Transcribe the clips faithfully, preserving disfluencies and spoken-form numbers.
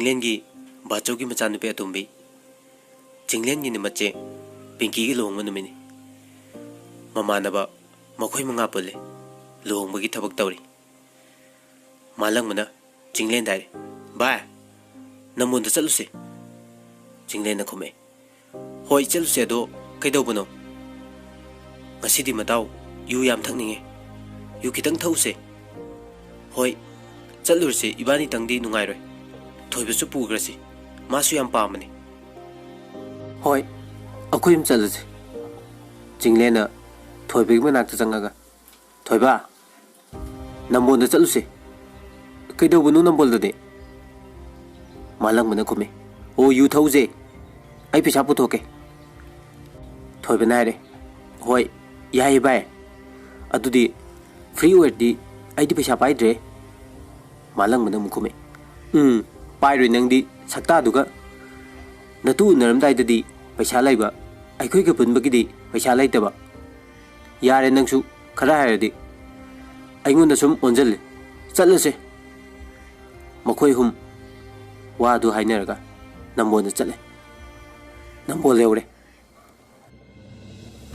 ꯆꯤꯡꯂꯦꯟꯒꯤ ꯕꯥꯆꯧꯒꯤ ꯃꯆꯥꯅꯨꯄꯤ ꯑꯇꯣꯝꯕꯤ, ꯆꯤꯡꯂꯦꯟꯒꯤꯅ ꯃꯆꯦ ꯄꯤꯡꯀꯤꯒ ꯂꯨꯍꯣꯡꯕ ꯅꯨꯃꯤꯠꯅꯤ꯫ ꯃꯃꯥꯟꯅꯕ ꯃꯈꯣꯏ ꯃꯉꯥ ꯄꯨꯜꯂꯤ ꯂꯨꯍꯣꯡꯕꯒꯤ ꯊꯕꯛ ꯇꯧꯔꯤ꯫ ꯃꯥꯂꯪꯕꯅ ꯆꯤꯡꯂꯦꯟꯗ ꯍꯥꯏꯔꯦ, "ꯚꯥꯏ, ꯅꯝꯕꯣꯟꯗ ꯆꯠꯂꯨꯁꯦ꯫" ꯆꯤꯡꯂꯦꯟꯅ ꯈꯨꯝꯃꯛꯑꯦ, "ꯍꯣꯏ, ꯆꯠꯂꯨꯁꯦ, ꯑꯗꯣ ꯀꯩꯗꯧꯕꯅꯣ?" "ꯉꯁꯤꯗꯤ ꯃꯇꯥꯎ ꯌꯨ ꯌꯥꯝ ꯊꯛꯅꯤꯡꯉꯦ, ꯌꯨ ꯈꯤꯇꯪ ꯊꯛꯎꯁꯦ꯫" "ꯍꯣꯏ, ꯆꯠꯂꯨꯔꯁꯦ, ꯏꯕꯥꯅꯤꯇꯪꯗꯤ ꯅꯨꯡꯉꯥꯏꯔꯣꯏ, ꯊꯣꯏꯕꯁꯨ ꯄꯨꯈ꯭ꯔꯁꯤ, ꯃꯥꯁꯨ ꯌꯥꯝ ꯄꯥꯝꯕꯅꯤ꯫" "ꯍꯣꯏ, ꯑꯩꯈꯣꯏ ꯑꯍꯨꯝ ꯆꯠꯂꯁꯤ꯫" ꯆꯤꯡꯂꯦꯟꯅ ꯊꯣꯏꯕꯒꯤ ꯃꯅꯥꯛꯇ ꯆꯪꯉꯒ, "ꯊꯣꯏꯕ, ꯅꯝꯕꯣꯜꯗ ꯆꯠꯂꯨꯁꯦ꯫" "ꯀꯩꯗꯧꯕꯅꯣ ꯅꯝꯕꯣꯜꯗꯗꯤ?" ꯃꯥꯂꯪꯕꯅ ꯈꯨꯝꯃꯤ, "ꯑꯣ, ꯌꯨ ꯊꯛꯎꯁꯦ, ꯑꯩ ꯄꯩꯁꯥ ꯄꯨꯊꯣꯛꯀꯦ꯫" ꯊꯣꯏꯕꯅ ꯍꯥꯏꯔꯦ, "ꯍꯣꯏ, ꯌꯥꯏꯌꯦ ꯚꯥꯏ, ꯑꯗꯨꯗꯤ ꯐ꯭ꯔꯤ ꯑꯣꯏꯔꯗꯤ ꯑꯩꯗꯤ ꯄꯩꯁꯥ ꯄꯥꯏꯗ꯭ꯔꯦ꯫" ꯃꯥꯂꯪꯕꯅ ꯑꯃꯨꯛ ꯈꯨꯝꯃꯤ, "ꯎꯝ, ꯄꯥꯏꯔꯣꯏ ꯅꯪꯗꯤ, ꯁꯛꯇꯥꯗꯨꯒ꯫ ꯅꯇꯨ ꯎꯅꯔꯝꯗꯥꯏꯗꯗꯤ ꯄꯩꯁꯥ ꯂꯩꯕ, ꯑꯩꯈꯣꯏꯒ ꯄꯨꯟꯕꯒꯤꯗꯤ ꯄꯩꯁꯥ ꯂꯩꯇꯕ꯫ ꯌꯥꯔꯦ ꯅꯪꯁꯨ, ꯈꯔ ꯍꯥꯏꯔꯗꯤ꯫ ꯑꯩꯉꯣꯟꯗ ꯁꯨꯝ ꯑꯣꯟꯁꯤꯜꯂꯤ꯫ ꯆꯠꯂꯁꯦ꯫" ꯃꯈꯣꯏ ꯑꯍꯨꯝ ꯋꯥꯗꯨ ꯍꯥꯏꯅꯔꯒ ꯅꯝꯕꯣꯜꯗ ꯆꯠꯂꯦ꯫ ꯅꯝꯕꯣꯜ ꯌꯧꯔꯦ꯫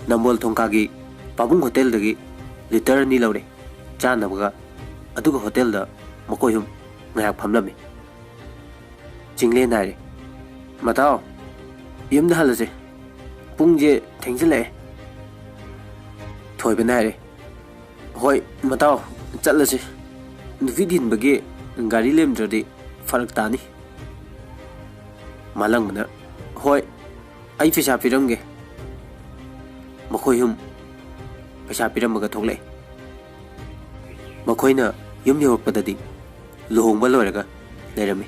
ꯅꯝꯕꯣꯜ ꯊꯣꯡꯀꯥꯒꯤ ꯄꯥꯕꯨꯡ ꯍꯣꯇꯦꯜꯗꯒꯤ ꯂꯤꯇꯔ ꯑꯅꯤ ꯂꯧꯔꯦ ꯆꯥꯅꯕꯒ, ꯑꯗꯨꯒ ꯍꯣꯇꯦꯜꯗ ꯃꯈꯣꯏ ꯑꯍꯨꯝ ꯉꯥꯏꯍꯥꯛ ꯐꯝꯂꯝꯃꯤ꯫ ꯆꯤꯡꯂꯦꯟ ꯍꯥꯏꯔꯦ, "ꯃꯇꯥꯎ, ꯌꯨꯝꯗ ꯍꯜꯂꯁꯦ, ꯄꯨꯡꯁꯦ ꯊꯦꯡꯖꯤꯜꯂꯛꯑꯦ꯫" ꯊꯣꯏꯕꯅ ꯍꯥꯏꯔꯦ, "ꯍꯣꯏ ꯃꯇꯥꯎ, ꯆꯠꯂꯁꯤ꯫ ꯅꯨꯄꯤ ꯊꯤꯟꯕꯒꯤ ꯒꯥꯔꯤ ꯂꯩꯔꯝꯗ꯭ꯔꯗꯤ ꯐꯔꯛ ꯇꯥꯅꯤ꯫" ꯃꯥꯂꯪꯕꯅ, "ꯍꯣꯏ, ꯑꯩ ꯄꯩꯁꯥ ꯄꯤꯔꯝꯒꯦ꯫" ꯃꯈꯣꯏ ꯑꯍꯨꯝ ꯄꯩꯁꯥ ꯄꯤꯔꯝꯃꯒ ꯊꯣꯛꯂꯛꯑꯦ꯫ ꯃꯈꯣꯏꯅ ꯌꯨꯝ ꯌꯧꯔꯛꯄꯗꯗꯤ ꯂꯨꯍꯣꯡꯕ ꯂꯣꯏꯔꯒ ꯂꯩꯔꯝꯃꯤ꯫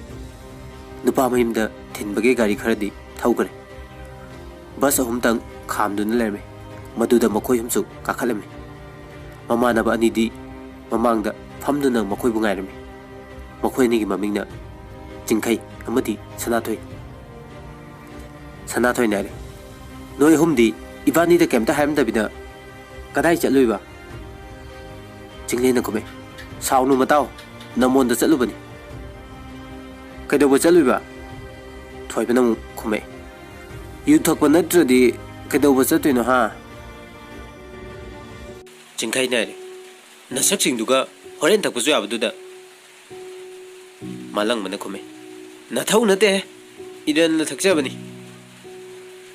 ꯅꯨꯄꯥ ꯃꯌꯨꯝꯗ ꯊꯤꯟꯕꯒꯤ ꯒꯥꯔꯤ ꯈꯔꯗꯤ ꯊꯧꯈ꯭ꯔꯦ꯫ ꯕꯁ ꯑꯍꯨꯝꯇꯪ ꯈꯥꯝꯗꯨꯅ ꯂꯩꯔꯝꯃꯤ꯫ ꯃꯗꯨꯗ ꯃꯈꯣꯏ ꯑꯍꯨꯝꯁꯨ ꯀꯥꯈꯠꯂꯝꯃꯤ꯫ ꯃꯃꯥꯟꯅꯕ ꯑꯅꯤꯗꯤ ꯃꯃꯥꯡꯗ ꯐꯝꯗꯨꯅ ꯃꯈꯣꯏꯕꯨ ꯉꯥꯏꯔꯝꯃꯤ꯫ ꯃꯈꯣꯏ ꯑꯅꯤꯒꯤ ꯃꯃꯤꯡꯅ ꯆꯤꯡꯈꯩ ꯑꯃꯗꯤ ꯁꯅꯥꯊꯣꯏ꯫ ꯁꯅꯥꯊꯣꯏꯅ ꯍꯥꯏꯔꯦ, "ꯅꯣꯏ ꯑꯍꯨꯝꯗꯤ ꯏꯕꯥꯅꯤꯗ ꯀꯩꯝꯇ ꯍꯥꯏꯔꯝꯗꯕꯤꯗ ꯀꯗꯥꯏ ꯆꯠꯂꯨꯏꯕ?" ꯆꯤꯡꯂꯦꯟꯅ ꯈꯨꯝꯃꯦ, "ꯁꯥꯎꯅꯨ ꯃꯇꯥꯎ, ꯅꯝꯕꯣꯟꯗ ꯆꯠꯂꯨꯕꯅꯤ꯫" "ꯀꯩꯗꯧꯕ ꯆꯠꯂꯨꯏꯕ?" ꯊꯣꯏꯕꯅ ꯑꯃꯨꯛ ꯈꯨꯝꯃꯛꯑꯦ, "ꯌꯨ ꯊꯛꯄ ꯅꯠꯇ꯭ꯔꯗꯤ ꯀꯩꯗꯧꯕ ꯆꯠꯇꯣꯏꯅꯣ, ꯍꯥ?" ꯆꯤꯡꯈꯩꯅ ꯍꯥꯏꯔꯦ, "ꯅꯁꯛꯁꯤꯡꯗꯨꯒ ꯍꯣꯔꯦꯟ ꯊꯛꯄꯁꯨ ꯌꯥꯕꯗꯨꯗ?" ꯃꯥꯂꯪꯕꯅ ꯈꯨꯝꯃꯦ, "ꯅꯊꯧ ꯅꯠꯇꯦꯍꯦ, ꯏꯔꯟꯅ ꯊꯛꯆꯕꯅꯤ꯫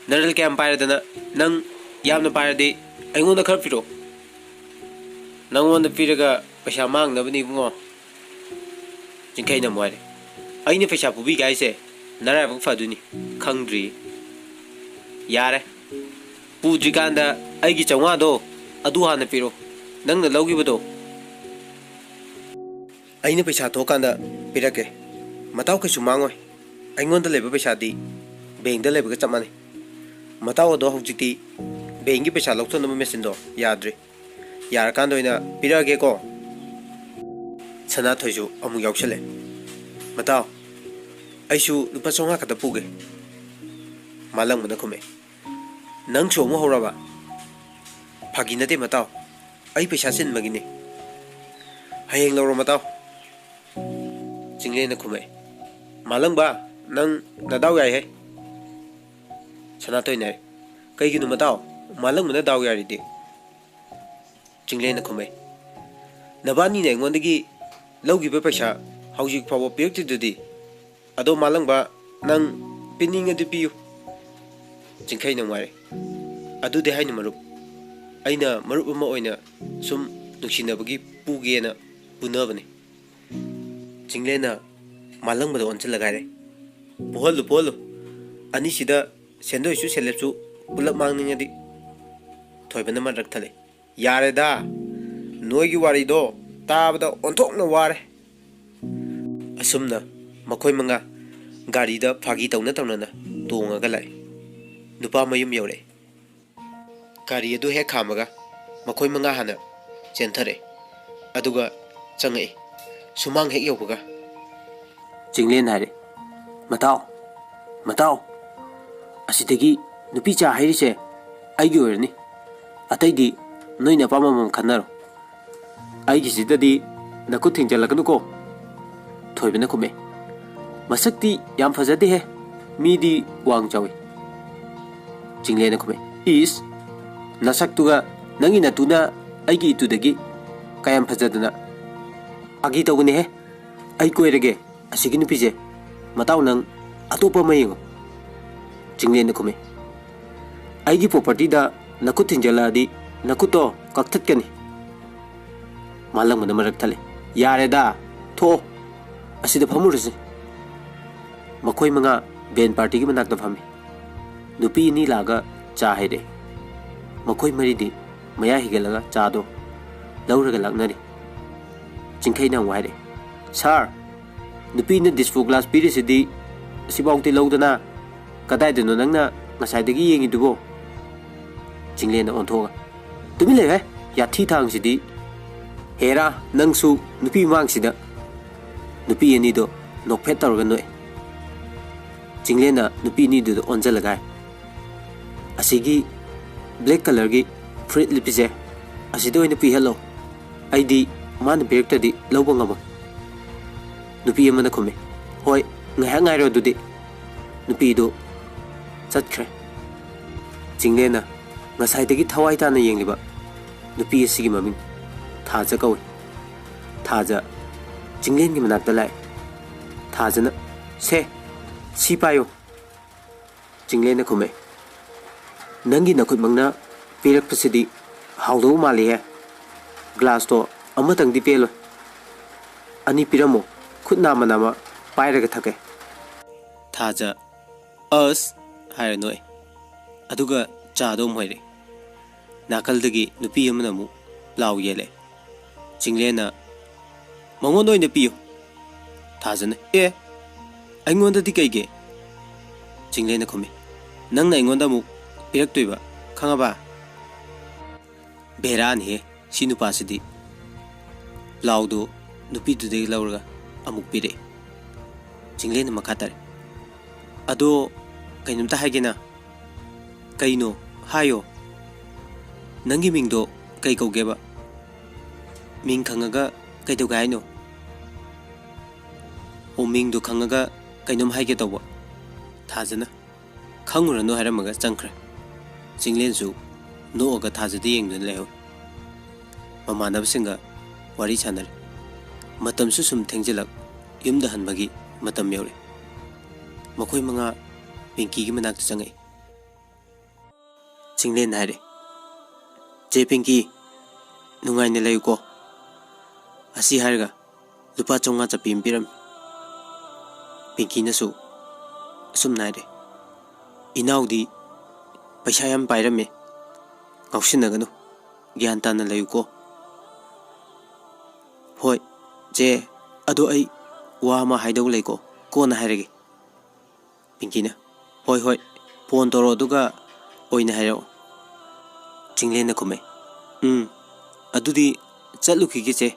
ꯅꯔꯜ ꯀꯌꯥꯝ ꯄꯥꯏꯔꯗꯅ? ꯅꯪ ꯌꯥꯝꯅ ꯄꯥꯏꯔꯗꯤ ꯑꯩꯉꯣꯟꯗ ꯈꯔ ꯄꯤꯔꯛꯑꯣ꯫ ꯅꯪꯉꯣꯟꯗ ꯄꯤꯔꯒ ꯄꯩꯁꯥ ꯃꯥꯡꯅꯕꯅꯤ ꯏꯕꯨꯡꯉꯣ꯫" ꯆꯤꯡꯈꯩꯅ ꯑꯃꯨꯛ ꯍꯥꯏꯔꯦ, "ꯑꯩꯅ ꯄꯩꯁꯥ ꯄꯨꯕꯤꯒꯦ ꯍꯥꯏꯁꯦ ꯅꯔꯥꯏꯕꯛ ꯐꯗꯣꯏꯅꯤ, ꯈꯪꯗ꯭ꯔꯤ?" "ꯌꯥꯔꯦ, ꯄꯨꯗ꯭ꯔꯤꯀꯥꯟꯗ ꯑꯩꯒꯤ ꯆꯥꯝꯃꯉꯥꯗꯣ ꯑꯗꯨ ꯍꯥꯟꯅ ꯄꯤꯔꯛꯑꯣ, ꯅꯪꯅ ꯂꯧꯈꯤꯕꯗꯣ꯫ ꯑꯩꯅ ꯄꯩꯁꯥ ꯊꯣꯛꯀꯥꯟꯗ ꯄꯤꯔꯛꯀꯦ꯫ ꯃꯇꯥꯎ ꯀꯩꯁꯨ ꯃꯥꯡꯉꯣꯏ꯫ ꯑꯩꯉꯣꯟꯗ ꯂꯩꯕ ꯄꯩꯁꯥꯗꯤ ꯕꯦꯡꯗ ꯂꯩꯕꯒ ꯆꯞ ꯃꯥꯟꯅꯩ꯫ ꯃꯇꯥꯎ ꯑꯗꯣ ꯍꯧꯖꯤꯛꯇꯤ ꯕꯦꯡꯒꯤ ꯄꯩꯁꯥ ꯂꯧꯊꯣꯛꯅꯕ ꯃꯦꯆꯤꯟꯗꯣ ꯌꯥꯗ꯭ꯔꯤ꯫ ꯌꯥꯔꯀꯥꯟꯗ ꯑꯣꯏꯅ ꯄꯤꯔꯛꯑꯒꯦꯀꯣ꯫" ꯁꯅꯥꯊꯣꯏꯁꯨ ꯑꯃꯨꯛ ꯌꯥꯎꯁꯜꯂꯦ꯫ "ꯃꯇꯥꯎ, ꯑꯩꯁꯨ ꯂꯨꯄꯥ ꯆꯥꯝꯃꯉꯥ ꯈꯛꯇ ꯄꯨꯒꯦ꯫" ꯃꯥꯂꯪꯕꯅ ꯈꯨꯝꯃꯦ, "ꯅꯪꯁꯨ ꯑꯃꯨꯛ ꯍꯧꯔꯕ? ꯐꯥꯒꯤ ꯅꯠꯇꯦ ꯃꯇꯥꯎ, ꯑꯩ ꯄꯩꯁꯥ ꯆꯤꯟꯕꯒꯤꯅꯤ꯫ ꯍꯌꯦꯡ ꯂꯧꯔꯣ ꯃꯇꯥꯎ꯫" ꯆꯤꯡꯂꯦꯟꯅ ꯈꯨꯝꯃꯛꯑꯦ, "ꯃꯥꯂꯪꯕ, ꯅꯪ ꯅꯗꯥꯎ ꯌꯥꯏꯍꯦ꯫" ꯁꯅꯥꯊꯣꯏꯅ ꯍꯥꯏ, "ꯀꯩꯒꯤꯅꯣ ꯃꯇꯥꯎ? ꯃꯥꯂꯪꯕꯅ ꯗꯥꯎ ꯌꯥꯔꯤꯗꯤ?" ꯆꯤꯡꯂꯦꯟꯅ ꯈꯨꯝꯃꯛꯑꯦ, "ꯅꯕꯥꯅꯤꯅ ꯑꯩꯉꯣꯟꯗꯒꯤ ꯂꯧꯈꯤꯕ ꯄꯩꯁꯥ ꯍꯧꯖꯤꯛ ꯐꯥꯎꯕ ꯄꯤꯔꯛꯇ꯭ꯔꯤꯗꯨꯗꯤ? ꯑꯗꯣ ꯃꯥꯂꯪꯕ, ꯅꯪ ꯄꯤꯅꯤꯡꯉꯗꯤ ꯄꯤꯌꯨ꯫" ꯆꯤꯡꯈꯩꯅ ꯅꯨꯡꯉꯥꯏꯔꯦ, "ꯑꯗꯨꯗꯤ ꯍꯥꯏꯅꯨ ꯃꯔꯨꯞ, ꯑꯩꯅ ꯃꯔꯨꯞ ꯑꯃ ꯑꯣꯏꯅ ꯁꯨꯝ ꯅꯨꯡꯁꯤꯅꯕꯒꯤ ꯄꯨꯒꯦꯅ ꯄꯨꯅꯕꯅꯤ꯫" ꯆꯤꯡꯂꯦꯟꯅ ꯃꯥꯂꯪꯕꯗ ꯑꯣꯟꯁꯤꯜꯂꯒ ꯍꯥꯏꯔꯦ, "ꯄꯨꯍꯜꯂꯨ, ꯄꯨꯍꯜꯂꯨ꯫ ꯑꯅꯤꯁꯤꯗ ꯁꯦꯟꯗꯣꯏꯁꯨ ꯁꯦꯂꯦꯞꯁꯨ ꯄꯨꯂꯞ ꯃꯥꯡꯅꯤꯡꯉꯗꯤ꯫" ꯊꯣꯏꯕꯅ ꯃꯔꯛ ꯊꯠꯂꯦ, "ꯌꯥꯔꯦꯗ, ꯅꯣꯏꯒꯤ ꯋꯥꯔꯤꯗꯣ ꯇꯥꯕꯗ ꯑꯣꯟꯊꯣꯛꯅ ꯋꯥꯔꯦ꯫" ꯑꯁꯨꯝꯅ ꯃꯈꯣꯏ ꯃꯉꯥ ꯒꯥꯔꯤꯗ ꯐꯥꯒꯤ ꯇꯧꯅ ꯇꯧꯅꯅ ꯇꯣꯡꯉꯒ ꯂꯥꯛꯏ꯫ ꯅꯨꯄꯥ ꯃꯌꯨꯝ ꯌꯧꯔꯛꯑꯦ꯫ ꯒꯥꯔꯤ ꯑꯗꯨ ꯍꯦꯛ ꯈꯥꯝꯃꯒ ꯃꯈꯣꯏ ꯃꯉꯥ ꯍꯥꯟꯅ ꯆꯦꯟꯊꯔꯛꯑꯦ, ꯑꯗꯨꯒ ꯆꯪꯉꯛꯏ꯫ ꯁꯨꯃꯥꯡ ꯍꯦꯛ ꯌꯧꯕꯒ ꯆꯤꯡꯂꯦꯟ ꯍꯥꯏꯔꯦ, "ꯃꯇꯥꯎ, ꯃꯇꯥꯎ, ꯑꯁꯤꯗꯒꯤ ꯅꯨꯄꯤ ꯆꯥ ꯍꯩꯔꯤꯁꯦ ꯑꯩꯒꯤ ꯑꯣꯏꯔꯅꯤ꯫ ꯑꯇꯩꯗꯤ ꯅꯣꯏꯅ ꯑꯄꯥꯝꯕ ꯑꯃ ꯈꯟꯅꯔꯣ꯫ ꯑꯩꯒꯤꯁꯤꯗꯗꯤ ꯅꯈꯨꯠ ꯊꯤꯡꯖꯤꯜꯂꯛꯀꯅꯨꯀꯣ꯫" ꯊꯣꯏꯕꯅ ꯈꯨꯝꯃꯦ, "ꯃꯁꯛꯇꯤ ꯌꯥꯝ ꯐꯖꯗꯦꯍꯦ, ꯃꯤꯗꯤ ꯋꯥꯡ ꯆꯥꯎꯏ꯫" ꯆꯤꯡꯂꯦꯟꯅ ꯈꯨꯝꯃꯦ, "ꯏꯁ, ꯅꯁꯛꯇꯨꯒ ꯅꯪꯒꯤ ꯅꯇꯨꯅ ꯑꯩꯒꯤ ꯏꯇꯨꯗꯒꯤ ꯀꯌꯥꯝ ꯐꯖꯗꯅ?" "ꯐꯥꯒꯤ ꯇꯧꯕꯅꯦꯍꯦ, ꯑꯩ ꯀꯣꯏꯔꯒꯦ꯫ ꯑꯁꯤꯒꯤ ꯅꯨꯄꯤꯁꯦ, ꯃꯇꯥꯎ ꯅꯪ ꯑꯇꯣꯞꯄ ꯑꯃ ꯌꯦꯡꯉꯣ꯫" ꯆꯤꯡꯂꯦꯟꯅ ꯈꯨꯝꯃꯦ, "ꯑꯩꯒꯤ ꯄ꯭ꯔꯣꯄꯔꯇꯤꯗ ꯅꯈꯨꯠ ꯊꯤꯟꯖꯜꯂꯛꯑꯗꯤ ꯅꯈꯨꯠꯇꯣ ꯀꯛꯊꯠꯀꯅꯤ꯫" ꯃꯥꯂꯪꯕꯅ ꯃꯔꯛ ꯊꯠꯂꯦ, "ꯌꯥꯔꯦꯗ, ꯊꯣꯛꯑꯣ, ꯑꯁꯤꯗ ꯐꯝꯃꯨꯔꯁꯤ꯫" ꯃꯈꯣꯏ ꯃꯉꯥ ꯕꯦꯟ ꯄꯥꯔꯇꯤꯒꯤ ꯃꯅꯥꯛꯇ ꯐꯝꯃꯤ꯫ ꯅꯨꯄꯤ ꯑꯅꯤ ꯂꯥꯛꯑꯒ ꯆꯥ ꯍꯩꯔꯛꯑꯦ꯫ ꯃꯈꯣꯏ ꯃꯔꯤꯗꯤ ꯃꯌꯥ ꯍꯤꯒꯠꯂꯒ ꯆꯥꯗꯣ ꯂꯧꯔꯒ ꯂꯥꯛꯅꯔꯤ꯫ ꯆꯤꯡꯈꯩꯅ ꯑꯃꯨꯛ ꯍꯥꯏꯔꯛꯑꯦ, "ꯁꯥꯔ, ꯅꯨꯄꯤꯅ ꯗꯤꯁꯄꯣ ꯒ꯭ꯂꯥꯁ ꯄꯤꯔꯤꯁꯤꯗꯤ ꯑꯁꯤꯐꯥꯎꯗꯤ ꯂꯧꯗꯅ ꯀꯗꯥꯏꯗꯅꯣ ꯅꯪꯅ ꯉꯁꯥꯏꯗꯒꯤ ꯌꯦꯡꯉꯤꯗꯨꯕꯣ?" ꯆꯤꯡꯂꯦꯟꯅ ꯑꯣꯟꯊꯣꯛꯑꯒ, "ꯇꯨꯃꯤꯟ ꯂꯩꯌꯨꯍꯦ, ꯌꯥꯊꯤ ꯊꯥꯡꯁꯤꯗꯤ꯫ ꯍꯦꯔꯥ, ꯅꯪꯁꯨ ꯅꯨꯄꯤ ꯃꯥꯡꯁꯤꯗ꯫" ꯅꯨꯄꯤ ꯑꯅꯤꯗꯣ ꯅꯣꯛꯐꯦꯠ ꯇꯧꯔꯒ ꯅꯣꯛꯑꯦ꯫ ꯆꯤꯡꯂꯦꯟꯅ ꯅꯨꯄꯤ ꯑꯅꯤꯗꯨꯗ ꯑꯣꯟꯁꯤꯜꯂꯒ ꯍꯥꯏ, "ꯑꯁꯤꯒꯤ ꯕ꯭ꯂꯦꯛ ꯀꯂꯔꯒꯤ ꯐꯨꯔꯤꯠ ꯂꯤꯠꯄꯤꯁꯦ ꯑꯁꯤꯗ ꯑꯣꯏꯅ ꯄꯤꯍꯜꯂꯣ꯫ ꯑꯩꯗꯤ ꯃꯥꯅ ꯄꯤꯔꯛꯇ꯭ꯔꯗꯤ ꯂꯧꯕ ꯉꯝꯃꯣꯏ꯫" ꯅꯨꯄꯤ ꯑꯃꯅ ꯈꯨꯝꯃꯤ, "ꯍꯣꯏ, ꯉꯥꯏꯍꯥꯛ ꯉꯥꯏꯔꯣ ꯑꯗꯨꯗꯤ꯫" ꯅꯨꯄꯤꯗꯨ ꯆꯠꯈ꯭ꯔꯦ꯫ ꯆꯤꯡꯂꯦꯟꯅ ꯉꯁꯥꯏꯗꯒꯤ ꯊꯋꯥꯏ ꯇꯥꯅ ꯌꯦꯡꯂꯤꯕ ꯅꯨꯄꯤ ꯑꯁꯤꯒꯤ ꯃꯃꯤꯡ ꯊꯥꯖ ꯀꯧꯏ꯫ ꯊꯥꯖ ꯆꯤꯡꯂꯦꯟꯒꯤ ꯃꯅꯥꯛꯇ ꯂꯥꯛꯏ꯫ ꯊꯥꯖꯅ, "ꯁꯦ, ꯁꯤ ꯄꯥꯏꯌꯨ꯫" ꯆꯤꯡꯂꯦꯟꯅ ꯈꯨꯝꯃꯦ, "ꯅꯪꯒꯤ ꯅꯈꯨꯠꯃꯛꯅ ꯄꯤꯔꯛꯄꯁꯤꯗꯤ ꯍꯥꯎꯗꯧ ꯃꯥꯜꯂꯤꯍꯦ꯫ ꯒ꯭ꯂꯥꯁꯇꯣ ꯑꯃꯇꯪꯗꯤ ꯄꯦꯜꯂꯣꯏ꯫ ꯑꯅꯤ ꯄꯤꯔꯝꯃꯣ, ꯈꯨꯠ ꯅꯥꯝꯃ ꯅꯥꯝꯃ ꯄꯥꯏꯔꯒ ꯊꯛꯀꯦ꯫" ꯊꯥꯖ "ꯑꯁ" ꯍꯥꯏꯔ ꯅꯣꯛꯑꯦ꯫ ꯑꯗꯨꯒ ꯆꯥꯗꯣ ꯑꯃꯨꯛ ꯍꯩꯔꯛꯑꯦ꯫ ꯅꯥꯀꯜꯗꯒꯤ ꯅꯨꯄꯤ ꯑꯃꯅ ꯑꯃꯨꯛ ꯂꯥꯎ ꯌꯦꯜꯂꯦ꯫ ꯆꯤꯡꯂꯦꯟꯅ, "ꯃꯉꯣꯟꯗ ꯑꯣꯏꯅ ꯄꯤꯌꯨ꯫" ꯊꯥꯖꯅ, "ꯑꯦ, ꯑꯩꯉꯣꯟꯗꯗꯤ ꯀꯩꯒꯤ?" ꯆꯤꯡꯂꯦꯟꯅ ꯈꯨꯝꯃꯤ, "ꯅꯪꯅ ꯑꯩꯉꯣꯟꯗ ꯑꯃꯨꯛ ꯄꯤꯔꯛꯇꯣꯏꯕ, ꯈꯪꯉꯕ?" ꯕꯦꯔꯥꯅꯤꯍꯦ ꯁꯤ ꯅꯨꯄꯥꯁꯤꯗꯤ꯫ ꯂꯥꯎꯗꯣ ꯅꯨꯄꯤꯗꯨꯗꯒꯤ ꯂꯧꯔꯒ ꯑꯃꯨꯛ ꯄꯤꯔꯛꯑꯦ꯫ ꯆꯤꯡꯂꯦꯟꯅ ꯃꯈꯥ ꯇꯥꯔꯦ, "ꯑꯗꯣ ꯀꯩꯅꯣꯝꯇ ꯍꯥꯏꯒꯦꯅ꯫" "ꯀꯩꯅꯣ? ꯍꯥꯏꯌꯣ꯫ ꯅꯪꯒꯤ ꯃꯤꯡꯗꯣ ꯀꯩ ꯀꯧꯒꯦꯕ?" "ꯃꯤꯡ ꯈꯪꯉꯒ ꯀꯩꯗꯧꯒꯦ ꯍꯥꯏꯅꯣ?" ꯑꯣ, ꯃꯤꯡꯗꯨ ꯈꯪꯉꯒ ꯀꯩꯅꯣꯝ ꯍꯥꯏꯒꯦ ꯇꯧꯕ꯫ ꯊꯥꯖꯅ "ꯈꯪꯉꯨꯔꯅꯨ" ꯍꯥꯏꯔꯝꯃꯒ ꯆꯪꯈ꯭ꯔꯦ꯫ ꯆꯤꯡꯂꯦꯟꯁꯨ ꯅꯣꯛꯑꯒ ꯊꯥꯖꯗ ꯌꯦꯡꯗꯨꯅ ꯂꯩꯍꯧꯏ꯫ ꯃꯃꯥꯟꯅꯕꯁꯤꯡꯒ ꯋꯥꯔꯤ ꯁꯥꯟꯅꯔꯦ꯫ ꯃꯇꯝꯁꯨ ꯁꯨꯝ ꯊꯦꯡꯖꯤꯜꯂꯛ, ꯌꯨꯝꯗ ꯍꯟꯕꯒꯤ ꯃꯇꯝ ꯌꯧꯔꯦ꯫ ꯃꯈꯣꯏ ꯃꯉꯥ ꯄꯤꯡꯀꯤꯒꯤ ꯃꯅꯥꯛꯇ ꯆꯪꯉꯛꯏ꯫ ꯆꯤꯡꯂꯦꯟ ꯍꯥꯏꯔꯦ, "ꯆꯦ ꯄꯤꯡꯀꯤ, ꯅꯨꯡꯉꯥꯏꯅ ꯂꯩꯌꯨꯀꯣ"꯫ ꯑꯁꯤ ꯍꯥꯏꯔꯒ ꯂꯨꯄꯥ ꯆꯥꯝꯃꯉꯥ ꯆꯞꯄꯤ ꯑꯃ ꯄꯤꯔꯝꯃꯤ꯫ ꯄꯤꯡꯀꯤꯅꯁꯨ ꯑꯁꯨꯝꯅ ꯍꯥꯏꯔꯦ, "ꯏꯅꯥꯎꯗꯤ ꯄꯩꯁꯥ ꯌꯥꯝ ꯄꯥꯏꯔꯝꯃꯦ, ꯉꯥꯎꯁꯤꯟꯅꯒꯅꯨ, ꯒ꯭ꯌꯥꯟ ꯇꯥꯅ ꯂꯩꯌꯨꯀꯣ"꯫ "ꯍꯣꯏ ꯆꯦ, ꯑꯗꯣ ꯑꯩ ꯋꯥ ꯑꯃ ꯍꯥꯏꯗꯧ ꯂꯩꯀꯣ, ꯀꯣꯟꯅ ꯍꯥꯏꯔꯒꯦ"꯫ ꯄꯤꯡꯀꯤꯅ, "ꯍꯣꯏ ꯍꯣꯏ, ꯐꯣꯟ ꯇꯧꯔꯣ, ꯑꯗꯨꯒ ꯑꯣꯏꯅ ꯍꯥꯏꯔꯛꯑꯣ"꯫ ꯆꯤꯡꯂꯦꯟꯅ ꯈꯨꯝꯃꯦ, "ꯎꯝ, ꯑꯗꯨꯗꯤ ꯆꯠꯂꯨꯈꯤꯒꯦ ꯆꯦ"꯫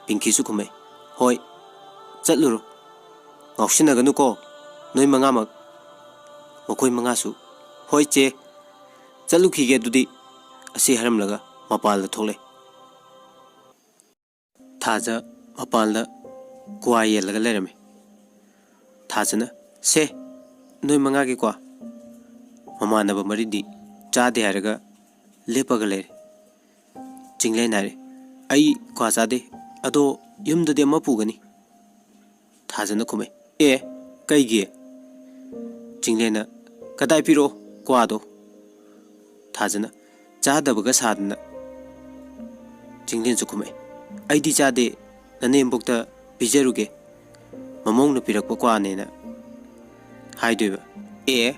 ꯄꯤꯡꯀꯤꯁꯨ ꯈꯨꯝꯃꯦ, "ꯍꯣꯏ, ꯆꯠꯂꯨꯔꯣ, ꯉꯥꯎꯁꯤꯟꯅꯒꯅꯨꯀꯣ ꯅꯣꯏ ꯃꯉꯥꯃꯛ"꯫ ꯃꯈꯣꯏ ꯃꯉꯥꯁꯨ, "ꯍꯣꯏ ꯆꯦ, ꯆꯠꯂꯨꯈꯤꯒꯦ ꯑꯗꯨꯗꯤ"꯫ ꯑꯁꯤ ꯍꯥꯏꯔꯝꯂꯒ ꯃꯄꯥꯟꯗ ꯊꯣꯛꯂꯛꯑꯦ꯫ ꯊꯥꯖ ꯃꯄꯥꯟꯗ ꯀ꯭ꯋꯥ ꯌꯦꯜꯂꯒ ꯂꯩꯔꯝꯃꯤ꯫ ꯊꯥꯖꯅ, "ꯁꯦ, ꯅꯣꯏ ꯃꯉꯥꯒꯤ ꯀ꯭ꯋꯥ"꯫ ꯃꯃꯥꯟꯅꯕ ꯃꯔꯤꯗꯤ ꯆꯥꯗꯦ ꯍꯥꯏꯔꯒ ꯂꯦꯞꯄꯒ ꯂꯩꯔꯦ꯫ ꯆꯤꯡꯂꯦꯟ ꯍꯥꯏꯔꯦ, "ꯑꯩ ꯀ꯭ꯋꯥ ꯆꯥꯗꯦ, ꯑꯗꯣ ꯌꯨꯝꯗꯗꯤ ꯑꯃ ꯄꯨꯒꯅꯤ"꯫ ꯊꯥꯖꯅ ꯈꯨꯝꯃꯦ, "ꯑꯦ, ꯀꯩꯒꯤ?" ꯆꯤꯡꯂꯦꯟꯅ, "ꯀꯗꯥꯏ ꯄꯤꯔꯛꯑꯣ ꯀ꯭ꯋꯥꯗꯣ?" ꯊꯥꯖꯅ, ꯆꯥꯗꯕꯒ ꯁꯥꯗꯅ꯫ ꯆꯤꯡꯂꯦꯟꯁꯨ ꯈꯨꯝꯃꯛꯑꯦ, "ꯑꯩꯗꯤ ꯆꯥꯗꯦ, ꯅꯅꯦꯝꯕꯣꯛꯇ ꯄꯤꯖꯔꯨꯒꯦ, ꯃꯃꯧꯅ ꯄꯤꯔꯛꯄ ꯀ꯭ꯋꯥꯅꯦꯅ ꯍꯥꯏꯗꯣꯏꯕ"꯫ "ꯑꯦ,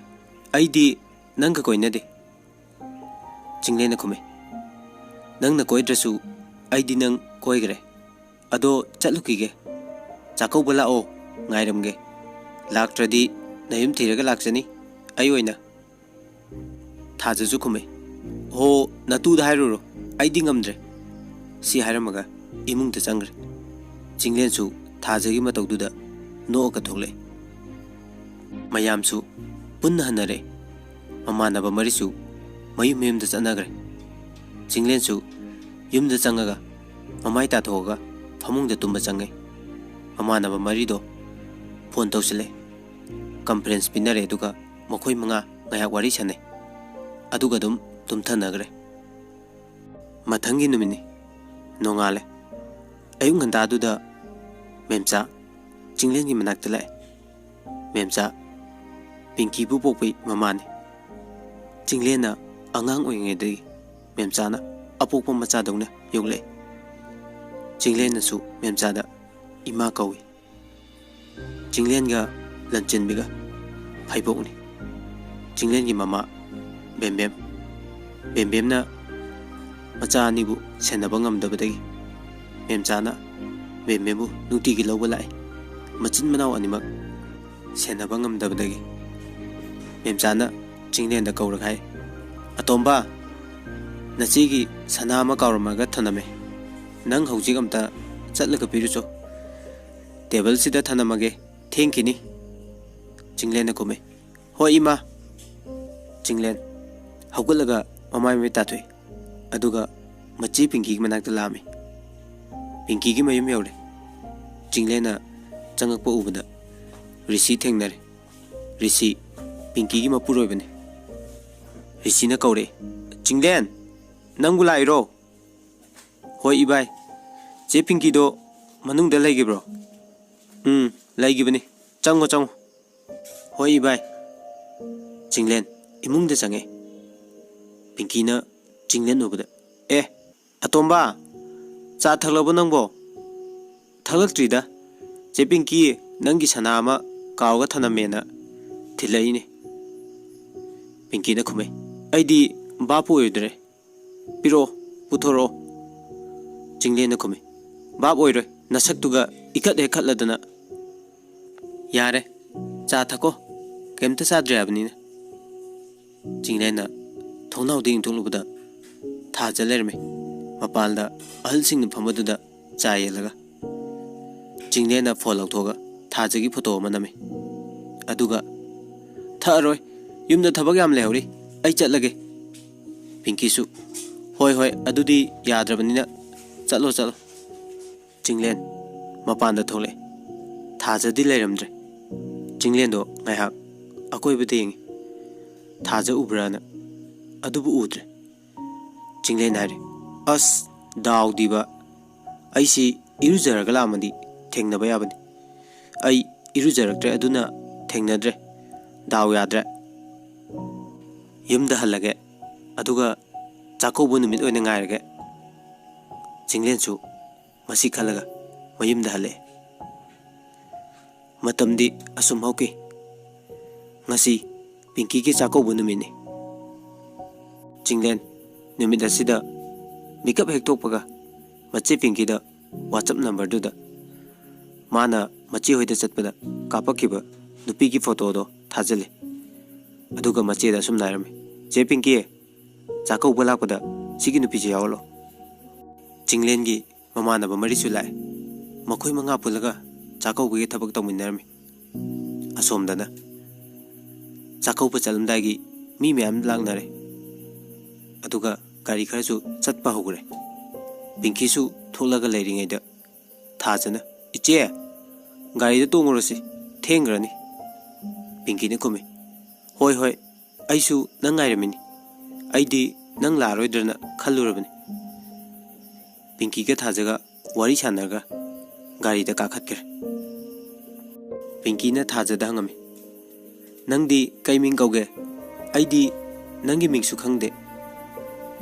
ꯑꯩꯗꯤ ꯅꯪꯒ ꯀꯣꯏꯅꯗꯦ"꯫ ꯆꯤꯡꯂꯦꯟꯅ ꯈꯨꯝꯃꯦ, "ꯅꯪꯅ ꯀꯣꯏꯗ꯭ꯔꯁꯨ ꯑꯩꯗꯤ ꯅꯪ ꯀꯣꯏꯈ꯭ꯔꯦ꯫ ꯑꯗꯣ ꯆꯠꯂꯨꯈꯤꯒꯦ꯫ ꯆꯥꯛꯀꯧꯕ ꯂꯥꯛꯑꯣ, ꯉꯥꯏꯔꯝꯒꯦ꯫ ꯂꯥꯛꯇ꯭ꯔꯗꯤ ꯅꯌꯨꯝ ꯊꯤꯔꯒ ꯂꯥꯛꯆꯅꯤ ꯑꯩ ꯑꯣꯏꯅ"꯫ ꯊꯥꯖꯁꯨ ꯈꯨꯝꯃꯦ, "ꯍꯣ, ꯅꯇꯨꯗ ꯍꯥꯏꯔꯨꯔꯣ, ꯑꯩꯗꯤ ꯉꯝꯗ꯭ꯔꯦ"꯫ ꯁꯤ ꯍꯥꯏꯔꯝꯃꯒ ꯏꯃꯨꯡꯗ ꯆꯪꯈ꯭ꯔꯦ꯫ ꯆꯤꯡꯂꯦꯟꯁꯨ ꯊꯥꯖꯒꯤ ꯃꯇꯧꯗꯨꯗ ꯅꯣꯛꯑꯒ ꯊꯣꯛꯂꯛꯑꯦ꯫ ꯃꯌꯥꯝꯁꯨ ꯄꯨꯟꯅ ꯍꯟꯅꯔꯦ꯫ ꯃꯃꯥꯟꯅꯕ ꯃꯔꯤꯁꯨ ꯃꯌꯨꯝ ꯃꯌꯨꯝꯗ ꯆꯠꯅꯈ꯭ꯔꯦ꯫ ꯆꯤꯡꯂꯦꯟꯁꯨ ꯌꯨꯝꯗ ꯆꯪꯉꯒ ꯃꯃꯥꯏ ꯇꯥꯊꯣꯛꯑꯒ ꯐꯃꯨꯡꯗ ꯇꯨꯝꯕ ꯆꯪꯉꯦ꯫ ꯃꯃꯥꯟꯅꯕ ꯃꯔꯤꯗꯣ ꯐꯣꯟ ꯇꯧꯁꯤꯜꯂꯦ꯫ ꯀꯟꯐꯔꯦꯟꯁ ꯄꯤꯅꯔꯦ, ꯑꯗꯨꯒ ꯃꯈꯣꯏ ꯃꯉꯥ ꯉꯥꯏꯍꯥꯛ ꯋꯥꯔꯤ ꯁꯥꯟꯅꯩ, ꯑꯗꯨꯒ ꯑꯗꯨꯝ ꯇꯨꯝꯊꯅꯈ꯭ꯔꯦ꯫ ꯃꯊꯪꯒꯤ ꯅꯨꯃꯤꯠꯅꯤ꯫ ꯅꯣꯡꯉꯥꯜꯂꯦ꯫ ꯑꯌꯨꯛ ꯉꯟꯇꯥꯗꯨꯗ ꯃꯦꯝꯆꯥ ꯆꯤꯡꯂꯦꯟꯒꯤ ꯃꯅꯥꯛꯇ ꯂꯥꯛꯑꯦ꯫ ꯃꯦꯝꯆꯥ ꯄꯤꯡꯀꯤꯕꯨ ꯄꯣꯛꯄꯩ ꯃꯃꯥꯅꯤ꯫ ꯆꯤꯡꯂꯦꯟꯅ ꯑꯉꯥꯡ ꯑꯣꯏꯔꯤꯉꯩꯗꯒꯤ ꯃꯦꯝꯆꯥꯅ ꯑꯄꯣꯛꯄ ꯃꯆꯥꯗꯧꯅ ꯌꯣꯛꯂꯛꯑꯦ꯫ ꯆꯤꯡꯂꯦꯟꯅꯁꯨ ꯃꯦꯝꯆꯥꯗ ꯏꯃꯥ ꯀꯧꯏ꯫ ꯆꯤꯡꯂꯦꯟꯒ ꯂꯟꯆꯦꯟꯕꯤꯒ ꯐꯩꯕꯣꯛꯅꯤ꯫ ꯆꯤꯡꯂꯦꯟꯒꯤ ꯃꯃꯥ ꯕꯦꯝꯕꯦꯝ꯫ ꯕꯦꯝꯕꯦꯝꯅ ꯃꯆꯥ ꯑꯅꯤꯕꯨ ꯁꯦꯟꯅꯕ ꯉꯝꯗꯕꯗꯒꯤ ꯃꯦꯝꯆꯥꯅ ꯕꯦꯝꯕꯦꯝꯕꯨ ꯅꯨꯡꯇꯤꯒꯤ ꯂꯧꯕ ꯂꯥꯛꯏ꯫ ꯃꯆꯤꯟ ꯃꯅꯥꯎ ꯑꯅꯤꯃꯛ ꯁꯦꯟꯅꯕ ꯉꯝꯗꯕꯗꯒꯤ ꯃꯦꯝꯆꯥꯅ ꯆꯤꯡꯂꯦꯟꯗ ꯀꯧꯔꯒ ꯍꯥꯏ, "ꯑꯇꯣꯝꯕ, ꯅꯆꯦꯒꯤ ꯁꯅꯥ ꯑꯃ ꯀꯥꯎꯔꯝꯃꯒ ꯊꯅꯝꯃꯦ꯫ ꯅꯪ ꯍꯧꯖꯤꯛ ꯑꯝꯇ ꯆꯠꯂꯒ ꯄꯤꯔꯨꯆꯣ꯫ ꯇꯦꯕꯜꯁꯤꯗ ꯊꯅꯝꯃꯒꯦ, ꯊꯦꯡꯈꯤꯅꯤ꯫" ꯆꯤꯡꯂꯦꯟꯅ ꯈꯨꯝꯃꯤ, "ꯍꯣꯏ ꯏꯃꯥ꯫" ꯆꯤꯡꯂꯦꯟ ꯍꯧꯒꯠꯂꯒ ꯃꯃꯥꯏ ꯃꯃꯤꯠ ꯇꯥꯊꯣꯛꯏ꯫ ꯑꯗꯨꯒ ꯃꯆꯦ ꯄꯤꯡꯀꯤꯒꯤ ꯃꯅꯥꯛꯇ ꯂꯥꯛꯑꯝꯃꯤ꯫ ꯄꯤꯡꯀꯤꯒꯤ ꯃꯌꯨꯝ ꯌꯧꯔꯦ꯫ ꯆꯤꯡꯂꯦꯟꯅ ꯆꯪꯉꯛꯄ ꯎꯕꯗ ꯔꯤꯁꯤ ꯊꯦꯡꯅꯔꯦ꯫ ꯔꯤꯁꯤ ꯄꯤꯡꯀꯤꯒꯤ ꯃꯄꯨꯔꯣꯏꯕꯅꯤ꯫ ꯔꯤꯁꯤꯅ ꯀꯧꯔꯛꯑꯦ, "ꯆꯤꯡꯂꯦꯟ, ꯅꯪꯕꯨ ꯂꯥꯛꯏꯔꯣ?" "ꯍꯣꯏ ꯏꯕꯥꯏ꯫ ꯆꯦ ꯄꯤꯡꯀꯤꯗꯣ ꯃꯅꯨꯡꯗ ꯂꯩꯈꯤꯕ꯭ꯔꯣ?" "ꯎꯝ, ꯂꯩꯈꯤꯕꯅꯤ꯫ ꯆꯪꯉꯣ, ꯆꯪꯉꯣ꯫" "ꯍꯣꯏ ꯏꯕꯥꯏ꯫" ꯆꯤꯡꯂꯦꯟ ꯏꯃꯨꯡꯗ ꯆꯪꯉꯦ꯫ ꯄꯤꯡꯀꯤꯅ ꯆꯤꯡꯂꯦꯟ ꯎꯕꯗ, "ꯑꯦ, ꯑꯇꯣꯝꯕ, ꯆꯥ ꯊꯛꯂꯕꯣ ꯅꯪꯕꯣ?" "ꯊꯛꯂꯛꯇ꯭ꯔꯤꯗ꯫ ꯆꯦ ꯄꯤꯡꯀꯤ, ꯅꯪꯒꯤ ꯁꯅꯥ ꯑꯃ ꯀꯥꯎꯔꯒ ꯊꯅꯝꯃꯦꯅ ꯊꯤꯜꯂꯛꯏꯅꯦ꯫" ꯄꯤꯡꯀꯤꯅ ꯈꯨꯝꯃꯦ, "ꯑꯩꯗꯤ ꯚꯥꯞ ꯑꯣꯏꯔꯨꯗ꯭ꯔꯦ꯫ ꯄꯤꯔꯛꯑꯣ, ꯄꯨꯊꯣꯔꯛꯑꯣ꯫" ꯆꯤꯡꯂꯦꯟꯅ ꯈꯨꯝꯃꯤ, "ꯚꯥꯞ ꯑꯣꯏꯔꯣꯏ, ꯅꯁꯛꯇꯨꯒ ꯏꯀꯠ ꯍꯦꯛ ꯈꯠꯂꯗꯅ꯫" "ꯌꯥꯔꯦ, ꯆꯥ ꯊꯛꯀꯣ, ꯀꯩꯝꯇ ꯆꯥꯗ꯭ꯔꯤ ꯍꯥꯏꯕꯅꯤꯅ꯫" ꯆꯤꯡꯂꯦꯟꯅ ꯊꯣꯡꯅꯥꯎꯗ ꯌꯦꯡꯊꯣꯛꯂꯨꯕꯗ ꯊꯥꯖ ꯂꯩꯔꯝꯃꯤ꯫ ꯃꯄꯥꯟꯗ ꯑꯍꯜꯁꯤꯡꯅ ꯐꯝꯕꯗꯨꯗ ꯆꯥ ꯌꯦꯜꯂꯒ꯫ ꯆꯤꯡꯂꯦꯟꯅ ꯐꯣꯟ ꯂꯧꯊꯣꯛꯑꯒ ꯊꯥꯖꯒꯤ ꯐꯣꯇꯣ ꯑꯃ ꯅꯝꯃꯤ꯫ ꯑꯗꯨꯒ, "ꯊꯛꯑꯔꯣꯏ, ꯌꯨꯝꯗ ꯊꯕꯛ ꯌꯥꯝ ꯂꯩꯍꯧꯔꯤ, ꯑꯩ ꯆꯠꯂꯒꯦ꯫" ꯄꯤꯡꯀꯤꯁꯨ, "ꯍꯣꯏ, ꯍꯣꯏ, ꯑꯗꯨꯗꯤ ꯌꯥꯗ꯭ꯔꯕꯅꯤꯅ ꯆꯠꯂꯣ, ꯆꯠꯂꯣ꯫" ꯆꯤꯡꯂꯦꯟ ꯃꯄꯥꯟꯗ ꯊꯣꯛꯂꯛꯑꯦ꯫ ꯊꯥꯖꯗꯤ ꯂꯩꯔꯝꯗ꯭ꯔꯦ꯫ ꯆꯤꯡꯂꯦꯟꯗꯣ ꯉꯥꯏꯍꯥꯛ ꯑꯀꯣꯏꯕꯗ ꯌꯦꯡꯉꯤ꯫ ꯊꯥꯖ ꯎꯕ꯭ꯔꯥꯅ꯫ ꯑꯗꯨꯕꯨ ꯎꯗ꯭ꯔꯦ꯫ ꯆꯤꯡꯂꯦꯟ ꯍꯥꯏꯔꯦ, "ꯑꯁ, ꯗꯥꯎꯗꯤꯕ꯫ ꯑꯩꯁꯤ ꯏꯔꯨꯖꯔꯒ ꯂꯥꯛꯑꯝꯃꯗꯤ ꯊꯦꯡꯅꯕ ꯌꯥꯕꯅꯤ꯫ ꯑꯩ ꯏꯔꯨꯖꯔꯛꯇ꯭ꯔꯦ, ꯑꯗꯨꯅ ꯊꯦꯡꯅꯗ꯭ꯔꯦ꯫ ꯗꯥꯎ ꯌꯥꯗ꯭ꯔꯦ꯫ ꯌꯨꯝꯗ ꯍꯜꯂꯒꯦ, ꯑꯗꯨꯒ ꯆꯥꯛꯀꯧꯕ ꯅꯨꯃꯤꯠ ꯑꯣꯏꯅ ꯉꯥꯏꯔꯒꯦ꯫" ꯆꯤꯡꯂꯦꯟꯁꯨ ꯃꯁꯤ ꯈꯜꯂꯒ ꯃꯌꯨꯝꯗ ꯍꯜꯂꯛꯑꯦ꯫ ꯃꯇꯝꯗꯤ ꯑꯁꯨꯝ ꯍꯧꯈꯤ꯫ ꯉꯁꯤ ꯄꯤꯡꯀꯤꯒꯤ ꯆꯥꯛꯀꯧꯕ ꯅꯨꯃꯤꯠꯅꯤ꯫ ꯆꯤꯡꯂꯦꯟ ꯅꯨꯃꯤꯠ ꯑꯁꯤꯗ ꯃꯤꯀꯞ ꯍꯦꯛ ꯊꯣꯛꯄꯒ ꯃꯆꯦ ꯄꯤꯡꯀꯤꯗ WhatsApp ꯅꯝꯕꯔꯗꯨꯗ ꯃꯥꯅ ꯃꯆꯦ ꯍꯣꯏꯗ ꯆꯠꯄꯗ ꯀꯥꯞꯄꯛꯈꯤꯕ ꯅꯨꯄꯤꯒꯤ ꯐꯣꯇꯣꯗꯣ ꯊꯥꯖꯤꯜꯂꯤ꯫ ꯑꯗꯨꯒ ꯃꯆꯦꯗ ꯑꯁꯨꯝꯅ ꯍꯥꯏꯔꯝꯃꯤ, "ꯆꯦ ꯄꯤꯡꯀꯤ, ꯆꯥꯛꯀꯧꯕ ꯂꯥꯛꯄꯗ ꯁꯤꯒꯤ ꯅꯨꯄꯤꯁꯦ ꯌꯥꯎꯍꯜꯂꯣ꯫" ꯆꯤꯡꯂꯦꯟꯒꯤ ꯃꯃꯥꯟꯅꯕ ꯃꯔꯤꯁꯨ ꯂꯥꯛꯑꯦ꯫ ꯃꯈꯣꯏ ꯃꯉꯥ ꯄꯨꯜꯂꯒ ꯆꯥꯛꯀꯧꯕꯒꯤ ꯊꯕꯛ ꯇꯧꯃꯤꯟꯅꯔꯝꯃꯤ꯫ ꯑꯁꯣꯝꯗꯅ ꯆꯥꯛꯀꯧꯕ ꯆꯠꯂꯝꯗꯥꯏꯒꯤ ꯃꯤ ꯃꯌꯥꯝ ꯂꯥꯛꯅꯔꯦ꯫ ꯑꯗꯨꯒ ꯒꯥꯔꯤ ꯈꯔꯁꯨ ꯆꯠꯄ ꯍꯧꯈ꯭ꯔꯦ꯫ ꯄꯤꯡꯀꯤꯁꯨ ꯊꯣꯛꯂꯒ ꯂꯩꯔꯤꯉꯩꯗ ꯊꯥꯖꯅ, "ꯏꯆꯦ, ꯒꯥꯔꯤꯗ ꯇꯣꯡꯉꯨꯔꯁꯤ, ꯊꯦꯡꯈ꯭ꯔꯅꯤ꯫" ꯄꯤꯡꯀꯤꯅ ꯈꯨꯝꯃꯤ, "ꯍꯣꯏ, ꯍꯣꯏ, ꯑꯩꯁꯨ ꯅꯪ ꯉꯥꯏꯔꯝꯃꯤꯅꯤ꯫ ꯑꯩꯗꯤ ꯅꯪ ꯂꯥꯛꯑꯔꯣꯏꯗ꯭ꯔꯅ ꯈꯜꯂꯨꯔꯕꯅꯤ꯫" ꯄꯤꯡꯀꯤꯒ ꯊꯥꯖꯒ ꯋꯥꯔꯤ ꯁꯥꯟꯅꯔꯒ ꯒꯥꯔꯤꯗ ꯀꯥꯈꯠꯈ꯭ꯔꯦ꯫ ꯄꯤꯡꯀꯤꯅ ꯊꯥꯖꯗ ꯍꯪꯉꯝꯃꯤ, "ꯅꯪꯗꯤ ꯀꯩ ꯃꯤꯡ ꯀꯧꯒꯦ? ꯑꯩꯗꯤ ꯅꯪꯒꯤ ꯃꯤꯡꯁꯨ ꯈꯪꯗꯦ꯫"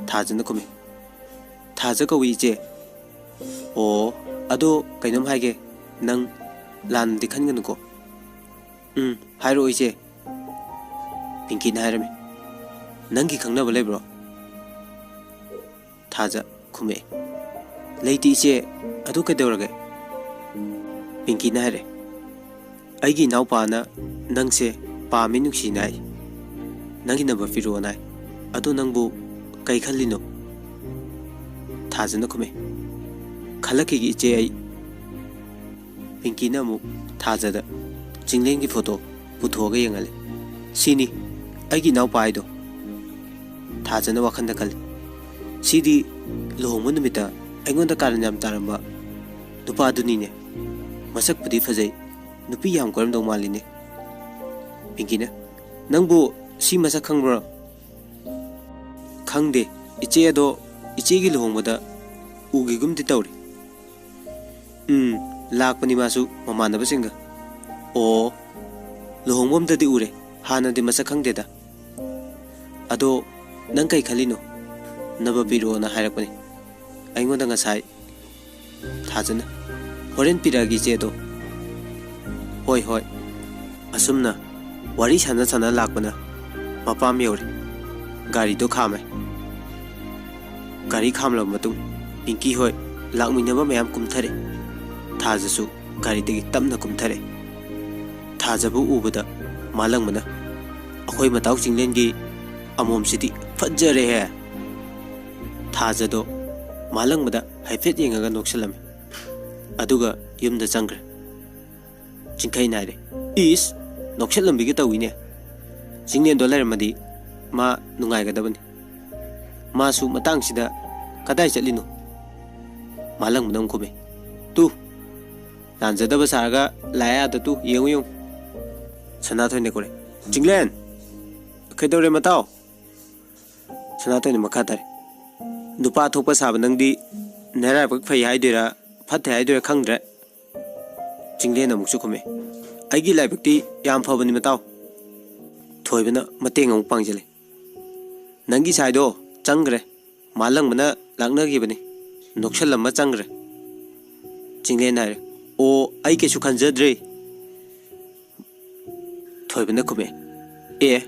ꯊꯥꯖꯅ ꯈꯨꯝꯃꯤ, "ꯊꯥꯖ ꯀꯧꯏ, ꯏꯆꯦ꯫" "ꯑꯣ, ꯑꯗꯣ ꯀꯩꯅꯣꯝ ꯍꯥꯏꯒꯦ, ꯅꯪ ꯂꯥꯟꯅꯗꯤ ꯈꯟꯒꯅꯨꯀꯣ꯫" "ꯎꯝ, ꯍꯥꯏꯔꯛꯑꯣ, ꯏꯆꯦ꯫" ꯄꯤꯡꯀꯤꯅ ꯍꯥꯏꯔꯝꯃꯤ, "ꯅꯪꯒꯤ ꯈꯪꯅꯕ ꯂꯩꯕ꯭ꯔꯣ?" ꯊꯥꯖ ꯈꯨꯝꯃꯛꯑꯦ, "ꯂꯩꯇꯦ, ꯏꯆꯦ꯫ ꯑꯗꯨ ꯀꯩꯗꯧꯔꯒꯦ?" ꯄꯤꯡꯀꯤꯅ ꯍꯥꯏꯔꯦ, "ꯑꯩꯒꯤ ꯏꯅꯥꯎꯄꯥꯅ ꯅꯪꯁꯦ ꯄꯥꯝꯃꯤ, ꯅꯨꯡꯁꯤꯅ ꯍꯥꯏ꯫ ꯅꯪꯒꯤ ꯅꯝꯕꯔ ꯄꯤꯔꯛꯑꯣꯅ ꯍꯥꯏ꯫ ꯑꯗꯣ ꯅꯪꯕꯨ ꯀꯩ ꯈꯜꯂꯤꯅꯣ?" ꯊꯥꯖꯅ ꯈꯨꯝꯃꯦ, "ꯈꯜꯂꯛꯈꯤꯒꯦ, ꯏꯆꯦ, ꯑꯩ꯫" ꯄꯤꯡꯀꯤꯅ ꯑꯃꯨꯛ ꯊꯥꯖꯗ ꯆꯤꯡꯂꯦꯟꯒꯤ ꯐꯣꯇꯣ ꯄꯨꯊꯣꯛꯑꯒ ꯌꯦꯡꯍꯜꯂꯦ꯫ "ꯁꯤꯅꯤ ꯑꯩꯒꯤ ꯏꯅꯥꯎꯄꯥ ꯍꯥꯏꯗꯣ꯫" ꯊꯥꯖꯅ ꯋꯥꯈꯜꯗ ꯈꯜꯂꯤ, "ꯁꯤꯗꯤ ꯂꯨꯍꯣꯡꯕ ꯅꯨꯃꯤꯠꯇ ꯑꯩꯉꯣꯟꯗ ꯀꯥꯔꯟ ꯌꯥꯝ ꯇꯥꯔꯝꯕ ꯅꯨꯄꯥꯗꯨꯅꯤꯅꯦ꯫ ꯃꯁꯛꯄꯨꯗꯤ ꯐꯖꯩ, ꯅꯨꯄꯤ ꯌꯥꯝ ꯀꯣꯏꯔꯝꯗꯧ ꯃꯥꯜꯂꯤꯅꯦ꯫ ꯄꯤꯡꯀꯤꯅ, "ꯅꯪꯕꯨ ꯁꯤ ꯃꯁꯛ ꯈꯪꯕ꯭ꯔꯣ?" "ꯈꯪꯗꯦ, ꯏꯆꯦ ꯑꯗꯣ ꯏꯆꯦꯒꯤ ꯂꯨꯍꯣꯡꯕꯗ ꯎꯒꯤꯒꯨꯝꯗꯤ ꯇꯧꯔꯦ꯫" "ꯎꯝ, ꯂꯥꯛꯄꯅꯤ ꯃꯥꯁꯨ ꯃꯃꯥꯟꯅꯕꯁꯤꯡꯒ꯫" "ꯑꯣ, ꯂꯨꯍꯣꯡꯕ ꯑꯝꯗꯗꯤ ꯎꯔꯦ, ꯍꯥꯟꯅꯗꯤ ꯃꯁꯛ ꯈꯪꯗꯦꯗ꯫ ꯑꯗꯣ ꯅꯪ ꯀꯩ ꯈꯜꯂꯤꯅꯣ?" "ꯅꯝꯕꯔ ꯄꯤꯔꯛꯑꯣꯅ ꯍꯥꯏꯔꯛꯄꯅꯤ ꯑꯩꯉꯣꯟꯗ ꯉꯁꯥꯏ ꯊꯥꯖꯅ꯫" "ꯍꯣꯔꯦꯟ ꯄꯤꯔꯛꯑꯒꯦ ꯏꯆꯦꯗꯣ꯫" "ꯍꯣꯏ, ꯍꯣꯏ꯫" ꯑꯁꯨꯝꯅ ꯋꯥꯔꯤ ꯁꯥꯟꯅ ꯁꯥꯟꯅ ꯂꯥꯛꯄꯅ ꯃꯄꯥꯝ ꯌꯧꯔꯦ꯫ ꯒꯥꯔꯤꯗꯣ ꯈꯥꯝꯃꯦ꯫ ꯒꯥꯔꯤ ꯈꯥꯝꯂꯕ ꯃꯇꯨꯡ ꯄꯤꯡꯀꯤ ꯍꯣꯏ ꯂꯥꯛꯃꯤꯟꯅꯕ ꯃꯌꯥꯝ ꯀꯨꯝꯊꯔꯦ꯫ ꯊꯥꯖꯁꯨ ꯒꯥꯔꯤꯗꯒꯤ ꯇꯞꯅ ꯀꯨꯝꯊꯔꯦ꯫ ꯊꯥꯖꯕꯨ ꯎꯕꯗ ꯃꯥꯂꯪꯕꯅ, "ꯑꯩꯈꯣꯏ ꯃꯇꯥꯎ ꯆꯤꯡꯂꯦꯟꯒꯤ ꯑꯃꯣꯝꯁꯤꯗꯤ ꯐꯖꯔꯦꯍꯦ!" ꯊꯥꯖꯗꯣ ꯃꯥꯂꯪꯕꯗ ꯍꯥꯏꯐꯦꯠ ꯌꯦꯡꯉꯒ ꯅꯣꯛꯁꯜꯂꯝꯃꯤ꯫ ꯑꯗꯨꯒ ꯌꯨꯝꯗ ꯆꯪꯈ꯭ꯔꯦ꯫ ꯆꯤꯡꯈꯩꯅ ꯍꯥꯏꯔꯦ, "ꯏꯁ, ꯅꯣꯛꯁꯜꯂꯝꯕꯤꯒ ꯇꯧꯏꯅꯦ꯫ ꯆꯤꯡꯂꯦꯟꯗꯣ ꯂꯩꯔꯝꯃꯗꯤ ꯃꯥ ꯅꯨꯡꯉꯥꯏꯒꯗꯕꯅꯤ꯫ ꯃꯥꯁꯨ ꯃꯇꯥꯡꯁꯤꯗ ꯀꯗꯥꯏ ꯆꯠꯂꯤꯅꯣ?" ꯃꯥꯂꯪꯕꯅ ꯑꯃꯨꯛ ꯈꯨꯝꯃꯦ, "ꯇꯨ, ꯂꯥꯟꯖꯗꯕ ꯁꯥꯔꯒ ꯂꯥꯛꯑꯦ ꯑꯥꯗ ꯇꯨ, ꯌꯦꯡꯉꯨ, ꯌꯦꯡꯉꯨ꯫" ꯁꯅꯥꯊꯣꯏꯅ ꯀꯧꯔꯦ, "ꯆꯤꯡꯂꯦꯟ!" "ꯀꯩꯗꯧꯔꯦ ꯃꯇꯥꯎ?" ꯁꯅꯥꯇꯣꯟꯅ ꯃꯈꯥ ꯇꯥꯔꯦ, "ꯅꯨꯄꯥ ꯊꯣꯛꯄ ꯁꯥꯕ ꯅꯪꯗꯤ ꯅꯔꯥꯏꯕꯛ ꯐꯩ ꯍꯥꯏꯗꯣꯏꯔꯥ ꯐꯠꯇꯦ ꯍꯥꯏꯗꯣꯏꯔꯥ ꯈꯪꯗ꯭ꯔꯦ꯫" ꯆꯤꯡꯂꯦꯟ ꯑꯃꯨꯛꯁꯨ ꯈꯨꯝꯃꯦ, "ꯑꯩꯒꯤ ꯂꯥꯏꯕꯛꯇꯤ ꯌꯥꯝ ꯐꯕꯅꯤ ꯃꯇꯥꯎ꯫" ꯊꯣꯏꯕꯅ ꯃꯇꯦꯡ ꯑꯃꯨꯛ ꯄꯥꯡꯖꯜꯂꯦ, "ꯅꯪꯒꯤ ꯁꯥꯏꯗꯣ ꯆꯪꯈ꯭ꯔꯦ, ꯃꯥꯂꯪꯕꯅ ꯂꯥꯛꯅꯈꯤꯕꯅꯤ, ꯅꯣꯛꯁꯜꯂꯝꯃ ꯆꯪꯈ꯭ꯔꯦ꯫" ꯆꯤꯡꯂꯦꯟ ꯍꯥꯏꯔꯦ, "ꯑꯣ, ꯑꯩ ꯀꯩꯁꯨ ꯈꯟꯖꯗ꯭ꯔꯦ꯫" ꯊꯣꯏꯕꯅ ꯈꯨꯝꯃꯦ, "ꯑꯦ,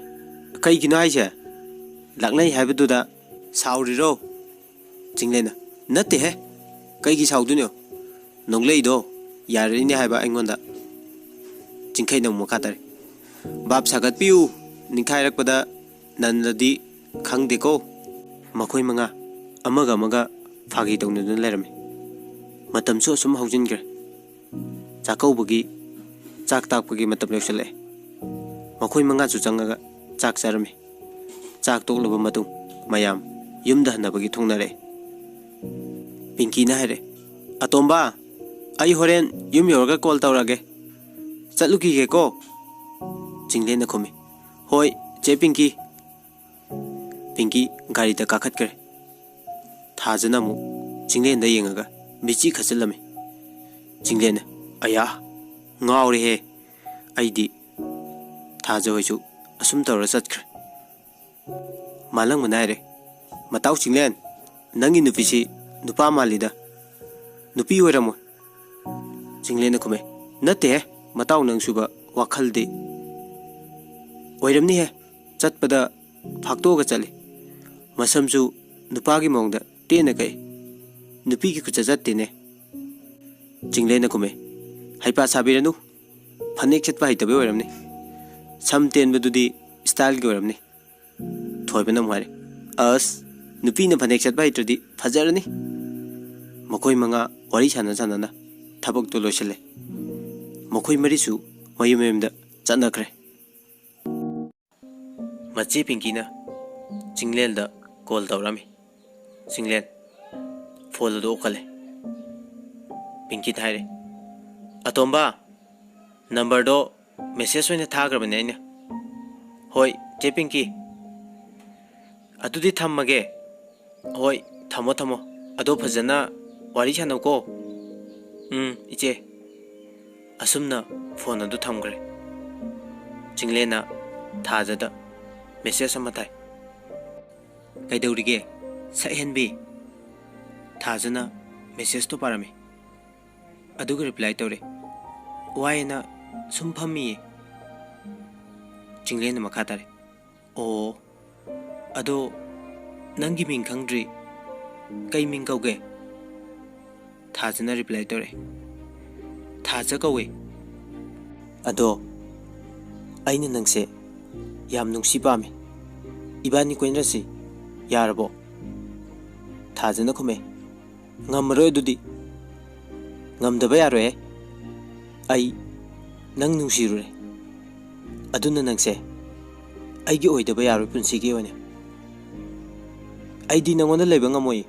ꯀꯩꯒꯤꯅꯣ ꯍꯥꯏꯁꯦ? ꯂꯥꯛꯅꯩ ꯍꯥꯏꯕꯗꯨꯗ ꯁꯥꯎꯔꯤꯔꯣ?" ꯆꯤꯡꯂꯦꯟꯅ, "ꯅꯠꯇꯦꯍꯦ, ꯀꯩꯒꯤ ꯁꯥꯎꯗꯣꯏꯅꯣ? ꯅꯣꯛꯂꯛꯏꯗꯣ ꯌꯥꯔꯛꯏꯅꯦ ꯍꯥꯏꯕ ꯑꯩꯉꯣꯟꯗ꯫" ꯆꯤꯡꯈꯩꯅ ꯑꯃꯨꯛ ꯃꯈꯥ ꯇꯥꯔꯦ, "ꯚꯥꯞ ꯁꯥꯒꯠꯄꯤꯌꯨ, ꯅꯤꯡꯈꯥꯏꯔꯛꯄꯗ ꯅꯟꯂꯗꯤ ꯈꯪꯗꯦꯀꯣ꯫" ꯃꯈꯣꯏ ꯃꯉꯥ ꯑꯃꯒ ꯑꯃꯒ ꯐꯥꯒꯤ ꯇꯧꯅꯗꯨꯅ ꯂꯩꯔꯝꯃꯤ꯫ ꯃꯇꯝꯁꯨ ꯑꯁꯨꯝ ꯍꯧꯖꯤꯟꯈ꯭ꯔꯦ꯫ ꯆꯥꯛꯀꯧꯕꯒꯤ ꯆꯥꯛ ꯇꯥꯛꯄꯒꯤ ꯃꯇꯝ ꯌꯧꯁꯤꯜꯂꯛꯑꯦ꯫ ꯃꯈꯣꯏ ꯃꯉꯥꯁꯨ ꯆꯪꯉꯒ ꯆꯥꯛ ꯆꯥꯔꯝꯃꯤ꯫ ꯆꯥꯛ ꯇꯣꯛꯂꯕ ꯃꯇꯨꯡ ꯃꯌꯥꯝ ꯌꯨꯝꯗ ꯍꯟꯅꯕꯒꯤ ꯊꯣꯡꯅꯔꯛꯑꯦ꯫ ꯄꯤꯡꯀꯤꯅ ꯍꯥꯏꯔꯦ, "ꯑꯇꯣꯝꯕ, ꯑꯩ ꯍꯣꯔꯦꯟ ꯌꯨꯝ ꯌꯧꯔꯒ ꯀꯣꯜ ꯇꯧꯔꯛꯑꯒꯦ꯫ ꯆꯠꯂꯨꯈꯤꯒꯦꯀꯣ꯫ ꯆꯤꯡꯂꯦꯟꯅ ꯈꯨꯝꯃꯤ, "ꯍꯣꯏ, ꯆꯦ ꯄꯤꯡꯀꯤ꯫" ꯄꯤꯡꯀꯤ ꯒꯥꯔꯤꯗ ꯀꯥꯈꯠꯈ꯭ꯔꯦ꯫ ꯊꯥꯖꯅ ꯑꯃꯨꯛ ꯆꯤꯡꯂꯦꯟꯗ ꯌꯦꯡꯉꯒ ꯃꯤꯠꯆꯤ ꯈꯠꯆꯜꯂꯝꯃꯤ꯫ ꯆꯤꯡꯂꯦꯟꯅ, "ꯑꯌꯥ, ꯉꯥꯎꯔꯦꯍꯦ꯫ ꯑꯩꯗꯤ ꯊꯥꯖ ꯍꯣꯏꯁꯨ ꯑꯁꯨꯝ ꯇꯧꯔ ꯆꯠꯈ꯭ꯔꯦ꯫" ꯃꯥꯂꯪꯕꯅ ꯍꯥꯏꯔꯦ, "ꯃꯇꯥꯎ ꯆꯤꯡꯂꯦꯟ, ꯅꯪꯒꯤ ꯅꯨꯄꯤꯁꯤ ꯅꯨꯄꯥ ꯃꯥꯜꯂꯤꯗ꯫ ꯅꯨꯄꯤ ꯑꯣꯏꯔꯝꯃꯣꯏ꯫" ꯆꯤꯡꯂꯦꯟꯅ ꯈꯨꯝꯃꯦ, "ꯅꯠꯇꯦꯍꯦ, ꯃꯇꯥꯎ ꯅꯪꯁꯨꯕ ꯋꯥꯈꯜꯗꯤ꯫ ꯑꯣꯏꯔꯝꯅꯤꯍꯦ, ꯆꯠꯄꯗ ꯐꯥꯛꯇꯣꯛꯑꯒ ꯆꯠꯂꯤ꯫ ꯃꯁꯝꯁꯨ ꯅꯨꯄꯥꯒꯤ ꯃꯑꯣꯡꯗ ꯇꯦꯟꯅ ꯀꯛꯏ꯫ ꯅꯨꯄꯤꯒꯤ ꯈꯨꯠꯆꯠ ꯆꯠꯇꯦꯅꯦ꯫" ꯆꯤꯡꯂꯦꯟꯅ ꯈꯨꯝꯃꯦ, "ꯍꯩꯄꯥ ꯁꯥꯕꯤꯔꯅꯨ꯫ ꯐꯅꯦꯛ ꯁꯦꯠꯄ ꯍꯩꯇꯕꯩ ꯑꯣꯏꯔꯝꯅꯤ꯫ ꯁꯝ ꯇꯦꯟꯕꯗꯨꯗꯤ ꯁ꯭ꯇꯥꯏꯜꯒꯤ ꯑꯣꯏꯔꯝꯅꯤ꯫" ꯊꯣꯏꯕꯅ ꯑꯃꯨꯛ ꯍꯥꯏꯔꯦ, "ꯑꯁ, ꯅꯨꯄꯤꯅ ꯐꯅꯦꯛ ꯁꯦꯠꯄ ꯍꯩꯇ꯭ꯔꯗꯤ ꯐꯖꯔꯅꯤ꯫" ꯃꯈꯣꯏ ꯃꯉꯥ ꯋꯥꯔꯤ ꯁꯥꯟꯅ ꯁꯥꯟꯅꯅ ꯊꯕꯛꯇꯨ ꯂꯣꯏꯁꯤꯜꯂꯦ꯫ ꯃꯈꯣꯏ ꯃꯔꯤꯁꯨ ꯃꯌꯨꯝ ꯃꯌꯨꯝꯗ ꯆꯠꯅꯈ꯭ꯔꯦ꯫ ꯃꯆꯦ ꯄꯤꯡꯀꯤꯅ ꯆꯤꯡꯂꯦꯟꯗ ꯀꯣꯜ ꯇꯧꯔꯛꯑꯝꯃꯤ꯫ ꯆꯤꯡꯂꯦꯟ ꯐꯣꯟ ꯑꯗꯨ ꯑꯣꯛꯀꯜꯂꯦ꯫ ꯄꯤꯡꯀꯤꯗ ꯍꯥꯏꯔꯦ, "ꯑꯇꯣꯝꯕ, ꯅꯝꯕꯔꯗꯣ ꯃꯦꯁꯦꯖ ꯑꯣꯏꯅ ꯊꯥꯈ꯭ꯔꯕꯅꯦ ꯑꯩꯅ꯫" "ꯍꯣꯏ, ꯆꯦ ꯄꯤꯡꯀꯤ꯫ ꯑꯗꯨꯗꯤ ꯊꯝꯃꯒꯦ꯫" "ꯍꯣꯏ, ꯊꯝꯃꯣ, ꯊꯝꯃꯣ꯫ ꯑꯗꯣ ꯐꯖꯅ ꯋꯥꯔꯤ ꯁꯥꯟꯅꯧꯀꯣ꯫" "ꯎꯝ, ꯏꯆꯦ꯫" ꯑꯁꯨꯝꯅ ꯐꯣꯟ ꯑꯗꯨ ꯊꯝꯈ꯭ꯔꯦ꯫ ꯆꯤꯡꯂꯦꯟꯅ ꯊꯥꯖꯗ ꯃꯦꯁꯦꯖ ꯑꯃ ꯊꯥꯏ꯫ "ꯀꯩꯗꯧꯔꯤꯒꯦ, ꯁꯛꯍꯦꯟꯕꯤ?" ꯊꯥꯖꯅ ꯃꯦꯁꯦꯖꯇꯣ ꯄꯥꯔꯝꯃꯤ꯫ ꯑꯗꯨꯒ ꯔꯤꯄ꯭ꯂꯥꯏ ꯇꯧꯔꯦ, "ꯋꯥꯏꯅ ꯁꯨꯝ ꯐꯝꯃꯤꯌꯦ꯫" ꯆꯤꯡꯂꯦꯟꯅ ꯃꯈꯥ ꯇꯥꯔꯦ, "ꯑꯣ, ꯑꯗꯣ ꯅꯪꯒꯤ ꯃꯤꯡ ꯈꯪꯗ꯭ꯔꯤ꯫ ꯀꯩ ꯃꯤꯡ ꯀꯧꯒꯦ?" ꯊꯥꯖꯅ ꯔꯤꯄ꯭ꯂꯥꯏ ꯇꯧꯔꯛꯑꯦ, "ꯊꯥꯖ ꯀꯧꯋꯦ꯫" "ꯑꯗꯣ ꯑꯩꯅ ꯅꯪꯁꯦ ꯌꯥꯝ ꯅꯨꯡꯁꯤ ꯄꯥꯝꯃꯤ꯫ ꯏꯕꯥꯅꯤ ꯀꯣꯏꯅꯔꯁꯤ, ꯌꯥꯔꯕꯣ?" ꯊꯥꯖꯅ ꯈꯨꯝꯃꯦ, "ꯉꯝꯃꯔꯣꯏ ꯑꯗꯨꯗꯤ꯫ ꯉꯝꯗꯕ ꯌꯥꯔꯣꯏꯍꯦ꯫ ꯑꯩ ꯅꯪ ꯅꯨꯡꯁꯤꯔꯨꯔꯦ꯫ ꯑꯗꯨꯅ ꯅꯪꯁꯦ ꯑꯩꯒꯤ ꯑꯣꯏꯗꯕ ꯌꯥꯔꯣꯏ ꯄꯨꯟꯁꯤꯒꯤ ꯑꯣꯏꯅ꯫ ꯑꯩꯗꯤ ꯅꯪꯉꯣꯟꯗ ꯂꯩꯕ ꯉꯝꯃꯣꯏ꯫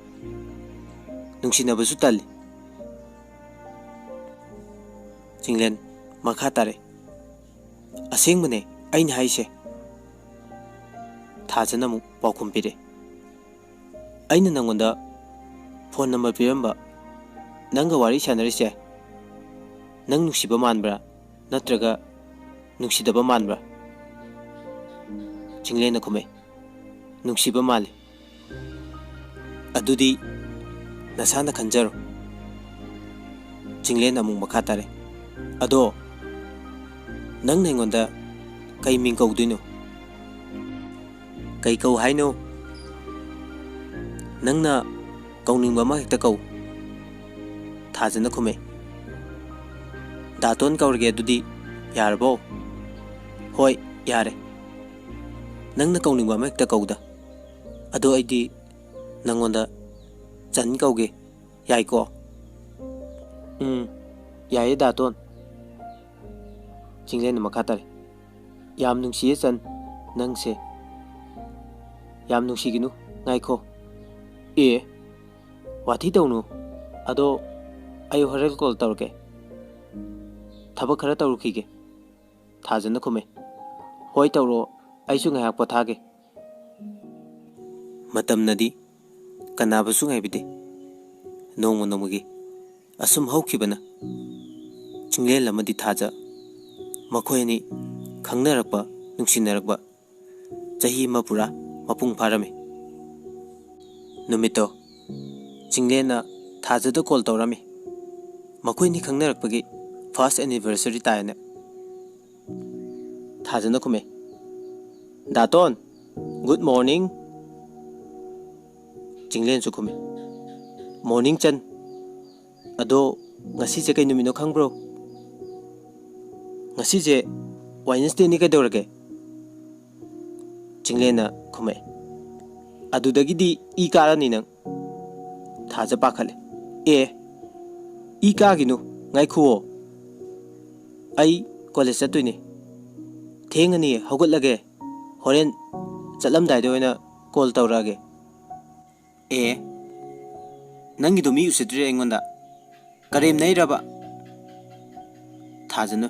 ꯅꯨꯡꯁꯤꯅꯕꯁꯨ ꯇꯜꯂꯤ꯫" ꯆꯤꯡꯂꯦꯟ ꯃꯈꯥ ꯇꯥꯔꯦ꯫ "ꯑꯁꯦꯡꯕꯅꯦ ꯑꯩꯅ ꯍꯥꯏꯁꯦ", ꯊꯥꯖꯅ ꯑꯃꯨꯛ ꯄꯥꯎꯈꯨꯝ ꯄꯤꯔꯛꯑꯦ꯫ "ꯑꯩꯅ ꯅꯪꯉꯣꯟꯗ ꯐꯣꯟ ꯅꯝꯕꯔ ꯄꯤꯔꯝꯕ, ꯅꯪꯒ ꯋꯥꯔꯤ ꯁꯥꯟꯅꯔꯤꯁꯦ ꯅꯪ ꯅꯨꯡꯁꯤꯕ ꯃꯥꯟꯕ꯭ꯔꯥ, ꯅꯠꯇ꯭ꯔꯒ ꯅꯨꯡꯁꯤꯗꯕ ꯃꯥꯟꯕ꯭ꯔꯥ?" ꯆꯤꯡꯂꯦꯟꯅ ꯈꯨꯝꯃꯦ, "ꯅꯨꯡꯁꯤꯕ ꯃꯥꯜꯂꯤ"꯫ "ꯑꯗꯨꯗꯤ ꯅꯁꯥꯅ ꯈꯟꯖꯔꯣ"꯫ ꯆꯤꯡꯂꯦꯟ ꯑꯃꯨꯛ ꯃꯈꯥ ꯇꯥꯔꯦ, "ꯑꯗꯣ ꯅꯪꯅ ꯑꯩꯉꯣꯟꯗ ꯀꯩ ꯃꯤꯡ ꯀꯧꯗꯣꯏꯅꯣ?" "ꯀꯩ ꯀꯧ ꯍꯥꯏꯅꯣ? ꯅꯪꯅ ꯀꯧꯅꯤꯡꯕ ꯑꯃ ꯍꯦꯛꯇ ꯀꯧ", ꯊꯥꯖꯅ ꯈꯨꯝꯃꯦ꯫ "ꯗꯥꯇꯣꯟ ꯀꯧꯔꯒꯦ ꯑꯗꯨꯗꯤ, ꯌꯥꯔꯕꯣ?" "ꯍꯣꯏ, ꯌꯥꯔꯦ꯫ ꯅꯪꯅ ꯀꯧꯅꯤꯡꯕ ꯑꯃ ꯍꯦꯛꯇ ꯀꯧꯗ꯫ ꯑꯗꯣ ꯑꯩꯗꯤ ꯅꯪꯉꯣꯟꯗ ꯆꯟ ꯀꯧꯒꯦ, ꯌꯥꯏꯀꯣ?" "ꯎꯝ, ꯌꯥꯏꯌꯦ ꯗꯥꯇꯣꯟ"꯫ ꯆꯤꯡꯂꯦꯟꯅ ꯃꯈꯥ ꯇꯥꯔꯦ, "ꯌꯥꯝ ꯅꯨꯡꯁꯤꯌꯦ ꯆꯟ, ꯅꯪꯁꯦ꯫ ꯌꯥꯝ ꯅꯨꯡꯁꯤꯒꯅꯨ, ꯉꯥꯏꯈꯣ꯫ ꯑꯦ, ꯋꯥꯊꯤ ꯇꯧꯅꯨ꯫ ꯑꯗꯣ ꯑꯩ ꯍꯣꯔꯦꯟ ꯀꯣꯜ ꯇꯧꯔꯛꯀꯦ꯫ ꯊꯕꯛ ꯈꯔ ꯇꯧꯔꯨꯈꯤꯒꯦ"꯫ ꯊꯥꯖꯅ ꯈꯨꯝꯃꯦ, "ꯍꯣꯏ, ꯇꯧꯔꯛꯑꯣ, ꯑꯩꯁꯨ ꯉꯥꯏꯍꯥꯛ ꯄꯣꯊꯥꯒꯦ"꯫ ꯃꯇꯝꯅꯗꯤ ꯀꯅꯥꯕꯨꯁꯨ ꯉꯥꯏꯕꯤꯗꯦ꯫ ꯅꯣꯡꯃ ꯅꯣꯡꯃꯒꯤ ꯑꯁꯨꯝ ꯍꯧꯈꯤꯕꯅ ꯆꯤꯡꯂꯦꯟ ꯑꯃꯗꯤ ꯊꯥꯖ ꯃꯈꯣꯏ ꯑꯅꯤ ꯈꯪꯅꯔꯛꯄ, ꯅꯨꯡꯁꯤꯅꯔꯛꯄ ꯆꯍꯤ ꯑꯃ ꯄꯨꯔꯥ ꯃꯄꯨꯡ ꯐꯥꯔꯝꯃꯤ꯫ ꯅꯨꯃꯤꯠꯇꯣ ꯆꯤꯡꯂꯦꯟꯅ ꯊꯥꯖꯗ ꯀꯣꯜ ꯇꯧꯔꯝꯃꯤ, ꯃꯈꯣꯏꯅꯤ ꯈꯪꯅꯔꯛꯄꯒꯤ ꯐꯥꯔꯁ ꯑꯦꯅꯤꯚꯔꯁꯔꯤ ꯇꯥꯏꯅ꯫ ꯊꯥꯖꯅ ꯈꯨꯝꯃꯦ, "ꯗꯥꯇꯣꯟ, ꯒꯨꯗ ꯃꯣꯔꯅꯤꯡ"꯫ ꯆꯤꯡꯂꯦꯟꯁꯨ ꯈꯨꯝꯃꯤ, "ꯃꯣꯔꯅꯤꯡ ꯆꯟ꯫ ꯑꯗꯣ ꯉꯁꯤꯁꯦ ꯀꯩ ꯅꯨꯃꯤꯠꯅꯣ ꯈꯪꯕ꯭ꯔꯣ?" "ꯉꯁꯤꯁꯦ ꯋꯥꯏꯅꯁꯗꯦꯅꯤ, ꯀꯩꯗꯧꯔꯒꯦ?" ꯆꯤꯡꯂꯦꯟꯅ ꯈꯨꯝꯃꯛꯑꯦ, "ꯑꯗꯨꯗꯒꯤꯗꯤ ꯏ ꯀꯥꯔꯅꯤ ꯅꯪ"꯫ ꯊꯥꯖ ꯄꯥꯈꯠꯂꯦ, "ꯑꯦ, ꯏ ꯀꯥꯒꯤꯅꯨ, ꯉꯥꯏꯈꯨꯑꯣ꯫ ꯑꯩ ꯀꯣꯂꯦꯖ ꯆꯠꯇꯣꯏꯅꯦ꯫ ꯊꯦꯡꯉꯅꯤ, ꯍꯧꯒꯠꯂꯒꯦ꯫ ꯍꯣꯔꯦꯟ ꯆꯠꯂꯝꯗꯥꯏꯗ ꯑꯣꯏꯅ ꯀꯣꯜ ꯇꯧꯔꯛꯑꯒꯦ"꯫ "ꯑꯦ, ꯅꯪꯒꯤꯗꯣ ꯃꯤ ꯎꯁꯤꯠꯇ꯭ꯔꯤꯔ ꯑꯩꯉꯣꯟꯗ? ꯀꯔꯦꯝꯅꯩꯔꯕ?" ꯊꯥꯖꯅ,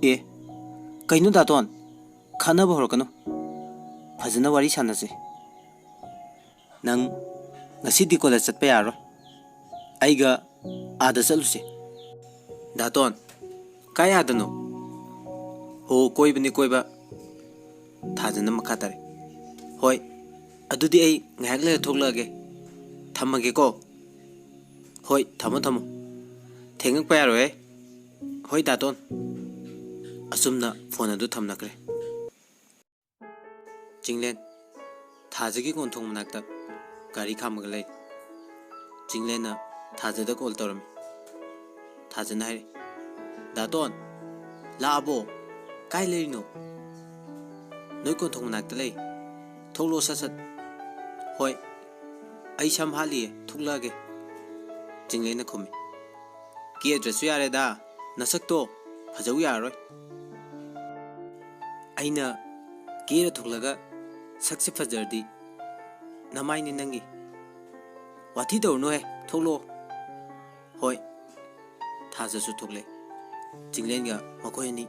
"ꯑꯦ, ꯀꯩꯅꯣ ꯗꯥꯇꯣꯟ? ꯈꯠꯅꯕ ꯍꯧꯔꯛꯀꯅꯨ꯫ ꯐꯖꯅ ꯋꯥꯔꯤ ꯁꯥꯟꯅꯁꯤ꯫ ꯅꯪ ꯉꯁꯤꯗꯤ ꯀꯣꯂꯦꯖ ꯆꯠꯄ ꯌꯥꯔꯔꯣꯏ꯫ ꯑꯩꯒ ꯑꯥꯗ ꯆꯠꯂꯨꯁꯦ꯫ ꯗꯥꯇꯣꯟ, ꯀꯥꯏ ꯑꯥꯗꯅꯣ? ꯍꯣ, ꯀꯣꯏꯕꯅꯤ, ꯀꯣꯏꯕ꯫ ꯊꯥꯖꯅ ꯃꯈꯥ ꯇꯥꯔꯦ꯫ ꯍꯣꯏ, ꯑꯗꯨꯗꯤ ꯑꯩ ꯉꯥꯏꯍꯥꯛ ꯂꯩꯔ ꯊꯣꯛꯂꯛꯑꯒꯦ꯫ ꯊꯝꯃꯒꯦꯀꯣ꯫ ꯍꯣꯏ, ꯊꯝꯃꯣ, ꯊꯝꯃꯣ꯫ ꯊꯦꯡꯉꯛꯄ ꯌꯥꯔꯣꯏꯍꯦ꯫ ꯍꯣꯏ, ꯗꯥꯇꯣꯟ꯫ ꯑꯁꯨꯝꯅ ꯐꯣꯟ ꯑꯗꯨ ꯊꯝꯅꯈ꯭ꯔꯦ꯫ ꯆꯤꯡꯂꯦꯟ, ꯊꯥꯖꯒꯤ ꯀꯣꯟꯊꯣꯡ ꯃꯅꯥꯛꯇ ꯒꯥꯔꯤ ꯈꯥꯝꯃꯒ ꯂꯩ꯫ ꯆꯤꯡꯂꯦꯟꯅ ꯊꯥꯖꯗ ꯀꯣꯜ ꯇꯧꯔꯝꯃꯤ꯫ ꯊꯥꯖꯅ ꯍꯥꯏꯔꯦ, "ꯗꯥꯇꯣꯟ, ꯂꯥꯛꯑꯕꯣ? ꯀꯥꯏ ꯂꯩꯔꯤꯅꯣ?" "ꯅꯣꯏ ꯀꯣꯟꯊꯣꯡ ꯃꯅꯥꯛꯇ ꯂꯩ꯫ ꯊꯣꯛꯂꯛꯑꯣ ꯁꯠ ꯁꯠ꯫" "ꯍꯣꯏ, ꯑꯩ ꯁꯝ ꯍꯥꯠꯂꯤꯌꯦ, ꯊꯣꯛꯂꯛꯑꯒꯦ꯫" ꯆꯤꯡꯂꯦꯟꯅ ꯈꯨꯝꯃꯤ꯫ "ꯀꯦꯗ꯭ꯔꯁꯨ ꯌꯥꯔꯦꯗ, ꯅꯁꯛꯇꯣ ꯐꯖꯧ ꯌꯥꯔꯔꯣꯏ꯫" "ꯑꯩꯅ ꯀꯦꯔ ꯊꯣꯛꯂꯒ ꯁꯛꯁꯦ ꯐꯖꯔꯗꯤ ꯅꯃꯥꯏꯅꯦ ꯅꯪꯒꯤ꯫" "ꯋꯥꯊꯤ ꯇꯧꯔꯨꯅꯨꯍꯦ, ꯊꯣꯛꯂꯛꯑꯣ꯫" "ꯍꯣꯏ꯫" ꯊꯥꯖꯁꯨ ꯊꯣꯛꯂꯦ꯫ ꯆꯤꯡꯂꯦꯟꯒ ꯃꯈꯣꯏ ꯑꯅꯤ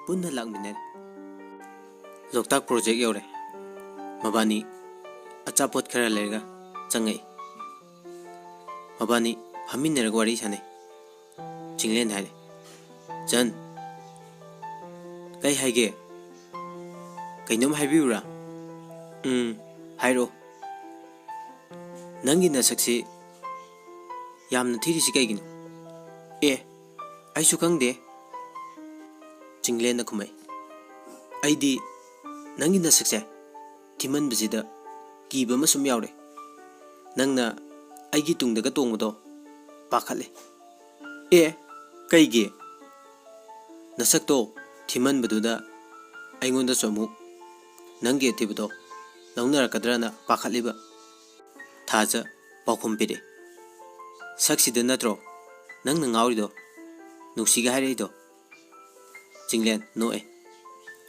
ꯄꯨꯟꯅ ꯂꯥꯛꯃꯤꯟꯅꯔꯦ꯫ ꯂꯣꯛꯇꯥꯛ ꯄ꯭ꯔꯣꯖꯦꯛ ꯌꯧꯔꯦ꯫ ꯃꯕꯥꯅꯤ ꯑꯆꯥꯄꯣꯠ ꯈꯔ ꯂꯩꯔꯒ ꯆꯪꯉꯛꯏ꯫ ꯃꯕꯥꯅꯤ ꯐꯝꯃꯤꯟꯅꯔꯒ ꯋꯥꯔꯤ ꯁꯥꯟꯅꯩ꯫ ꯆꯤꯡꯂꯦꯟ ꯍꯥꯏꯔꯦ, "ꯆꯟ, ꯀꯩ ꯍꯥꯏꯒꯦ? ꯀꯩꯅꯣꯝ ꯍꯥꯏꯕꯤꯌꯨꯔꯥ?" "ꯎꯝ, ꯍꯥꯏꯔꯛꯑꯣ꯫" "ꯅꯪꯒꯤ ꯅꯁꯛꯁꯤ ꯌꯥꯝꯅ ꯊꯤꯔꯤꯁꯤ ꯀꯩꯒꯤꯅꯣ?" "ꯑꯦ, ꯑꯩꯁꯨ ꯈꯪꯗꯦ꯫" ꯆꯤꯡꯂꯦꯟꯅ ꯈꯨꯝꯃꯛꯏ꯫ "ꯑꯩꯗꯤ ꯅꯪꯒꯤ ꯅꯁꯛꯁꯦ ꯊꯤꯃꯟꯕꯁꯤꯗ ꯀꯤꯕ ꯑꯃ ꯁꯨꯝ ꯌꯥꯎꯔꯦ꯫ ꯅꯪꯅ ꯑꯩꯒꯤ ꯇꯨꯡꯗꯒ ꯇꯣꯡꯕꯗꯣ ꯄꯥꯈꯠꯂꯦ꯫" "ꯑꯦ, ꯀꯩꯒꯤ?" "ꯅꯁꯛꯇꯣ ꯊꯤꯃꯟꯕꯗꯨꯗ ꯑꯩꯉꯣꯟꯗꯁꯨ ꯑꯃꯨꯛ ꯅꯪꯒꯤ ꯑꯊꯤꯕꯗꯣ ꯂꯧꯅꯔꯛꯀꯗ꯭ꯔꯅ ꯄꯥꯈꯠꯂꯤꯕ꯫" ꯊꯥꯖ ꯄꯥꯎꯈꯨꯝ ꯄꯤꯔꯛꯏ꯫ "ꯁꯛꯁꯤꯗ ꯅꯠꯇ꯭ꯔꯣ ꯅꯪꯅ ꯉꯥꯎꯔꯤꯗꯣ, ꯅꯨꯡꯁꯤꯒ ꯍꯥꯏꯔꯛꯏꯗꯣ?" ꯆꯤꯡꯂꯦꯟ ꯅꯣꯛꯑꯦ꯫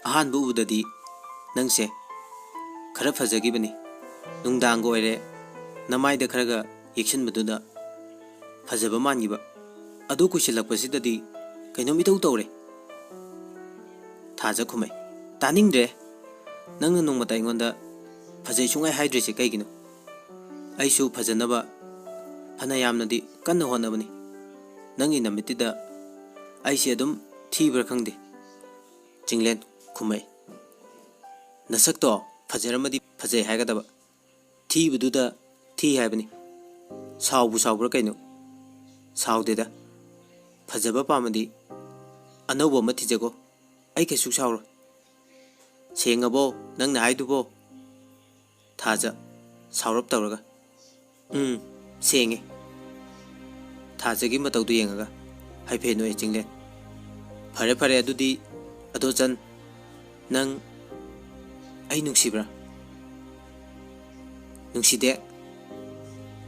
"ꯑꯍꯥꯟꯕ ꯎꯕꯗꯗꯤ ꯅꯪꯁꯦ ꯈꯔ ꯐꯖꯈꯤꯕꯅꯤ꯫ ꯅꯨꯡꯗꯥꯡꯒ ꯑꯣꯏꯔꯦ, ꯅꯃꯥꯏꯗ ꯈꯔꯒ ꯌꯦꯛꯁꯤꯟꯕꯗꯨꯗ ꯐꯖꯕ ꯃꯥꯟꯈꯤꯕ꯫ ꯑꯗꯨ ꯀꯨꯏꯁꯤꯜꯂꯛꯄꯁꯤꯗꯗꯤ ꯀꯩꯅꯣꯝ ꯏꯇꯧ ꯇꯧꯔꯦ꯫" ꯊꯥꯖ ꯈꯨꯝꯃꯛꯏ, "ꯇꯥꯅꯤꯡꯗ꯭ꯔꯦ꯫ ꯅꯪꯅ ꯅꯣꯡꯃꯇ ꯑꯩꯉꯣꯟꯗ ꯐꯖꯩ ꯁꯨꯡꯍꯥꯏ ꯍꯥꯏꯗ꯭ꯔꯤꯁꯦ ꯀꯩꯒꯤꯅꯣ? ꯑꯩꯁꯨ ꯐꯖꯅꯕ ꯐꯅ ꯌꯥꯝꯅꯗꯤ ꯀꯟꯅ ꯍꯣꯠꯅꯕꯅꯤ꯫ ꯅꯪꯒꯤ ꯅꯃꯤꯠꯇꯨꯗ ꯑꯩꯁꯦ ꯑꯗꯨꯝ ꯊꯤꯕ꯭ꯔꯥ ꯈꯪꯗꯦ꯫" ꯆꯤꯡꯂꯦꯟ ꯈꯨꯝꯃꯛꯏ, "ꯅꯁꯛꯇꯣ ꯐꯖꯔꯝꯃꯗꯤ ꯐꯖꯩ ꯍꯥꯏꯒꯗꯕ, ꯊꯤꯕꯗꯨꯗ ꯊꯤ ꯍꯥꯏꯕꯅꯤ꯫ ꯁꯥꯎꯕꯨ ꯁꯥꯎꯕ꯭ꯔꯥ ꯀꯩꯅꯣ?" "ꯁꯥꯎꯗꯦꯗ꯫ ꯐꯖꯕ ꯄꯥꯝꯃꯗꯤ ꯑꯅꯧꯕ ꯑꯃ ꯊꯤꯖꯒꯣ꯫ ꯑꯩ ꯀꯩꯁꯨ ꯁꯥꯎꯔꯣꯏ꯫" "ꯁꯦꯡꯉꯕꯣ ꯅꯪꯅ ꯍꯥꯏꯗꯨꯕꯣ?" ꯊꯥꯖ ꯁꯥꯎꯔꯞ ꯇꯧꯔꯒ, "ꯎꯝ, ꯁꯦꯡꯉꯦ꯫" ꯊꯥꯖꯒꯤ ꯃꯇꯧꯗꯨ ꯌꯦꯡꯉꯒ ꯍꯥꯏꯐꯦꯠ ꯅꯣꯛꯑꯦ ꯆꯤꯡꯂꯦꯟ꯫ "ꯐꯔꯦ, ꯐꯔꯦ, ꯑꯗꯨꯗꯤ ꯑꯗꯣ ꯆꯟ, ꯅꯪ ꯑꯩ ꯅꯨꯡꯁꯤꯕ꯭ꯔꯥ?" "ꯅꯨꯡꯁꯤꯗꯦ꯫"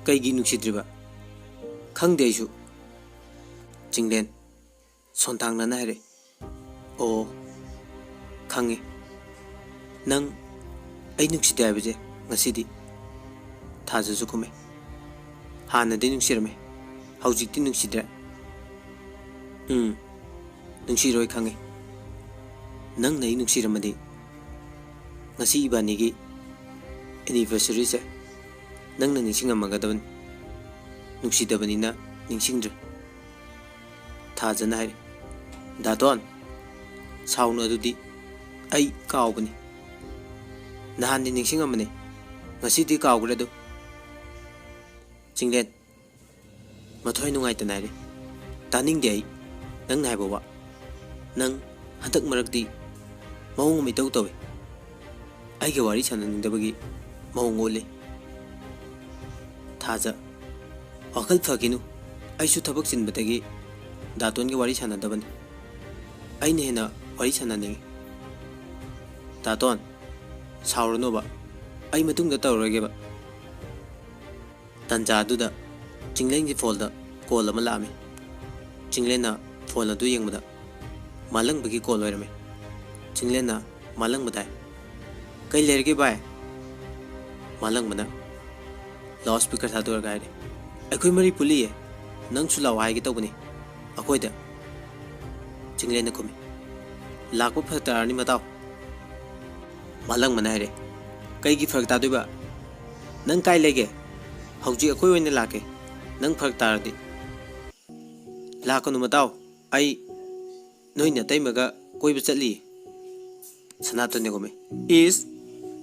"ꯀꯩꯒꯤ ꯅꯨꯡꯁꯤꯗ꯭ꯔꯤꯕ?" "ꯈꯪꯗꯦ ꯑꯩꯁꯨ꯫" ꯆꯤꯡꯂꯦꯟ ꯁꯣꯟꯊꯥꯡꯅꯅ ꯍꯥꯏꯔꯛꯏ, "ꯑꯣ, ꯈꯪꯉꯦ꯫ ꯅꯪ ꯑꯩ ꯅꯨꯡꯁꯤꯗꯦ ꯍꯥꯏꯕꯁꯦ ꯉꯁꯤꯗꯤ?" ꯊꯥꯖꯁꯨ ꯈꯨꯝꯃꯦ, "ꯍꯥꯟꯅꯗꯤ ꯅꯨꯡꯁꯤꯔꯝꯃꯦ, ꯍꯧꯖꯤꯛꯇꯤ ꯅꯨꯡꯁꯤꯗ꯭ꯔꯦ꯫" "ꯎꯝ, ꯅꯨꯡꯁꯤꯔꯣꯏ ꯈꯪꯉꯦ꯫ ꯅꯪꯅ ꯑꯩ ꯅꯨꯡꯁꯤꯔꯝꯃꯗꯤ ꯉꯁꯤ ꯏꯕꯥꯅꯤꯒꯤ anniversaryꯁꯦ ꯅꯪꯅ ꯅꯤꯡꯁꯤꯡꯉꯝꯃꯒꯗꯕꯅꯤ꯫ ꯅꯨꯡꯁꯤꯗꯕꯅꯤꯅ ꯅꯤꯡꯁꯤꯡꯗ꯭ꯔꯦ꯫" ꯊꯥꯖꯅ ꯍꯥꯏꯔꯤ, "ꯗꯥꯇꯣꯟ, ꯁꯥꯎꯅꯨ, ꯑꯗꯨꯗꯤ ꯑꯩ ꯀꯥꯎꯕꯅꯤ꯫ ꯅꯍꯥꯟꯗꯤ ꯅꯤꯡꯁꯤꯡꯉꯝꯕꯅꯤ, ꯉꯁꯤꯗꯤ ꯀꯥꯎꯈ꯭ꯔꯦ ꯑꯗꯨ꯫" ꯆꯤꯡꯂꯦꯟ ꯃꯊ꯭ꯋꯥꯏ ꯅꯨꯡꯉꯥꯏꯇꯅ ꯍꯥꯏꯔꯤ, "ꯇꯥꯅꯤꯡꯗꯦ ꯑꯩ ꯅꯪꯅ ꯍꯥꯏꯕ ꯋꯥ꯫ ꯅꯪ ꯍꯟꯗꯛ ꯃꯔꯛꯇꯤ ꯃꯑꯣꯡ ꯑꯃ ꯏꯇꯧ ꯇꯧꯏ꯫ ꯑꯩꯒ ꯋꯥꯔꯤ ꯁꯥꯟꯅꯅꯤꯡꯗꯕꯒꯤ ꯃꯑꯣꯡ ꯎꯠꯂꯤ꯫" ꯊꯥꯖ, "ꯋꯥꯈꯜ ꯐꯈꯤꯅꯨ꯫ ꯑꯩꯁꯨ ꯊꯕꯛ ꯆꯤꯟꯕꯗꯒꯤ ꯗꯥꯇꯣꯟꯒ ꯋꯥꯔꯤ ꯁꯥꯟꯅꯗꯕꯅꯤ꯫ ꯑꯩꯅ ꯍꯦꯟꯅ ꯋꯥꯔꯤ ꯁꯥꯟꯅꯅꯤꯡꯉꯤ꯫" "ꯗꯥꯇꯣꯟ, ꯁꯥꯎꯔꯅꯣꯕ꯫ ꯑꯩ ꯃꯇꯨꯡꯗ ꯇꯧꯔꯔꯣꯏꯒꯦꯕ꯫" ꯇꯟꯖꯥꯗꯨꯗ ꯆꯤꯡꯂꯦꯟꯒꯤ ꯐꯣꯟꯗ ꯀꯣꯜ ꯑꯃ ꯂꯥꯛꯑꯝꯃꯤ꯫ ꯆꯤꯡꯂꯦꯟꯅ ꯐꯣꯟ ꯑꯗꯨ ꯌꯦꯡꯕꯗ ꯃꯥꯂꯪꯕꯒꯤ ꯀꯣꯜ ꯑꯣꯏꯔꯝꯃꯤ꯫ ꯆꯤꯡꯂꯦꯟꯅ ꯃꯥꯂꯪꯕꯗ ꯍꯥꯏ, "ꯀꯩ ꯂꯩꯔꯒꯦ ꯚꯥꯏ?" ꯃꯥꯂꯪꯕꯅ ꯂꯥꯎꯠ ꯁ꯭ꯄꯤꯀꯔ ꯊꯥꯗꯣꯔꯒ ꯍꯥꯏꯔꯦ, "ꯑꯩꯈꯣꯏ ꯃꯔꯤ ꯄꯨꯜꯂꯤꯌꯦ, ꯅꯪꯁꯨ ꯂꯥꯛꯑꯣ ꯍꯥꯏꯒꯦ ꯇꯧꯕꯅꯤ ꯑꯩꯈꯣꯏꯗ꯫" ꯆꯤꯡꯂꯦꯟꯅ ꯈꯨꯝꯃꯤ, ꯂꯥꯛꯄ ꯐꯔꯛ ꯇꯥꯔꯅꯤ ꯃꯇꯥꯎ꯫ ꯃꯥꯂꯪꯕꯅ ꯍꯥꯏꯔꯦ, "ꯀꯩꯒꯤ ꯐꯔꯛ ꯇꯥꯗꯣꯏꯕ? ꯅꯪ ꯀꯥꯏ ꯂꯩꯒꯦ? ꯍꯧꯖꯤꯛ ꯑꯩꯈꯣꯏ ꯑꯣꯏꯅ ꯂꯥꯛꯀꯦ, ꯅꯪ ꯐꯔꯛ ꯇꯥꯔꯗꯤ꯫" "ꯂꯥꯛꯀꯅꯨ ꯃꯇꯥꯎ, ꯑꯩ ꯅꯣꯏ ꯅꯇꯩꯃꯒ ꯀꯣꯏꯕ ꯆꯠꯂꯤ꯫" ꯁꯅꯥꯇꯣꯟꯅ ꯈꯨꯝꯃꯦ, "ꯏꯁ,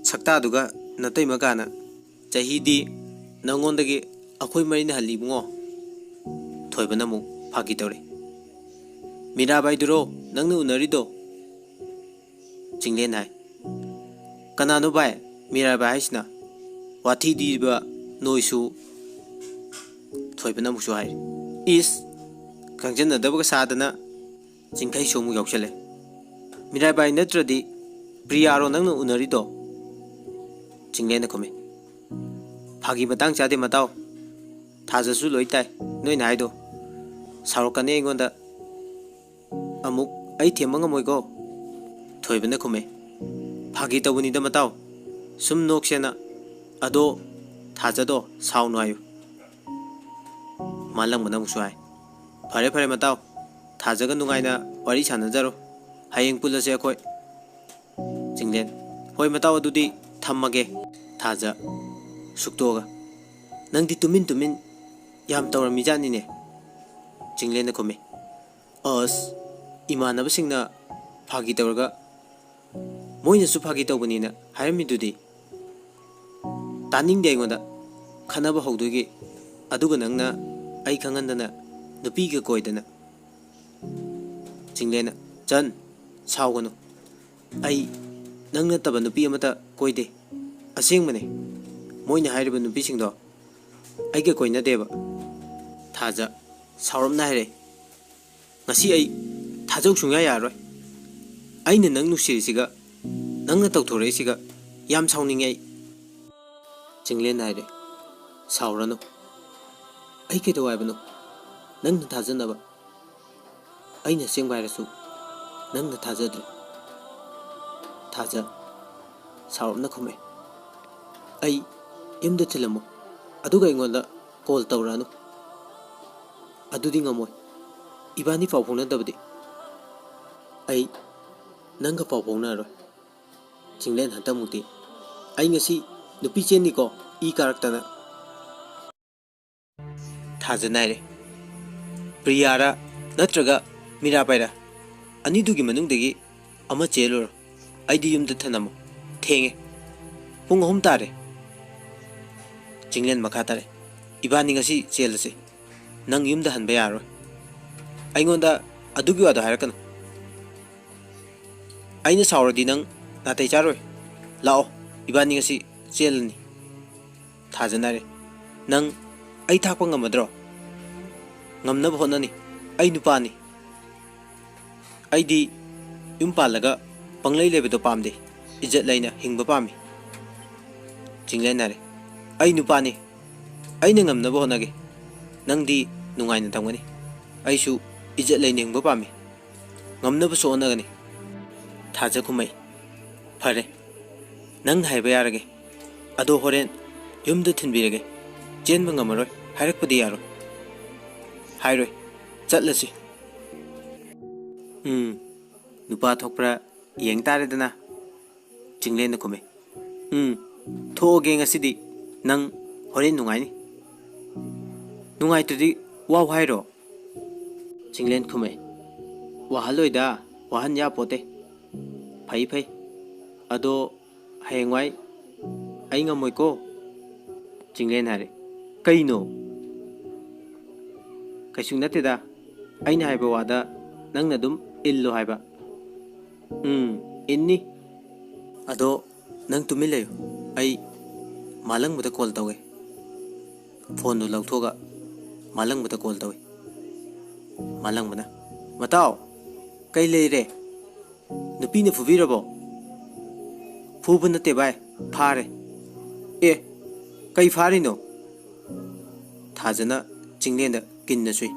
ꯁꯛꯇꯥꯗꯨꯒ ꯅꯇꯩꯃ ꯀꯥꯅ꯫ ꯆꯍꯤꯗꯤ ꯅꯪꯉꯣꯟꯗꯒꯤ ꯑꯩꯈꯣꯏ ꯃꯔꯤꯅ ꯍꯜꯂꯤ ꯏꯕꯨꯡꯉꯣ꯫" ꯊꯣꯏꯕꯅ ꯑꯃꯨꯛ ꯐꯥꯒꯤ ꯇꯧꯔꯦ, "ꯃꯤꯔꯥꯕꯥꯏꯗꯨꯔꯣ ꯅꯪꯅ ꯎꯅꯔꯤꯗꯣ?" ꯆꯤꯡꯂꯦꯟ ꯍꯥꯏ, "ꯀꯅꯥꯅꯣ ꯚꯥꯏ ꯃꯤꯔꯥꯕꯥꯏ ꯍꯥꯏꯁꯤꯅ? ꯋꯥꯊꯤꯗꯤꯕ ꯅꯣꯏꯁꯨ꯫" ꯊꯣꯏꯕꯅ ꯑꯃꯨꯛꯁꯨ ꯍꯥꯏꯔꯤ, "ꯏꯁ, ꯈꯪꯖꯟꯅꯗꯕꯒ ꯁꯥꯗꯅ꯫" ꯆꯤꯡꯈꯩꯁꯨ ꯑꯃꯨꯛ ꯌꯥꯎꯁꯜꯂꯦ, "ꯃꯤꯔꯥꯕꯥꯏ ꯅꯠꯇ꯭ꯔꯗꯤ ꯄ꯭ꯔꯤꯌꯥꯔꯣ ꯅꯪꯅ ꯎꯅꯔꯤꯗꯣ?" ꯆꯤꯡꯂꯦꯟꯅ ꯈꯨꯝꯃꯦ, "ꯐꯥꯒꯤ ꯃꯇꯥꯡ ꯆꯥꯗꯦ ꯃꯇꯥꯎ, ꯊꯥꯖꯁꯨ ꯂꯣꯏ ꯇꯥꯏ ꯅꯣꯏꯅ ꯍꯥꯏꯗꯣ꯫ ꯁꯥꯎꯔꯛꯀꯅꯤ ꯑꯩꯉꯣꯟꯗ ꯑꯃꯨꯛ, ꯑꯩ ꯊꯦꯝꯕ ꯉꯝꯃꯣꯏꯀꯣ꯫" ꯊꯣꯏꯕꯅ ꯈꯨꯝꯃꯦ, "ꯐꯥꯒꯤ ꯇꯧꯕꯅꯤꯗ ꯃꯇꯥꯎ, ꯁꯨꯝ ꯅꯣꯛꯁꯦꯅ꯫ ꯑꯗꯣ ꯊꯥꯖꯗꯣ ꯁꯥꯎꯅꯨ ꯍꯥꯏꯌꯨ꯫" ꯃꯥꯂꯪꯕꯅ ꯑꯃꯨꯛꯁꯨ ꯍꯥꯏ, "ꯐꯔꯦ ꯐꯔꯦ ꯃꯇꯥꯎ, ꯊꯥꯖꯒ ꯅꯨꯡꯉꯥꯏꯅ ꯋꯥꯔꯤ ꯁꯥꯟꯅꯖꯔꯣ꯫ ꯍꯌꯦꯡ ꯄꯨꯜꯂꯁꯦ ꯑꯩꯈꯣꯏ꯫" ꯆꯤꯡꯂꯦꯟ, "ꯍꯣꯏ ꯃꯇꯥꯎ, ꯑꯗꯨꯗꯤ ꯊꯝꯃꯒꯦ꯫" ꯊꯥꯖ ꯁꯨꯛꯇꯣꯛꯑꯒ, "ꯅꯪꯗꯤ ꯇꯨꯃꯤꯟ ꯇꯨꯃꯤꯟ ꯌꯥꯝ ꯇꯧꯔꯝꯃꯤꯖꯥꯠꯅꯤꯅꯦ꯫" ꯆꯤꯡꯂꯦꯟꯅ ꯈꯨꯝꯃꯤ, "ꯑꯁ, ꯏꯃꯥꯟꯅꯕꯁꯤꯡꯅ ꯐꯥꯒꯤ ꯇꯧꯔꯒ ꯃꯣꯏꯅꯁꯨ ꯐꯥꯒꯤ ꯇꯧꯕꯅꯤꯅ ꯍꯥꯏꯔꯝꯃꯤꯗꯨꯗꯤ꯫ ꯇꯥꯅꯤꯡꯗꯦ ꯑꯩꯉꯣꯟꯗ ꯈꯠꯅꯕ ꯍꯧꯗꯣꯏꯒꯤ꯫ ꯑꯗꯨꯒ ꯅꯪꯅ ꯑꯩ ꯈꯪꯍꯟꯗꯅ ꯅꯨꯄꯤꯒ ꯀꯣꯏꯗꯅ꯫" ꯆꯤꯡꯂꯦꯟꯅ, "ꯆꯟ, ꯁꯥꯎꯒꯅꯨ꯫ ꯑꯩ ꯅꯪ ꯅꯠꯇꯕ ꯅꯨꯄꯤ ꯑꯃꯠꯇ ꯀꯣꯏꯗꯦ꯫ ꯑꯁꯦꯡꯕꯅꯦ꯫ ꯃꯣꯏꯅ ꯍꯥꯏꯔꯤꯕ ꯅꯨꯄꯤꯁꯤꯡꯗꯣ ꯑꯩꯒ ꯀꯣꯏꯅꯗꯦꯕ꯫" ꯊꯥꯖ ꯁꯥꯎꯔꯞꯅ ꯍꯥꯏꯔꯛꯏ, "ꯉꯁꯤ ꯑꯩ ꯊꯥꯖꯧ ꯁꯨꯡꯌꯥ ꯌꯥꯔꯔꯣꯏ꯫ ꯑꯩꯅ ꯅꯪ ꯅꯨꯡꯁꯤꯔꯤꯁꯤꯒ ꯅꯪꯅ ꯇꯧꯊꯣꯔꯛꯏꯁꯤꯒ ꯌꯥꯝ ꯁꯥꯎꯅꯤꯡꯉꯦ ꯑꯩ꯫" ꯆꯤꯡꯂꯦꯟꯅ ꯍꯥꯏꯔꯦ, "ꯁꯥꯎꯔꯅꯨ꯫ ꯑꯩ ꯀꯩꯗꯧ ꯍꯥꯏꯕꯅꯣ? ꯅꯪꯅ ꯊꯥꯖꯅꯕ꯫ ꯑꯩꯅ ꯑꯁꯦꯡꯕ ꯍꯥꯏꯔꯁꯨ ꯅꯪꯅ ꯊꯥꯖꯗ꯭ꯔꯦ꯫" ꯊꯥꯖ ꯁꯥꯎꯔꯞꯅ ꯈꯨꯝꯃꯦ, "ꯑꯩ ꯌꯨꯝꯗ ꯊꯤꯜꯂꯝꯃꯣ, ꯑꯗꯨꯒ ꯑꯩꯉꯣꯟꯗ ꯀꯣꯜ ꯇꯧꯔꯛꯑꯅꯨ꯫ ꯑꯗꯨꯗꯤ ꯉꯝꯃꯣꯏ, ꯏꯕꯥꯅꯤ ꯄꯥꯎ ꯐꯥꯎꯅꯗꯕꯗꯤ꯫ ꯑꯩ ꯅꯪꯒ ꯄꯥꯎ ꯐꯥꯎꯅꯔꯔꯣꯏ꯫ ꯆꯤꯡꯂꯦꯟ ꯍꯟꯇꯛꯃꯨꯛꯇꯤ ꯑꯩ ꯉꯁꯤ ꯅꯨꯄꯤ ꯆꯦꯟꯅꯤꯀꯣ, ꯏ ꯀꯥꯔꯛꯇꯅ꯫ ꯊꯥꯖꯟ ꯍꯥꯏꯔꯦ, "ꯄ꯭ꯔꯤꯌꯥꯔꯥ ꯅꯠꯇ꯭ꯔꯒ ꯃꯤꯔꯥꯕꯥꯏꯔꯥ? ꯑꯅꯤꯗꯨꯒꯤ ꯃꯅꯨꯡꯗꯒꯤ ꯑꯃ ꯆꯦꯜꯂꯨꯔꯣ꯫ ꯑꯩꯗꯤ ꯌꯨꯝꯗ ꯊꯅꯝꯃꯣ꯫ ꯊꯦꯡꯉꯦ꯫ ꯄꯨꯡ ꯑꯍꯨꯝ ꯇꯥꯔꯦ꯫" ꯆꯤꯡꯂꯦꯟ ꯃꯈꯥ ꯇꯥꯔꯦ, "ꯏꯕꯥꯅꯤ ꯉꯁꯤ ꯆꯦꯜꯂꯁꯤ꯫ ꯅꯪ ꯌꯨꯝꯗ ꯍꯟꯕ ꯌꯥꯔꯔꯣꯏ꯫ ꯑꯩꯉꯣꯟꯗ ꯑꯗꯨꯒꯤ ꯋꯥꯗꯣ ꯍꯥꯏꯔꯛꯀꯅꯨ꯫ ꯑꯩꯅ ꯁꯥꯎꯔꯗꯤ ꯅꯪ ꯅꯥꯇꯩ ꯆꯥꯔꯣꯏ꯫ ꯂꯥꯛꯑꯣ, ꯏꯕꯥꯅꯤ ꯉꯁꯤ ꯆꯦꯜꯂꯅꯤ꯫" ꯊꯥꯖꯟ ꯍꯥꯏꯔꯦ, "ꯅꯪ ꯑꯩ ꯊꯥꯛꯄ ꯉꯝꯃꯗ꯭ꯔꯣ?" "ꯉꯝꯅꯕ ꯍꯣꯠꯅꯅꯤ꯫ ꯑꯩ ꯅꯨꯄꯥꯅꯤ꯫ ꯑꯩꯗꯤ ꯌꯨꯝ ꯄꯥꯜꯂꯒ ꯄꯪꯂꯩ ꯂꯩꯕꯗꯣ ꯄꯥꯝꯗꯦ꯫ ꯏꯖꯠ ꯂꯩꯅ ꯍꯤꯡꯕ ꯄꯥꯝꯃꯤ꯫" ꯆꯤꯡꯂꯦꯟ ꯍꯥꯏꯔꯦ, "ꯑꯩ ꯅꯨꯄꯥꯅꯤ꯫ ꯑꯩꯅ ꯉꯝꯅꯕ ꯍꯣꯠꯅꯒꯦ꯫ ꯅꯪꯗꯤ ꯅꯨꯡꯉꯥꯏꯅ ꯊꯝꯒꯅꯤ꯫ ꯑꯩꯁꯨ ꯏꯖꯠ ꯂꯩꯅ ꯍꯤꯡꯕ ꯄꯥꯝꯃꯤ꯫ ꯉꯝꯅꯕꯁꯨ ꯍꯣꯠꯅꯒꯅꯤ꯫" ꯊꯥꯖ ꯈꯨꯝꯃꯛꯏ, "ꯐꯔꯦ, ꯅꯪꯅ ꯍꯥꯏꯕ ꯌꯥꯔꯒꯦ꯫ ꯑꯗꯣ ꯍꯣꯔꯦꯟ ꯌꯨꯝꯗ ꯊꯤꯟꯕꯤꯔꯒꯦ꯫ ꯆꯦꯟꯕ ꯉꯝꯃꯔꯣꯏ ꯍꯥꯏꯔꯛꯄꯗꯤ ꯌꯥꯔꯣꯏ꯫" "ꯍꯥꯏꯔꯣꯏ, ꯆꯠꯂꯁꯤ꯫" "ꯎꯝ, ꯅꯨꯄꯥ ꯊꯣꯛꯄ꯭ꯔꯥ ꯌꯦꯡ ꯇꯥꯔꯦꯗꯅ꯫" ꯆꯤꯡꯂꯦꯟꯅ ꯈꯨꯝꯃꯦ, "ꯎꯝ, ꯊꯣꯛꯑꯒꯦ ꯉꯁꯤꯗꯤ꯫ ꯅꯪ ꯍꯣꯔꯦꯟ ꯅꯨꯡꯉꯥꯏꯅꯤ꯫ ꯅꯨꯡꯉꯥꯏꯇ꯭ꯔꯗꯤ ꯋꯥꯎ ꯍꯥꯏꯔꯣ?" ꯆꯤꯡꯂꯦꯟ ꯈꯨꯝꯃꯦ, "ꯋꯥꯍꯜꯂꯣꯏꯗ, ꯋꯥꯍꯟ ꯌꯥꯄꯣꯠꯇꯦ꯫ ꯐꯩ ꯐꯩ꯫ ꯑꯗꯣ ꯍꯌꯦꯡꯋꯥꯏ ꯑꯩ ꯉꯝꯃꯣꯏꯀꯣ꯫" ꯆꯤꯡꯂꯦꯟ ꯍꯥꯏꯔꯦ, "ꯀꯩꯅꯣ?" "ꯀꯩꯁꯨ ꯅꯠꯇꯦꯗ, ꯑꯩꯅ ꯍꯥꯏꯕ ꯋꯥꯗ ꯅꯪꯅ ꯑꯗꯨꯝ ꯏꯜꯂꯣ ꯍꯥꯏꯕ꯫" "ꯎꯝ, ꯏꯟꯅꯤ꯫ ꯑꯗꯣ ꯅꯪ ꯇꯨꯃꯤꯟ ꯂꯩꯌꯨ, ꯑꯩ ꯃꯥꯂꯪꯕꯗ ꯀꯣꯜ ꯇꯧꯒꯦ꯫" ꯐꯣꯟꯗꯨ ꯂꯧꯊꯣꯛꯑꯒ ꯃꯥꯂꯪꯕꯗ ꯀꯣꯜ ꯇꯧꯏ꯫ ꯃꯥꯂꯪꯕꯅ, "ꯃꯇꯥꯎ, ꯀꯩ ꯂꯩꯔꯦ? ꯅꯨꯄꯤꯅ ꯐꯨꯕꯤꯔꯕꯣ?" "ꯐꯨꯕ ꯅꯠꯇꯦ ꯚꯥꯏ, ꯐꯥꯔꯦ꯫" "ꯑꯦ, ꯀꯩ ꯐꯥꯔꯤꯅꯣ?" ꯊꯥꯖꯅ ꯆꯤꯡꯂꯦꯟꯗ ꯀꯤꯟꯅ ꯁꯨꯏ꯫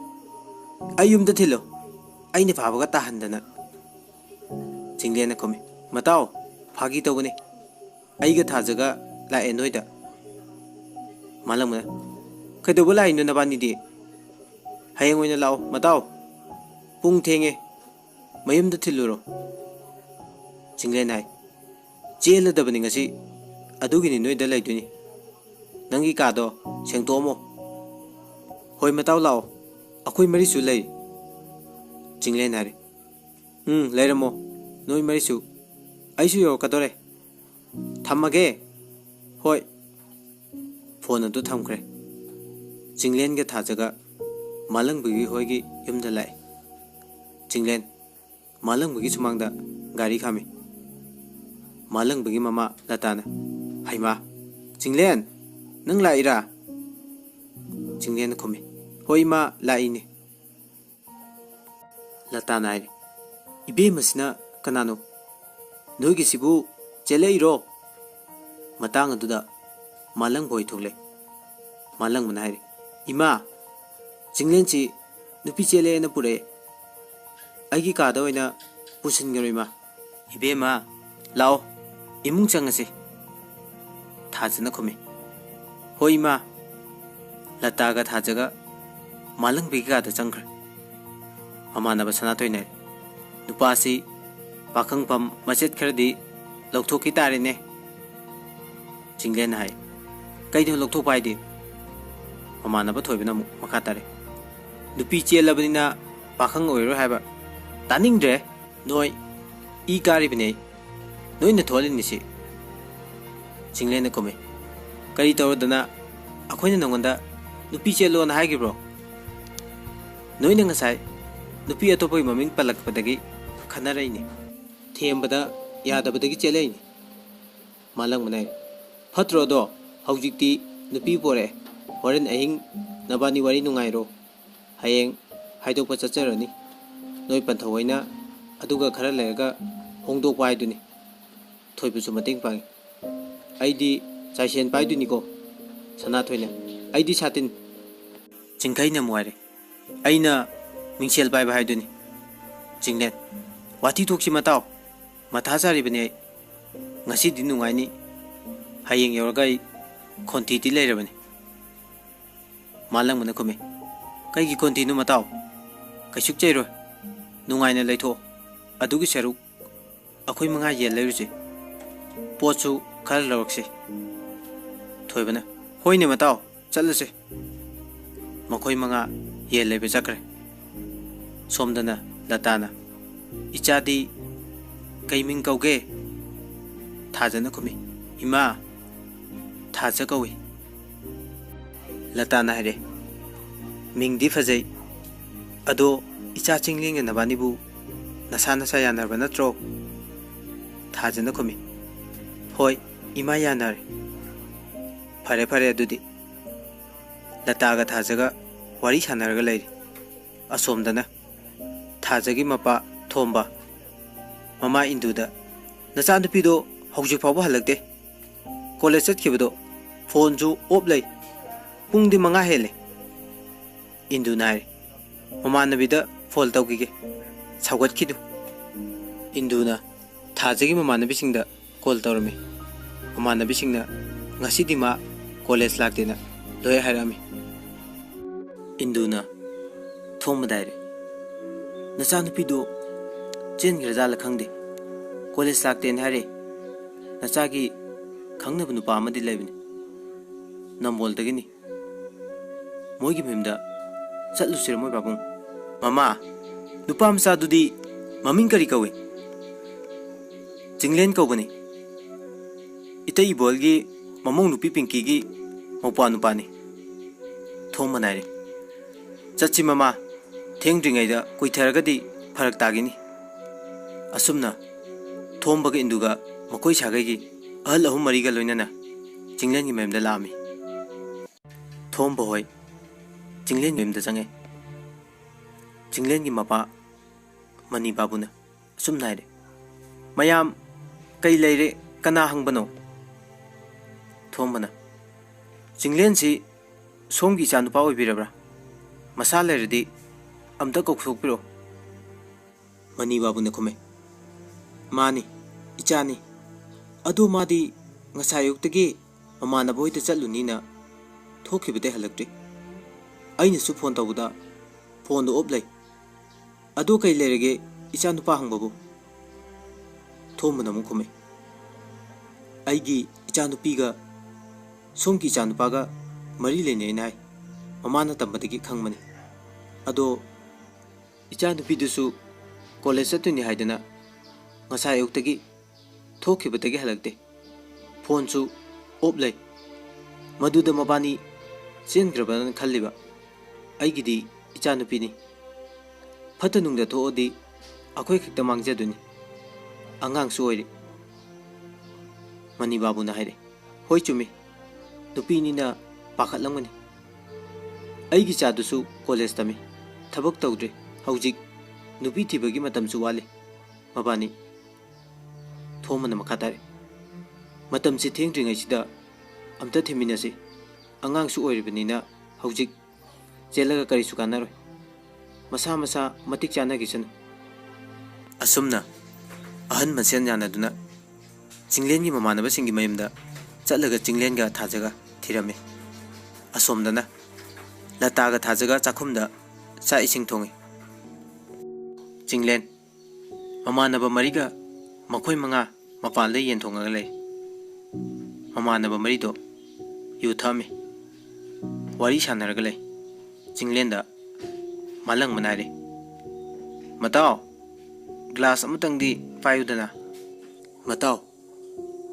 "ꯑꯩ ꯌꯨꯝꯗ ꯊꯤꯜꯂꯨ, ꯑꯩꯅ ꯐꯥꯕꯒ ꯇꯥꯍꯟꯗꯅ꯫" ꯆꯤꯡꯂꯦꯟꯅ ꯈꯨꯝꯃꯤ, "ꯃꯇꯥꯎ, ꯐꯥꯒꯤ ꯇꯧꯕꯅꯤ꯫ ꯑꯩꯒ ꯊꯥꯖꯒ ꯂꯥꯛꯑꯦ ꯅꯣꯏꯗ꯫" ꯃꯥꯂꯪꯕꯅ, "ꯀꯩꯗꯧꯕ ꯂꯥꯛꯏꯅꯣ ꯅꯕꯥꯅꯤꯗꯤ? ꯍꯌꯦꯡ ꯑꯣꯏꯅ ꯂꯥꯛꯑꯣ ꯃꯇꯥꯎ꯫ ꯄꯨꯡ ꯊꯦꯡꯉꯦ, ꯃꯌꯨꯝꯗ ꯊꯤꯜꯂꯨꯔꯣ꯫" ꯆꯤꯡꯂꯦꯟ ꯍꯥꯏ, "ꯆꯦꯜꯂꯗꯕꯅꯤ ꯉꯁꯤ, ꯑꯗꯨꯒꯤꯅꯤ ꯅꯣꯏꯗ ꯂꯩꯗꯣꯏꯅꯤ꯫ ꯅꯪꯒꯤ ꯀꯥꯗꯣ ꯁꯦꯡꯗꯣꯛꯑꯝꯃꯣ꯫" "ꯍꯣꯏ ꯃꯇꯥꯎ, ꯂꯥꯛꯑꯣ, ꯑꯩꯈꯣꯏ ꯃꯔꯤꯁꯨ ꯂꯩ꯫" ꯆꯤꯡꯂꯦꯟ ꯍꯥꯏꯔꯦ, "ꯎꯝ, ꯂꯩꯔꯝꯃꯣ, ꯅꯣꯏ ꯃꯔꯤꯁꯨ, ꯑꯩꯁꯨ ꯌꯧꯔꯛꯀꯗꯣꯔꯦ꯫ ꯊꯝꯃꯒꯦ꯫" "ꯍꯣꯏ꯫" ꯐꯣꯟ ꯑꯗꯨ ꯊꯝꯈ꯭ꯔꯦ꯫ ꯆꯤꯡꯂꯦꯟꯒ ꯊꯥꯖꯒ ꯃꯥꯂꯪꯕꯒꯤ ꯍꯣꯏꯒꯤ ꯌꯨꯝꯗ ꯂꯥꯛꯑꯦ꯫ ꯆꯤꯡꯂꯦꯟ ꯃꯥꯂꯪꯕꯒꯤ ꯁꯨꯃꯥꯡꯗ ꯒꯥꯔꯤ ꯈꯥꯝꯃꯤ꯫ ꯃꯥꯂꯪꯕꯒꯤ ꯃꯃꯥ ꯂꯇꯥꯅ, "ꯍꯩꯃꯥ, ꯆꯤꯡꯂꯦꯟ, ꯅꯪ ꯂꯥꯛꯏꯔꯥ?" ꯆꯤꯡꯂꯦꯟꯅ ꯈꯨꯝꯃꯤ, "ꯍꯣꯏ ꯏꯃꯥ, ꯂꯥꯛꯏꯅꯦ꯫" ꯂꯇꯥꯅ ꯍꯥꯏꯔꯤ, "ꯏꯕꯦꯝꯃꯁꯤꯅ ꯀꯅꯥꯅꯣ? ꯅꯣꯏꯒꯤꯁꯤꯕꯨ ꯆꯦꯜꯂꯛꯏꯔꯣ?" ꯃꯇꯥꯡ ꯑꯗꯨꯗ ꯃꯥꯂꯪꯕ ꯍꯣꯏ ꯊꯣꯛꯂꯛꯑꯦ꯫ ꯃꯥꯂꯪꯕꯅ ꯍꯥꯏꯔꯤ, "ꯏꯃꯥ, ꯆꯤꯡꯂꯦꯟꯁꯤ ꯅꯨꯄꯤ ꯆꯦꯜꯂꯦꯅ ꯄꯨꯔꯛꯑꯦ꯫ ꯑꯩꯒꯤ ꯀꯥꯗ ꯑꯣꯏꯅ ꯄꯨꯁꯤꯟꯈꯔꯣ ꯏꯃꯥ꯫" "ꯏꯕꯦꯝꯃ, ꯂꯥꯛꯑꯣ, ꯏꯃꯨꯡ ꯆꯪꯉꯁꯤ꯫" ꯊꯥꯖꯅ ꯈꯨꯝꯃꯤ, "ꯍꯣꯏ ꯏꯃꯥ꯫" ꯂꯇꯥꯒ ꯊꯥꯖꯒ ꯃꯥꯂꯪꯕꯤꯒꯤ ꯀꯥꯗ ꯆꯪꯈ꯭ꯔꯦ꯫ ꯃꯃꯥꯟꯅꯕ ꯁꯅꯥꯊꯣꯏꯅ ꯍꯥꯏ, "ꯅꯨꯄꯥꯁꯤ ꯄꯥꯈꯪꯐꯝ ꯃꯆꯦꯠ ꯈꯔꯗꯤ ꯂꯧꯊꯣꯛꯈꯤ ꯇꯥꯔꯦꯅꯦ꯫" ꯆꯤꯡꯂꯦꯟꯅ ꯍꯥꯏ, "ꯀꯩꯅꯣ ꯂꯧꯊꯣꯛꯄ ꯍꯥꯏꯗꯤ?" ꯃꯃꯥꯟꯅꯕ ꯊꯣꯏꯕꯅ ꯑꯃꯨꯛ ꯃꯈꯥ ꯇꯥꯔꯦ, "ꯅꯨꯄꯤ ꯆꯦꯜꯂꯕꯅꯤꯅ ꯄꯥꯈꯪ ꯑꯣꯏꯔꯣꯏ ꯍꯥꯏꯕ? ꯇꯥꯅꯤꯡꯗ꯭ꯔꯦ꯫ ꯅꯣꯏ ꯏ ꯀꯥꯔꯤꯕꯅꯦ ꯑꯩ꯫ ꯅꯣꯏꯅ ꯊꯣꯛꯍꯜꯂꯤꯅꯤ ꯁꯤ꯫" ꯆꯤꯡꯂꯦꯟꯅ ꯈꯨꯝꯃꯤ, "ꯀꯔꯤ ꯇꯧꯔꯗꯅ ꯑꯩꯈꯣꯏꯅ ꯅꯉꯣꯟꯗ ꯅꯨꯄꯤ ꯆꯦꯜꯂꯣꯅ ꯍꯥꯏꯈꯤꯕ꯭ꯔꯣ? ꯅꯣꯏꯅ ꯉꯁꯥꯏ ꯅꯨꯄꯤ ꯑꯇꯣꯞꯄꯒꯤ ꯃꯃꯤꯡ ꯄꯜꯂꯛꯄꯗꯒꯤ ꯈꯟꯅꯔꯛꯏꯅꯤ꯫ ꯊꯦꯝꯕꯗ ꯌꯥꯗꯕꯗꯒꯤ ꯆꯦꯜꯂꯛꯏꯅꯤ꯫" ꯃꯥꯂꯪꯕꯅ ꯍꯥꯏ, "ꯐꯠꯇ꯭ꯔꯣ ꯑꯗꯣ? ꯍꯧꯖꯤꯛꯇꯤ ꯅꯨꯄꯤ ꯄꯣꯔꯛꯑꯦ꯫ ꯍꯣꯔꯦꯟ ꯑꯍꯤꯡ ꯅꯕꯥꯅꯤ ꯋꯥꯔꯤ ꯅꯨꯡꯉꯥꯏꯔꯣ꯫ ꯍꯌꯦꯡ ꯍꯥꯏꯗꯣꯛꯄ ꯆꯠꯆꯔꯅꯤ ꯅꯣꯏ ꯄꯟꯊꯧ ꯍꯣꯏꯅ, ꯑꯗꯨꯒ ꯈꯔ ꯂꯩꯔꯒ ꯍꯣꯡꯗꯣꯛꯄ ꯍꯥꯏꯗꯨꯅꯤ꯫ ꯊꯣꯏꯕꯁꯨ ꯃꯇꯦꯡ ꯄꯥꯡꯉꯤ꯫ ꯑꯩꯗꯤ ꯆꯥꯏꯁꯦꯟ ꯄꯥꯏꯗꯣꯏꯅꯤꯀꯣ꯫" ꯁꯅꯥꯊꯣꯏꯅ, "ꯑꯩꯗꯤ ꯁꯥꯇꯤꯟ꯫" ꯆꯤꯡꯈꯩꯅ ꯑꯃꯨꯛ ꯍꯥꯏꯔꯦ, "ꯑꯩꯅ ꯃꯤꯡꯁꯦꯜ ꯄꯥꯏꯕ ꯍꯥꯏꯗꯨꯅꯤ꯫" ꯆꯤꯡꯂꯦꯟ, "ꯋꯥꯊꯤ ꯊꯣꯛꯁꯤ ꯃꯇꯥꯎ, ꯃꯊꯥ ꯁꯥꯔꯤꯕꯅꯤ ꯑꯩ꯫ ꯉꯁꯤꯗꯤ ꯅꯨꯡꯉꯥꯏꯅꯤ, ꯍꯌꯦꯡ ꯌꯧꯔꯒ ꯑꯩ ꯈꯣꯟꯊꯤꯗꯤ ꯂꯩꯔꯕꯅꯤ꯫" ꯃꯥꯂꯪꯕꯅ ꯈꯨꯝꯃꯤ, "ꯀꯩꯒꯤ ꯈꯣꯟꯊꯤꯅꯣ ꯃꯇꯥꯎ? ꯀꯩꯁꯨ ꯆꯩꯔꯣꯏ, ꯅꯨꯡꯉꯥꯏꯅ ꯂꯩꯊꯣꯛꯑꯣ꯫ ꯑꯗꯨꯒꯤ ꯁꯔꯨꯛ ꯑꯩꯈꯣꯏ ꯃꯉꯥ ꯌꯦꯟ ꯂꯩꯔꯨꯁꯤ꯫ ꯄꯣꯠꯁꯨ ꯈꯔ ꯂꯧꯔꯛꯁꯤ꯫ ꯊꯣꯏꯕꯅ, "ꯍꯣꯏꯅꯦ ꯃꯇꯥꯎ, ꯆꯠꯂꯁꯦ"꯫ ꯃꯈꯣꯏ ꯃꯉꯥ ꯌꯦꯟ ꯂꯩꯕ ꯆꯠꯈ꯭ꯔꯦ꯫ ꯁꯣꯝꯗꯅ ꯂꯇꯥꯅ, "ꯏꯆꯥꯗꯤ ꯀꯩ ꯃꯤꯡ ꯀꯧꯒꯦ?" ꯊꯥꯖꯅ ꯈꯨꯝꯃꯤ, "ꯏꯃꯥ, ꯊꯥꯖ ꯀꯧꯏ"꯫ ꯂꯇꯥꯅ ꯍꯥꯏꯔꯦ, "ꯃꯤꯡꯗꯤ ꯐꯖꯩ, ꯑꯗꯣ ꯏꯆꯥ ꯆꯤꯡꯂꯦꯟꯒ ꯅꯕꯥꯅꯤꯕꯨ ꯅꯁꯥ ꯅꯁꯥ ꯌꯥꯅꯔꯕ ꯅꯠꯇ꯭ꯔꯣ?" ꯊꯥꯖꯅ ꯈꯨꯝꯃꯤ, "ꯍꯣꯏ, ꯏꯃꯥ ꯌꯥꯅꯔꯦ"꯫ "ꯐꯔꯦ ꯐꯔꯦ ꯑꯗꯨꯗꯤ"꯫ ꯂꯇꯥꯒ ꯊꯥꯖꯒ ꯋꯥꯔꯤ ꯁꯥꯟꯅꯔꯒ ꯂꯩꯔꯤ꯫ ꯑꯁꯣꯝꯗꯅ ꯊꯥꯖꯒꯤ ꯃꯄꯥ ꯊꯣꯝꯕ ꯃꯃꯥ ꯏꯟꯗꯨꯗ, "ꯅꯆꯥꯅꯨꯄꯤꯗꯣ ꯍꯧꯖꯤꯛ ꯐꯥꯎꯕ ꯍꯜꯂꯛꯇꯦ꯫ ꯀꯣꯂꯦꯖ ꯆꯠꯈꯤꯕꯗꯣ ꯐꯣꯟꯁꯨ ꯑꯣꯞ ꯂꯩ꯫ ꯄꯨꯡꯗꯤ ꯃꯉꯥ ꯍꯦꯜꯂꯦ"꯫ ꯏꯟꯗꯨꯅ ꯍꯥꯏꯔꯤ, "ꯃꯃꯥꯟꯅꯕꯤꯗ ꯐꯣꯟ ꯇꯧꯈꯤꯒꯦ, ꯁꯧꯒꯠꯈꯤꯅꯨ"꯫ ꯏꯟꯗꯨꯅ ꯊꯥꯖꯒꯤ ꯃꯃꯥꯟꯅꯕꯤꯁꯤꯡꯗ ꯀꯣꯜ ꯇꯧꯔꯝꯃꯤ꯫ ꯃꯃꯥꯟꯅꯕꯤꯁꯤꯡꯅ ꯉꯁꯤꯗꯤ ꯃꯥ ꯀꯣꯂꯦꯖ ꯂꯥꯛꯇꯦꯅ ꯂꯣꯏ ꯍꯥꯏꯔꯛꯑꯝꯃꯤ꯫ ꯏꯟꯗꯨꯅ ꯊꯣꯝꯕꯗ ꯍꯥꯏꯔꯦ, "ꯅꯆꯥꯅꯨꯄꯤꯗꯨ ꯆꯦꯟꯈ꯭ꯔꯖꯥꯠꯂ ꯈꯪꯗꯦ, ꯀꯣꯂꯦꯖ ꯂꯥꯛꯇꯦꯅ ꯍꯥꯏꯔꯦ꯫ ꯅꯆꯥꯒꯤ ꯈꯪꯅꯕ ꯅꯨꯄꯥ ꯑꯃꯗꯤ ꯂꯩꯕꯅꯤ, ꯅꯝꯕꯣꯜꯗꯒꯤꯅꯤ꯫ ꯃꯣꯏꯒꯤ ꯃꯌꯨꯝꯗ ꯆꯠꯂꯨꯁꯤꯔ ꯃꯣꯏ ꯄꯥꯕꯨꯡ?" "ꯃꯃꯥ, ꯅꯨꯄꯥ ꯃꯆꯥꯗꯨꯗꯤ ꯃꯃꯤꯡ ꯀꯔꯤ ꯀꯧꯏ?" "ꯆꯤꯡꯂꯦꯟ ꯀꯧꯕꯅꯤ꯫ ꯏꯇꯩ ꯏꯕꯣꯜꯒꯤ ꯃꯃꯧ ꯅꯨꯄꯤ ꯄꯤꯡꯀꯤꯒꯤ ꯃꯧꯄ꯭ꯋꯥ ꯅꯨꯄꯥꯅꯤ"꯫ ꯊꯣꯝꯕꯅ ꯍꯥꯏꯔꯦ, "ꯆꯠꯁꯤ ꯃꯃꯥ, ꯊꯦꯡꯗ꯭ꯔꯤꯉꯩꯗ ꯀꯨꯏꯊꯔꯒꯗꯤ ꯐꯔꯛ ꯇꯥꯈꯤꯅꯤ"꯫ ꯑꯁꯨꯝꯅ ꯊꯣꯝꯕꯒ ꯏꯟꯗꯨꯒ ꯃꯈꯣꯏ ꯁꯥꯒꯩꯒꯤ ꯑꯍꯜ ꯑꯍꯨꯝ ꯃꯔꯤꯒ ꯂꯣꯏꯅꯅ ꯆꯤꯡꯂꯦꯟꯒꯤ ꯃꯌꯨꯝꯗ ꯂꯥꯛꯑꯝꯃꯤ꯫ ꯊꯣꯝꯕ ꯍꯣꯏ ꯆꯤꯡꯂꯦꯟꯒꯤ ꯃꯌꯨꯝꯗ ꯆꯪꯉꯦ꯫ ꯆꯤꯡꯂꯦꯟꯒꯤ ꯃꯄꯥ ꯃꯅꯤ ꯕꯥꯕꯨꯅ ꯑꯁꯨꯝꯅ ꯍꯥꯏꯔꯦ, "ꯃꯌꯥꯝ, ꯀꯩ ꯂꯩꯔꯦ? ꯀꯅꯥ ꯍꯪꯕꯅꯣ?" ꯊꯣꯝꯕꯅ, "ꯆꯤꯡꯂꯦꯟꯁꯤ ꯁꯣꯝꯒꯤ ꯏꯆꯥ ꯅꯨꯄꯥ ꯑꯣꯏꯕꯤꯔꯕ꯭ꯔꯥ? ꯃꯁꯥ ꯂꯩꯔꯗꯤ ꯑꯝꯇ ꯀꯧꯊꯣꯛꯄꯤꯔꯛꯑꯣ"꯫ ꯃꯅꯤ ꯕꯥꯕꯨꯅ ꯈꯨꯝꯃꯦ, "ꯃꯥꯅꯤ, ꯏꯆꯥꯅꯤ꯫ ꯑꯗꯨ ꯃꯥꯗꯤ ꯉꯁꯥꯏ ꯑꯌꯨꯛꯇꯒꯤ ꯃꯃꯥꯟꯅꯕ ꯍꯣꯏꯗ ꯆꯠꯂꯨꯅꯤꯅ ꯊꯣꯛꯈꯤꯕꯗꯩ ꯍꯜꯂꯛꯇ꯭ꯔꯤ꯫ ꯑꯩꯅꯁꯨ ꯐꯣꯟ ꯇꯧꯕꯗ ꯐꯣꯟꯗꯣ ꯑꯣꯞ ꯂꯩ꯫ ꯑꯗꯨ ꯀꯩ ꯂꯩꯔꯒꯦ ꯏꯆꯥ ꯅꯨꯄꯥ ꯍꯪꯕꯕꯨ?" ꯊꯣꯝꯕꯅ ꯑꯃꯨꯛ ꯈꯨꯝꯃꯤ, "ꯑꯩꯒꯤ ꯏꯆꯥꯅꯨꯄꯤꯒ ꯁꯣꯝꯒꯤ ꯏꯆꯥꯅꯨꯄꯥꯒ ꯃꯔꯤ ꯂꯩꯅꯩꯅ ꯍꯥꯏ꯫ ꯃꯃꯥꯅ ꯇꯝꯕꯗꯒꯤ ꯈꯪꯕꯅꯤ꯫ ꯑꯗꯣ ꯏꯆꯥꯅꯨꯄꯤꯗꯨꯁꯨ ꯀꯣꯂꯦꯖ ꯆꯠꯇꯣꯏꯅꯤ ꯍꯥꯏꯗꯅ ꯉꯁꯥꯏ ꯑꯌꯨꯛꯇꯒꯤ ꯊꯣꯛꯈꯤꯕꯗꯒꯤ ꯍꯜꯂꯛꯇꯦ꯫ ꯐꯣꯟꯁꯨ ꯑꯣꯞ ꯂꯩ꯫ ꯃꯗꯨꯗ ꯃꯕꯥꯅꯤ ꯆꯦꯟꯈ꯭ꯔꯕꯅ ꯈꯜꯂꯤꯕ꯫ ꯑꯩꯒꯤꯗꯤ ꯏꯆꯥꯅꯨꯄꯤꯅꯤ꯫ ꯐꯠꯇ ꯅꯨꯡꯗ ꯊꯣꯛꯑꯗꯤ ꯑꯩꯈꯣꯏ ꯈꯛꯇ ꯃꯥꯡꯖꯗꯣꯏꯅꯤ꯫ ꯑꯉꯥꯡꯁꯨ ꯑꯣꯏꯔꯤ꯫" ꯃꯅꯤ ꯕꯥꯕꯨꯅ ꯍꯥꯏꯔꯦ, "ꯍꯣꯏ, ꯆꯨꯝꯃꯤ꯫ ꯅꯨꯄꯤꯅꯤꯅ ꯄꯥꯈꯠꯂꯝꯒꯅꯤ꯫ ꯑꯩꯒꯤ ꯏꯆꯥꯗꯨꯁꯨ ꯀꯣꯂꯦꯖ ꯇꯝꯃꯤ꯫ ꯊꯕꯛ ꯇꯧꯗ꯭ꯔꯤ꯫ ꯍꯧꯖꯤꯛ ꯅꯨꯄꯤ ꯊꯤꯕꯒꯤ ꯃꯇꯝꯁꯨ ꯋꯥꯠꯂꯤ꯫" ꯃꯕꯥꯅꯤ ꯊꯣꯝꯕꯅ ꯃꯈꯥ ꯇꯥꯔꯦ, "ꯃꯇꯝꯁꯤ ꯊꯦꯡꯗ꯭ꯔꯤꯉꯩꯁꯤꯗ ꯑꯝꯇ ꯊꯤꯃꯤꯟꯅꯁꯤ꯫ ꯑꯉꯥꯡꯁꯨ ꯑꯣꯏꯔꯤꯕꯅꯤꯅ ꯍꯧꯖꯤꯛ ꯆꯦꯜꯂꯒ ꯀꯔꯤꯁꯨ ꯀꯥꯟꯅꯔꯣꯏ꯫ ꯃꯁꯥ ꯃꯁꯥ ꯃꯇꯤꯛ ꯆꯥꯅꯈꯤꯁꯅꯨ꯫" ꯑꯁꯨꯝꯅ ꯑꯍꯟ ꯃꯁꯦꯟ ꯌꯥꯅꯗꯨꯅ ꯆꯤꯡꯂꯦꯟꯒꯤ ꯃꯃꯥꯟꯅꯕꯁꯤꯡꯒꯤ ꯃꯌꯨꯝꯗ ꯆꯠꯂꯒ ꯆꯤꯡꯂꯦꯟꯒ ꯊꯥꯖꯒ ꯊꯤꯔꯝꯃꯤ꯫ ꯑꯁꯣꯝꯗꯅ ꯂꯇꯥꯒ ꯊꯥꯖꯒ ꯆꯥꯛꯈꯨꯝꯗ ꯆꯥꯛ ꯏꯁꯤꯡ ꯊꯣꯡꯉꯤ꯫ ꯆꯤꯡꯂꯦꯟ ꯃꯃꯥꯟꯅꯕ ꯃꯔꯤꯒ ꯃꯈꯣꯏ ꯃꯉꯥ ꯃꯄꯥꯟꯗ ꯌꯦꯟ ꯊꯣꯡꯉꯒ ꯂꯩ꯫ ꯃꯃꯥꯟꯅꯕ ꯃꯔꯤꯗꯣ ꯌꯨ ꯊꯛꯑꯝꯃꯤ꯫ ꯋꯥꯔꯤ ꯁꯥꯟꯅꯔꯒ ꯂꯩ꯫ ꯆꯤꯡꯂꯦꯟꯗ ꯃꯥꯂꯪꯕꯅ ꯍꯥꯏꯔꯦ, "ꯃꯇꯥꯎ, ꯒ꯭ꯂꯥꯁ ꯑꯃꯇꯪꯗꯤ ꯄꯥꯏꯌꯨꯗꯅ꯫" "ꯃꯇꯥꯎ,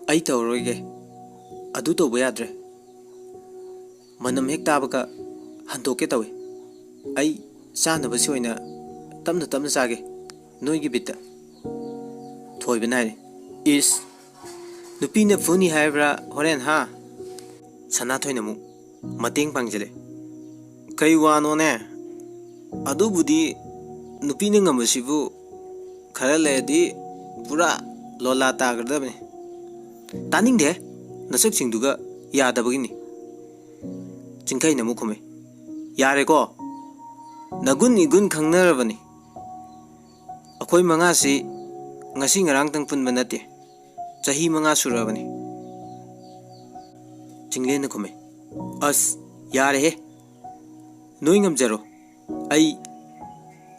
ꯑꯩ ꯇꯧꯔꯔꯣꯏꯒꯦ꯫ ꯑꯗꯨ ꯇꯧꯕ ꯌꯥꯗ꯭ꯔꯦ꯫ ꯃꯅꯝ ꯍꯦꯛ ꯇꯥꯕꯒ ꯍꯟꯗꯣꯛꯀꯦ ꯇꯧꯏ꯫ ꯑꯩ ꯆꯥꯅꯕꯁꯤ ꯑꯣꯏꯅ ꯇꯞꯅ ꯇꯞꯅ ꯆꯥꯒꯦ, ꯅꯣꯏꯒꯤ ꯕꯤꯠꯇ꯫" ꯊꯣꯏꯕꯅ ꯍꯥꯏꯔꯦ, "ꯏꯁ, ꯅꯨꯄꯤꯅ ꯐꯨꯅꯤ ꯍꯥꯏꯕ꯭ꯔꯥ ꯍꯣꯔꯦꯟ, ꯍꯥ?" ꯁꯅꯥꯊꯣꯏꯅ ꯑꯃꯨꯛ ꯃꯇꯦꯡ ꯄꯥꯡꯖꯤꯜꯂꯦ꯫ "ꯀꯩ ꯋꯥꯅꯣꯅꯦ? ꯑꯗꯨꯕꯨꯗꯤ ꯅꯨꯄꯤꯅ ꯉꯝꯕꯁꯤꯕꯨ ꯈꯔ ꯂꯩꯔꯗꯤ ꯄꯨꯔꯥ ꯂꯣꯂꯥ ꯇꯥꯈ꯭ꯔꯗꯕꯅꯤ꯫" "ꯇꯥꯅꯤꯡꯗꯦ, ꯅꯁꯛꯁꯤꯡꯗꯨꯒ ꯌꯥꯗꯕꯒꯤꯅꯤ꯫" ꯆꯤꯡꯈꯩꯅ ꯑꯃꯨꯛ ꯈꯨꯝꯃꯤ, "ꯌꯥꯔꯦꯀꯣ, ꯅꯒꯨꯟ ꯏꯒꯨꯟ ꯈꯪꯅꯔꯕꯅꯤ꯫ ꯑꯩꯈꯣꯏ ꯃꯉꯥꯁꯤ ꯉꯁꯤ ꯉꯔꯥꯡꯇꯪ ꯄꯨꯟꯕ ꯅꯠꯇꯦ, ꯆꯍꯤ ꯃꯉꯥ ꯁꯨꯔꯛꯑꯕꯅꯤ꯫" ꯆꯤꯡꯂꯦꯟꯅ ꯈꯨꯝꯃꯤ, "ꯑꯁ, ꯌꯥꯔꯦꯍꯦ, ꯅꯣꯏ ꯉꯝꯖꯔꯣ꯫ ꯑꯩ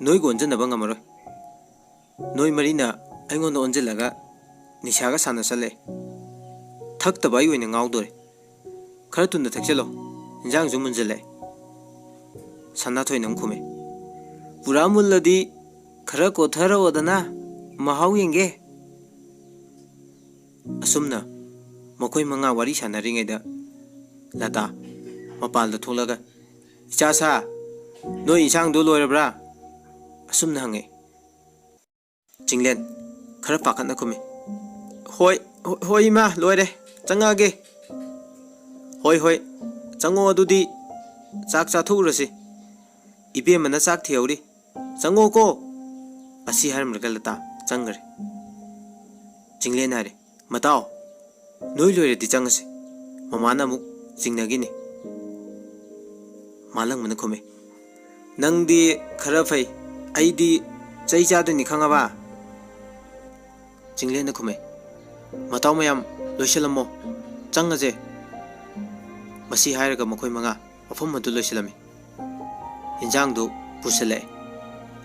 ꯅꯣꯏꯒ ꯑꯣꯟꯖꯟꯅꯕ ꯉꯝꯃꯔꯣꯏ꯫ ꯅꯣꯏ ꯃꯔꯤꯅ ꯑꯩꯉꯣꯟꯗ ꯑꯣꯟꯁꯤꯜꯂꯒ ꯅꯤꯁꯥꯒ ꯁꯥꯟꯅꯁꯜꯂꯦ꯫ ꯊꯛꯇꯕ ꯑꯩ ꯑꯣꯏꯅ ꯉꯥꯎꯗꯣꯔꯦ꯫ ꯈꯔ ꯊꯨꯅ ꯊꯛꯆꯜꯂꯣ, ꯏꯟꯖꯥꯡꯁꯨ ꯃꯨꯟꯖꯜꯂꯛꯑꯦ꯫ ꯁꯅꯥꯊꯣꯏꯅ ꯑꯃꯨꯛ ꯈꯨꯝꯃꯦ, "ꯄꯨꯔꯥ ꯃꯨꯜꯂꯗꯤ ꯈꯔ ꯀꯣꯊꯔꯛꯑꯣꯗꯅ, ꯃꯍꯥꯎ ꯌꯦꯡꯒꯦ"꯫ ꯑꯁꯨꯝꯅ ꯃꯈꯣꯏ ꯃꯉꯥ ꯋꯥꯔꯤ ꯁꯥꯟꯅꯔꯤꯉꯩꯗ ꯂꯇꯥ ꯃꯄꯥꯟꯗ ꯊꯣꯛꯂꯒ, "ꯏꯆꯥ ꯁꯥ, ꯅꯣꯏ ꯏꯟꯁꯥꯡꯗꯣ ꯂꯣꯏꯔꯕ꯭ꯔꯥ?" ꯑꯁꯨꯝꯅ ꯍꯪꯉꯛꯏ꯫ ꯆꯤꯡꯂꯦꯟ ꯈꯔ ꯄꯥꯈꯠꯅ ꯈꯨꯝꯃꯤ, "ꯍꯣꯏ, ꯍꯣꯏ, ꯍꯣꯏ ꯏꯃꯥ, ꯂꯣꯏꯔꯦ, ꯆꯪꯉꯛꯑꯒꯦ"꯫ "ꯍꯣꯏ, ꯍꯣꯏ, ꯆꯪꯉꯣ ꯑꯗꯨꯗꯤ, ꯆꯥꯛ ꯆꯥꯊꯣꯛꯎꯔꯁꯤ꯫ ꯏꯕꯦꯝꯃꯅ ꯆꯥꯛ ꯊꯤꯍꯧꯔꯤ, ꯆꯪꯉꯣꯀꯣ"꯫ ꯑꯁꯤ ꯍꯥꯏꯔꯝꯂꯒ ꯂꯇꯥ ꯆꯪꯈ꯭ꯔꯦ꯫ ꯆꯤꯡꯂꯦꯟ ꯍꯥꯏꯔꯦ, "ꯃꯇꯥꯎ, ꯅꯣꯏ ꯂꯣꯏꯔꯗꯤ ꯆꯪꯉꯁꯤ, ꯃꯃꯥꯅ ꯑꯃꯨꯛ ꯆꯤꯡꯅꯈꯤꯅꯤ"꯫ ꯃꯥꯂꯪꯕꯅ ꯈꯨꯝꯃꯤ, "ꯅꯪꯗꯤ ꯈꯔ ꯐꯩ, ꯑꯩꯗꯤ ꯆꯩ ꯆꯥꯗꯣꯏꯅꯤ, ꯈꯪꯉꯕ?" ꯆꯤꯡꯂꯦꯟꯅ ꯈꯨꯝꯃꯦ, "ꯃꯇꯥꯎ ꯃꯌꯥꯝ, ꯂꯣꯏꯁꯤꯜꯂꯝꯃꯣ, ꯆꯪꯉꯁꯦ"꯫ ꯃꯁꯤ ꯍꯥꯏꯔꯒ ꯃꯈꯣꯏ ꯃꯉꯥ ꯃꯐꯝ ꯑꯗꯨ ꯂꯣꯏꯁꯤꯜꯂꯝꯃꯤ꯫ ꯏꯟꯖꯥꯡꯗꯨ ꯄꯨꯁꯤꯜꯂꯛꯑꯦ꯫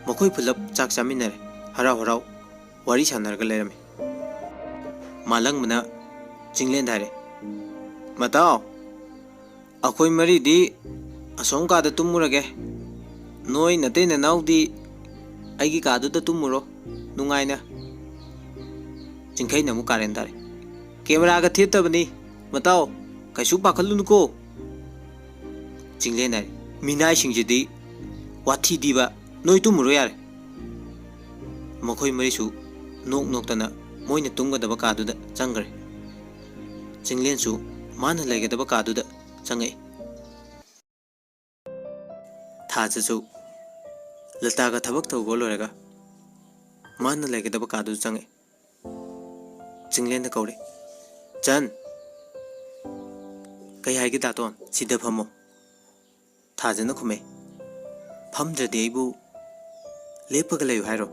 ꯃꯈꯣꯏ ꯄꯨꯂꯞ ꯆꯥꯛ ꯆꯥꯃꯤꯟꯅꯔꯦ꯫ ꯍꯔꯥꯎ ꯍꯔꯥꯎ ꯋꯥꯔꯤ ꯁꯥꯟꯅꯔꯒ ꯂꯩꯔꯝꯃꯤ꯫ ꯃꯥꯂꯪꯕꯅ ꯆꯤꯡꯂꯦꯟꯗ ꯍꯥꯏꯔꯦ, "ꯃꯇꯥꯎ, ꯑꯩꯈꯣꯏ ꯃꯔꯤꯗꯤ ꯑꯁꯣꯝ ꯀꯥꯗ ꯇꯨꯝꯃꯨꯔꯒꯦ꯫ ꯅꯣꯏ ꯅꯇꯩ ꯅꯅꯥꯎꯗꯤ ꯑꯩꯒꯤ ꯀꯥꯗꯨꯗ ꯇꯨꯝꯃꯨꯔꯣ ꯅꯨꯡꯉꯥꯏꯅ"꯫ ꯆꯤꯡꯈꯩꯅ ꯑꯃꯨꯛ ꯀꯥꯔꯦꯟ ꯇꯥꯔꯦ, "ꯀꯦꯃꯦꯔꯥꯒ ꯊꯦꯠꯇꯕꯅꯤ, ꯃꯇꯥꯎ, ꯀꯩꯁꯨ ꯄꯥꯈꯠꯂꯨꯅꯨꯀꯣ"꯫ ꯆꯤꯡꯂꯦꯟ ꯍꯥꯏꯔꯦ, "ꯃꯤꯅꯥꯏꯁꯤꯡꯁꯤꯗꯤ, ꯋꯥꯊꯤꯗꯤꯕ, ꯅꯣꯏ ꯇꯨꯝꯃꯨꯔꯣ ꯌꯥꯔꯦ"꯫ ꯃꯈꯣꯏ ꯃꯔꯤꯁꯨ ꯅꯣꯛ ꯅꯣꯛꯇꯅ ꯃꯣꯏꯅ ꯇꯨꯝꯒꯗꯕ ꯀꯥꯗꯨꯗ ꯆꯪꯈ꯭ꯔꯦ꯫ ꯆꯤꯡꯂꯦꯟꯁꯨ ꯃꯥꯅ ꯂꯩꯒꯗꯕ ꯀꯥꯗꯨꯗ ꯆꯪꯉꯛꯏ꯫ ꯊꯥꯖꯁꯨ ꯂꯇꯥꯒ ꯊꯕꯛ ꯇꯧꯕ ꯂꯣꯏꯔꯒ ꯃꯥꯅ ꯂꯩꯒꯗꯕ ꯀꯥꯗꯨꯗ ꯆꯪꯉꯛꯏ꯫ ꯆꯤꯡꯂꯦꯟꯅ ꯀꯧꯔꯦ, "ꯆꯟ"꯫ "ꯀꯩ ꯍꯥꯏꯒꯦ ꯗꯥꯇꯣꯟ? ꯁꯤꯗ ꯐꯝꯃꯣ"꯫ ꯊꯥꯖꯅ ꯈꯨꯝꯃꯦ, "ꯐꯝꯗ꯭ꯔꯗꯤ ꯑꯩꯕꯨ ꯂꯦꯞꯄꯒ ꯂꯩꯌꯨ ꯍꯥꯏꯔꯣ?"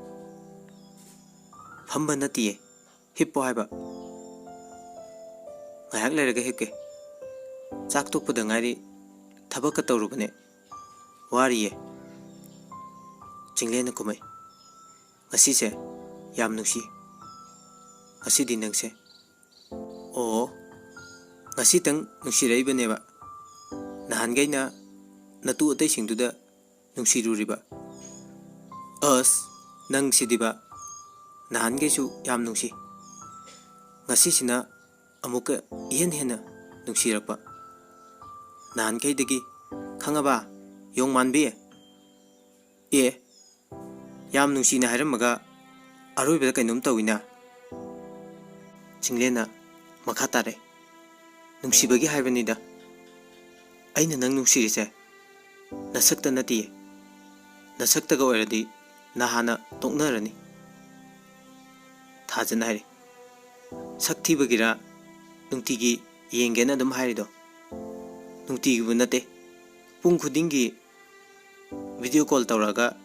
"ꯐꯝꯕ ꯅꯠꯇꯤꯌꯦ, ꯍꯤꯞꯄꯣ ꯍꯥꯏꯕ"꯫ "ꯉꯥꯏꯍꯥꯛ ꯂꯩꯔꯒ ꯍꯤꯞꯀꯦ꯫ ꯆꯥꯛ ꯇꯣꯛꯄꯗ ꯉꯥꯏꯔꯤ, ꯊꯕꯛꯀ ꯇꯧꯔꯨꯕꯅꯦ, ꯋꯥꯔꯤꯌꯦ"꯫ ꯆꯤꯡꯂꯦꯟꯅ ꯈꯨꯝꯃꯛꯏ, "ꯉꯁꯤꯁꯦ ꯌꯥꯝ ꯅꯨꯡꯁꯤ"꯫ ꯉꯁꯤꯗꯤ ꯅꯪꯁꯦ꯫ ꯑꯣ, ꯉꯁꯤꯇꯪ ꯅꯨꯡꯁꯤꯔꯛꯏꯕꯅꯦꯕ꯫ ꯅꯍꯥꯟꯈꯩꯅ ꯅꯇꯨ ꯑꯇꯩꯁꯤꯡꯗꯨꯗ ꯅꯨꯡꯁꯤꯔꯨꯔꯤꯕ꯫ ꯑꯁ, ꯅꯪꯁꯤꯗꯤꯕ, ꯅꯍꯥꯟꯈꯩꯁꯨ ꯌꯥꯝ ꯅꯨꯡꯁꯤ꯫ ꯉꯁꯤꯁꯤꯅ ꯑꯃꯨꯛꯀ ꯏꯍꯦꯟ ꯍꯦꯟꯅ ꯅꯨꯡꯁꯤꯔꯛꯄ꯫ ꯅꯍꯥꯟꯈꯩꯗꯒꯤ꯫ ꯈꯪꯉꯕ, ꯌꯣꯡ ꯃꯥꯟꯕꯤ? ꯑꯦ, ꯌꯥꯝ ꯅꯨꯡꯁꯤꯅ ꯍꯥꯏꯔꯝꯃꯒ ꯑꯔꯣꯏꯕꯗ ꯀꯩꯅꯣꯝ ꯇꯧꯏꯅ꯫ ꯆꯤꯡꯂꯦꯟꯅ ꯃꯈꯥ ꯇꯥꯔꯦ꯫ ꯅꯨꯡꯁꯤꯕꯒꯤ ꯍꯥꯏꯕꯅꯤꯗ꯫ ꯑꯩꯅ ꯅꯪ ꯅꯨꯡꯁꯤꯔꯤꯁꯦ ꯅꯁꯛꯇ ꯅꯠꯇꯤꯌꯦ꯫ ꯅꯁꯛꯇꯒ ꯑꯣꯏꯔꯗꯤ ꯅꯍꯥꯟꯅ ꯇꯣꯛꯅꯔꯅꯤ꯫ ꯊꯥꯖꯟ ꯍꯥꯏꯔꯤ꯫ ꯁꯛ ꯊꯤꯕꯒꯤꯔ ꯅꯨꯡꯇꯤꯒꯤ ꯌꯦꯡꯒꯦꯅ ꯑꯗꯨꯝ ꯍꯥꯏꯔꯤꯗꯣ? ꯅꯨꯡꯇꯤꯒꯤꯕꯨ ꯅꯠꯇꯦ꯫ ꯄꯨꯡ ꯈꯨꯗꯤꯡꯒꯤ video call ꯇꯧꯔꯛꯑꯒ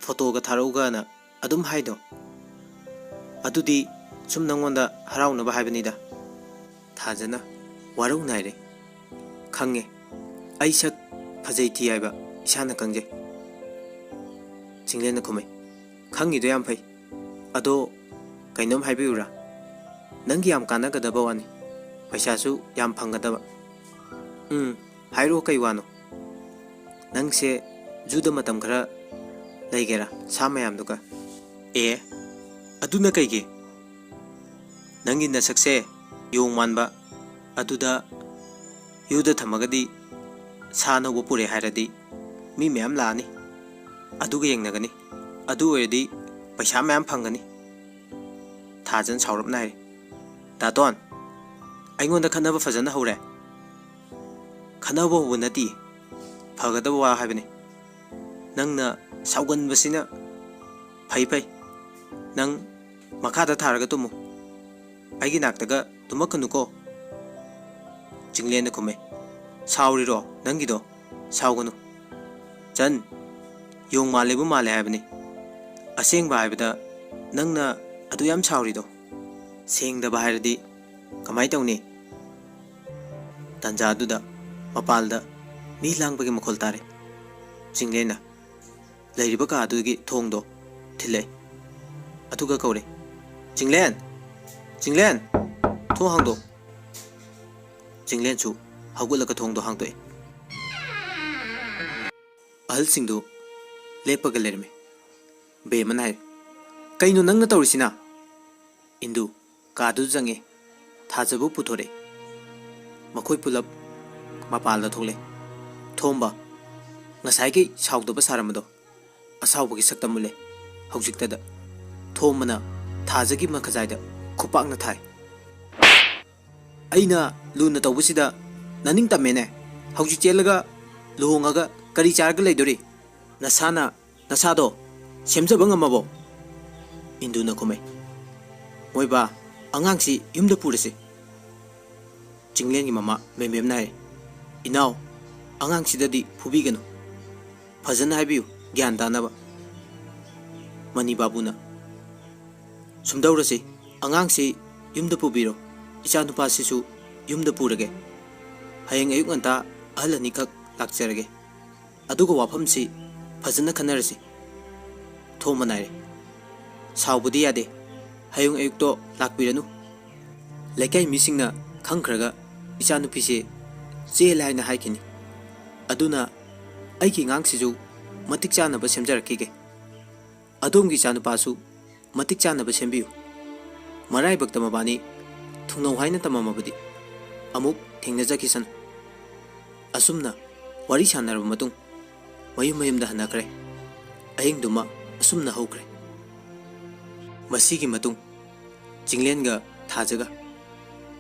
photoꯒ ꯊꯥꯔꯛꯎꯒꯅ ꯑꯗꯨꯝ ꯍꯥꯏꯗꯣ? ꯑꯗꯨꯗꯤ ꯁꯨꯝ ꯅꯪꯉꯣꯟꯗ ꯍꯔꯥꯎꯅꯕ ꯍꯥꯏꯕꯅꯤꯗ꯫ ꯊꯥꯖꯅ ꯋꯥꯔꯧ ꯅꯥꯏꯔꯦ꯫ ꯈꯪꯉꯦ, ꯑꯩ ꯁꯛ ꯐꯖꯩ ꯊꯤ ꯍꯥꯏꯕ ꯏꯁꯥꯅ ꯈꯪꯖꯩ꯫ ꯆꯤꯡꯂꯦꯟꯅ ꯈꯨꯝꯃꯩ꯫ ꯈꯪꯉꯤꯗꯣ ꯌꯥꯝ ꯐꯩ꯫ ꯑꯗꯣ ꯀꯩꯅꯣꯝ ꯍꯥꯏꯕꯤꯌꯨꯔꯥ? ꯅꯪꯒꯤ ꯌꯥꯝ ꯀꯥꯟꯅꯒꯗꯕ ꯋꯥꯅꯤ꯫ ꯄꯩꯁꯥꯁꯨ ꯌꯥꯝ ꯐꯪꯒꯗꯕ꯫ ꯎꯝ, ꯍꯥꯏꯔꯛꯑꯣ, ꯀꯩ ꯋꯥꯅꯣ? ꯅꯪꯁꯦ zooꯗ ꯃꯇꯝ ꯈꯔ ꯂꯩꯒꯦꯔꯥ, ꯁꯥ ꯃꯌꯥꯝꯗꯨꯒ? ꯑꯦ, ꯑꯗꯨꯅ ꯀꯩꯒꯤ? ꯅꯪꯒꯤ ꯅꯁꯛꯁꯦ ꯌꯣꯡ ꯃꯥꯟꯕ, ꯑꯗꯨꯗ zooꯗ ꯊꯝꯃꯒꯗꯤ ꯁꯥ ꯑꯅꯧꯕ ꯄꯨꯔꯦ ꯍꯥꯏꯔꯗꯤ ꯃꯤ ꯃꯌꯥꯝ ꯂꯥꯛꯑꯅꯤ, ꯑꯗꯨꯒ ꯌꯦꯡꯅꯒꯅꯤ꯫ ꯑꯗꯨ ꯑꯣꯏꯔꯗꯤ ꯄꯩꯁꯥ ꯃꯌꯥꯝ ꯐꯪꯒꯅꯤ꯫ ꯊꯥꯖꯟ ꯁꯥꯎꯔꯞꯅ ꯍꯥꯏꯔꯤ꯫ ꯗꯥꯇꯣꯟ, ꯑꯩꯉꯣꯟꯗ ꯈꯠꯅꯕ ꯐꯖꯅ ꯍꯧꯔꯦ꯫ ꯈꯠꯅꯕ ꯍꯧꯕ ꯅꯠꯇꯤꯌꯦ, ꯐꯒꯗꯕ ꯋꯥ ꯍꯥꯏꯕꯅꯤ꯫ ꯅꯪꯅ ꯁꯥꯎꯒꯟꯕꯁꯤꯅ꯫ ꯐꯩ ꯐꯩ, ꯅꯪ ꯃꯈꯥꯗ ꯊꯥꯔꯒ ꯇꯨꯝꯃꯨ꯫ ꯑꯩꯒꯤ ꯅꯥꯛꯇꯒ ꯇꯨꯝꯃꯛꯀꯅꯨꯀꯣ꯫ ꯆꯤꯡꯂꯦꯟꯅ ꯈꯨꯝꯃꯦ꯫ ꯁꯥꯎꯔꯤꯔꯣ ꯅꯪꯒꯤꯗꯣ? ꯁꯥꯎꯒꯅꯨ꯫ ꯆꯟ, ꯌꯣꯡ ꯃꯥꯜꯂꯦꯕꯨ ꯃꯥꯜꯂꯦ ꯍꯥꯏꯕꯅꯤ꯫ ꯑꯁꯦꯡꯕ ꯍꯥꯏꯕꯗ ꯅꯪꯅ ꯑꯗꯨ ꯌꯥꯝ ꯁꯥꯎꯔꯤꯗꯣ? ꯁꯦꯡꯗꯕ ꯍꯥꯏꯔꯗꯤ ꯀꯃꯥꯏ ꯇꯧꯅꯤ? ꯇꯥꯟꯖꯥꯗꯨꯗ ꯃꯄꯥꯜꯗ ꯃꯤ ꯂꯥꯡꯕꯒꯤ ꯃꯈꯣꯜ ꯇꯥꯔꯦ꯫ ꯆꯤꯡꯂꯦꯟꯅ ꯂꯩꯔꯤꯕ ꯀꯥ ꯑꯗꯨꯒꯤ ꯊꯣꯡꯗꯣ ꯊꯤꯜꯂꯛꯏ꯫ ꯑꯗꯨꯒ ꯀꯧꯔꯦ, "ꯆꯤꯡꯂꯦꯟ!" "ꯆꯤꯡꯂꯦꯟ, ꯊꯣꯡ ꯍꯥꯡꯗꯣꯛ!" ꯆꯤꯡꯂꯦꯟꯁꯨ ꯍꯧꯒꯠꯂꯒ ꯊꯣꯡꯗꯣ ꯍꯥꯡꯗꯣꯛꯑꯦ꯫ ꯑꯍꯜꯁꯤꯡꯗꯨ ꯂꯦꯞꯄꯒ ꯂꯩꯔꯝꯃꯤ꯫ ꯕꯦꯝꯃꯅ ꯍꯥꯏꯔꯦ, "ꯀꯩꯅꯣ ꯅꯪꯅ ꯇꯧꯔꯤꯁꯤꯅ?" ꯏꯟꯗꯨ ꯀꯥꯗꯨꯗ ꯆꯪꯉꯦ꯫ ꯊꯥꯖꯕꯨ ꯄꯨꯊꯣꯔꯛꯑꯦ꯫ ꯃꯈꯣꯏ ꯄꯨꯂꯞ ꯃꯄꯥꯟꯗ ꯊꯣꯛꯂꯦ꯫ ꯊꯣꯝꯕ, ꯉꯁꯥꯏꯒꯤ ꯁꯥꯎꯗꯕ ꯁꯥꯔꯝꯕꯗꯣ, ꯑꯁꯥꯎꯕꯒꯤ ꯁꯛꯇꯝ ꯎꯠꯂꯦ꯫ ꯍꯧꯖꯤꯛꯇꯗ ꯊꯣꯝꯕꯅ ꯊꯥꯖꯒꯤ ꯃꯈꯖꯥꯏꯗ ꯈꯨꯄꯥꯛꯅ ꯊꯥꯏ꯫ "ꯑꯩꯅ ꯂꯨꯅ ꯇꯧꯕꯁꯤꯗ ꯅꯅꯤꯡ ꯇꯝꯃꯦꯅꯦ꯫ ꯍꯧꯖꯤꯛ ꯆꯦꯜꯂꯒ ꯂꯨꯍꯣꯡꯉꯒ ꯀꯔꯤ ꯆꯥꯔꯒ ꯂꯩꯗꯣꯔꯤ? ꯅꯁꯥꯅ ꯅꯁꯥꯗꯣ ꯁꯦꯝꯖꯕ ꯉꯝꯃꯕꯣ?" ꯏꯟꯗꯨꯅ ꯈꯨꯝꯃꯦ, "ꯃꯣꯏꯕꯥ, ꯑꯉꯥꯡꯁꯤ ꯌꯨꯝꯗ ꯄꯨꯔꯁꯤ꯫" ꯆꯤꯡꯂꯦꯟꯒꯤ ꯃꯃꯥ ꯃꯦꯝꯕꯦꯝꯅ ꯍꯥꯏ, "ꯏꯅꯥꯎ, ꯑꯉꯥꯡꯁꯤꯗꯗꯤ ꯐꯨꯕꯤꯒꯅꯨ꯫ ꯐꯖꯅ ꯍꯥꯏꯕꯤꯌꯨ, ꯒ꯭ꯌꯥꯟ ꯇꯥꯅꯕ꯫" ꯃꯅꯤ ꯕꯥꯕꯨꯅ, "ꯁꯨꯝꯗꯧꯔꯁꯤ, ꯑꯉꯥꯡꯁꯤ ꯌꯨꯝꯗ ꯄꯨꯕꯤꯔꯣ, ꯏꯆꯥꯅꯨꯄꯥꯁꯤꯁꯨ ꯌꯨꯝꯗ ꯄꯨꯔꯒꯦ꯫ ꯍꯌꯦꯡ ꯑꯌꯨꯛ ꯉꯟꯇꯥ ꯑꯍꯜ ꯑꯅꯤꯈꯛ ꯂꯥꯛꯆꯔꯒꯦ꯫ ꯑꯗꯨꯒ ꯋꯥꯐꯝꯁꯤ ꯐꯖꯅ ꯈꯟꯅꯔꯁꯤ꯫" ꯊꯣꯝꯕ ꯅꯥꯏꯔꯦ꯫ "ꯁꯥꯎꯕꯗꯤ ꯌꯥꯗꯦ꯫ ꯍꯌꯦꯡ ꯑꯌꯨꯛꯇꯣ ꯂꯥꯛꯄꯤꯔꯅꯨ꯫ ꯂꯩꯀꯥꯏ ꯃꯤꯁꯤꯡꯅ ꯈꯪꯈ꯭ꯔꯒ ꯏꯆꯥꯅꯨꯄꯤꯁꯦ ꯆꯦꯜꯂꯦ ꯍꯥꯏꯅ ꯍꯥꯏꯈꯤꯅꯤ꯫ ꯑꯗꯨꯅ ꯑꯩꯒꯤ ꯑꯉꯥꯡꯁꯤꯁꯨ ꯃꯇꯤꯛ ꯆꯥꯅꯕ ꯁꯦꯝꯖꯔꯛꯈꯤꯒꯦ꯫ ꯑꯗꯣꯝꯒꯤ ꯏꯆꯥꯅꯨꯄꯥꯁꯨ ꯃꯇꯤꯛ ꯆꯥꯅꯕ ꯁꯦꯝꯕꯤꯌꯨ꯫ ꯃꯔꯥꯏꯕꯛꯇ ꯃꯕꯥꯅꯤ ꯊꯨꯡꯅꯧ ꯍꯥꯏꯅ ꯇꯝꯃꯝꯃꯕꯗꯤ ꯑꯃꯨꯛ ꯊꯦꯡꯅꯖꯈꯤꯁꯅꯨ꯫" ꯑꯁꯨꯝꯅ ꯋꯥꯔꯤ ꯁꯥꯟꯅꯔꯕ ꯃꯇꯨꯡ ꯃꯌꯨꯝ ꯃꯌꯨꯝꯗ ꯍꯟꯅꯈ꯭ꯔꯦ꯫ ꯑꯍꯤꯡꯗꯨꯃ ꯑꯁꯨꯝꯅ ꯍꯧꯈ꯭ꯔꯦ꯫ ꯃꯁꯤꯒꯤ ꯃꯇꯨꯡ ꯆꯤꯡꯂꯦꯟꯒ ꯊꯥꯖꯒ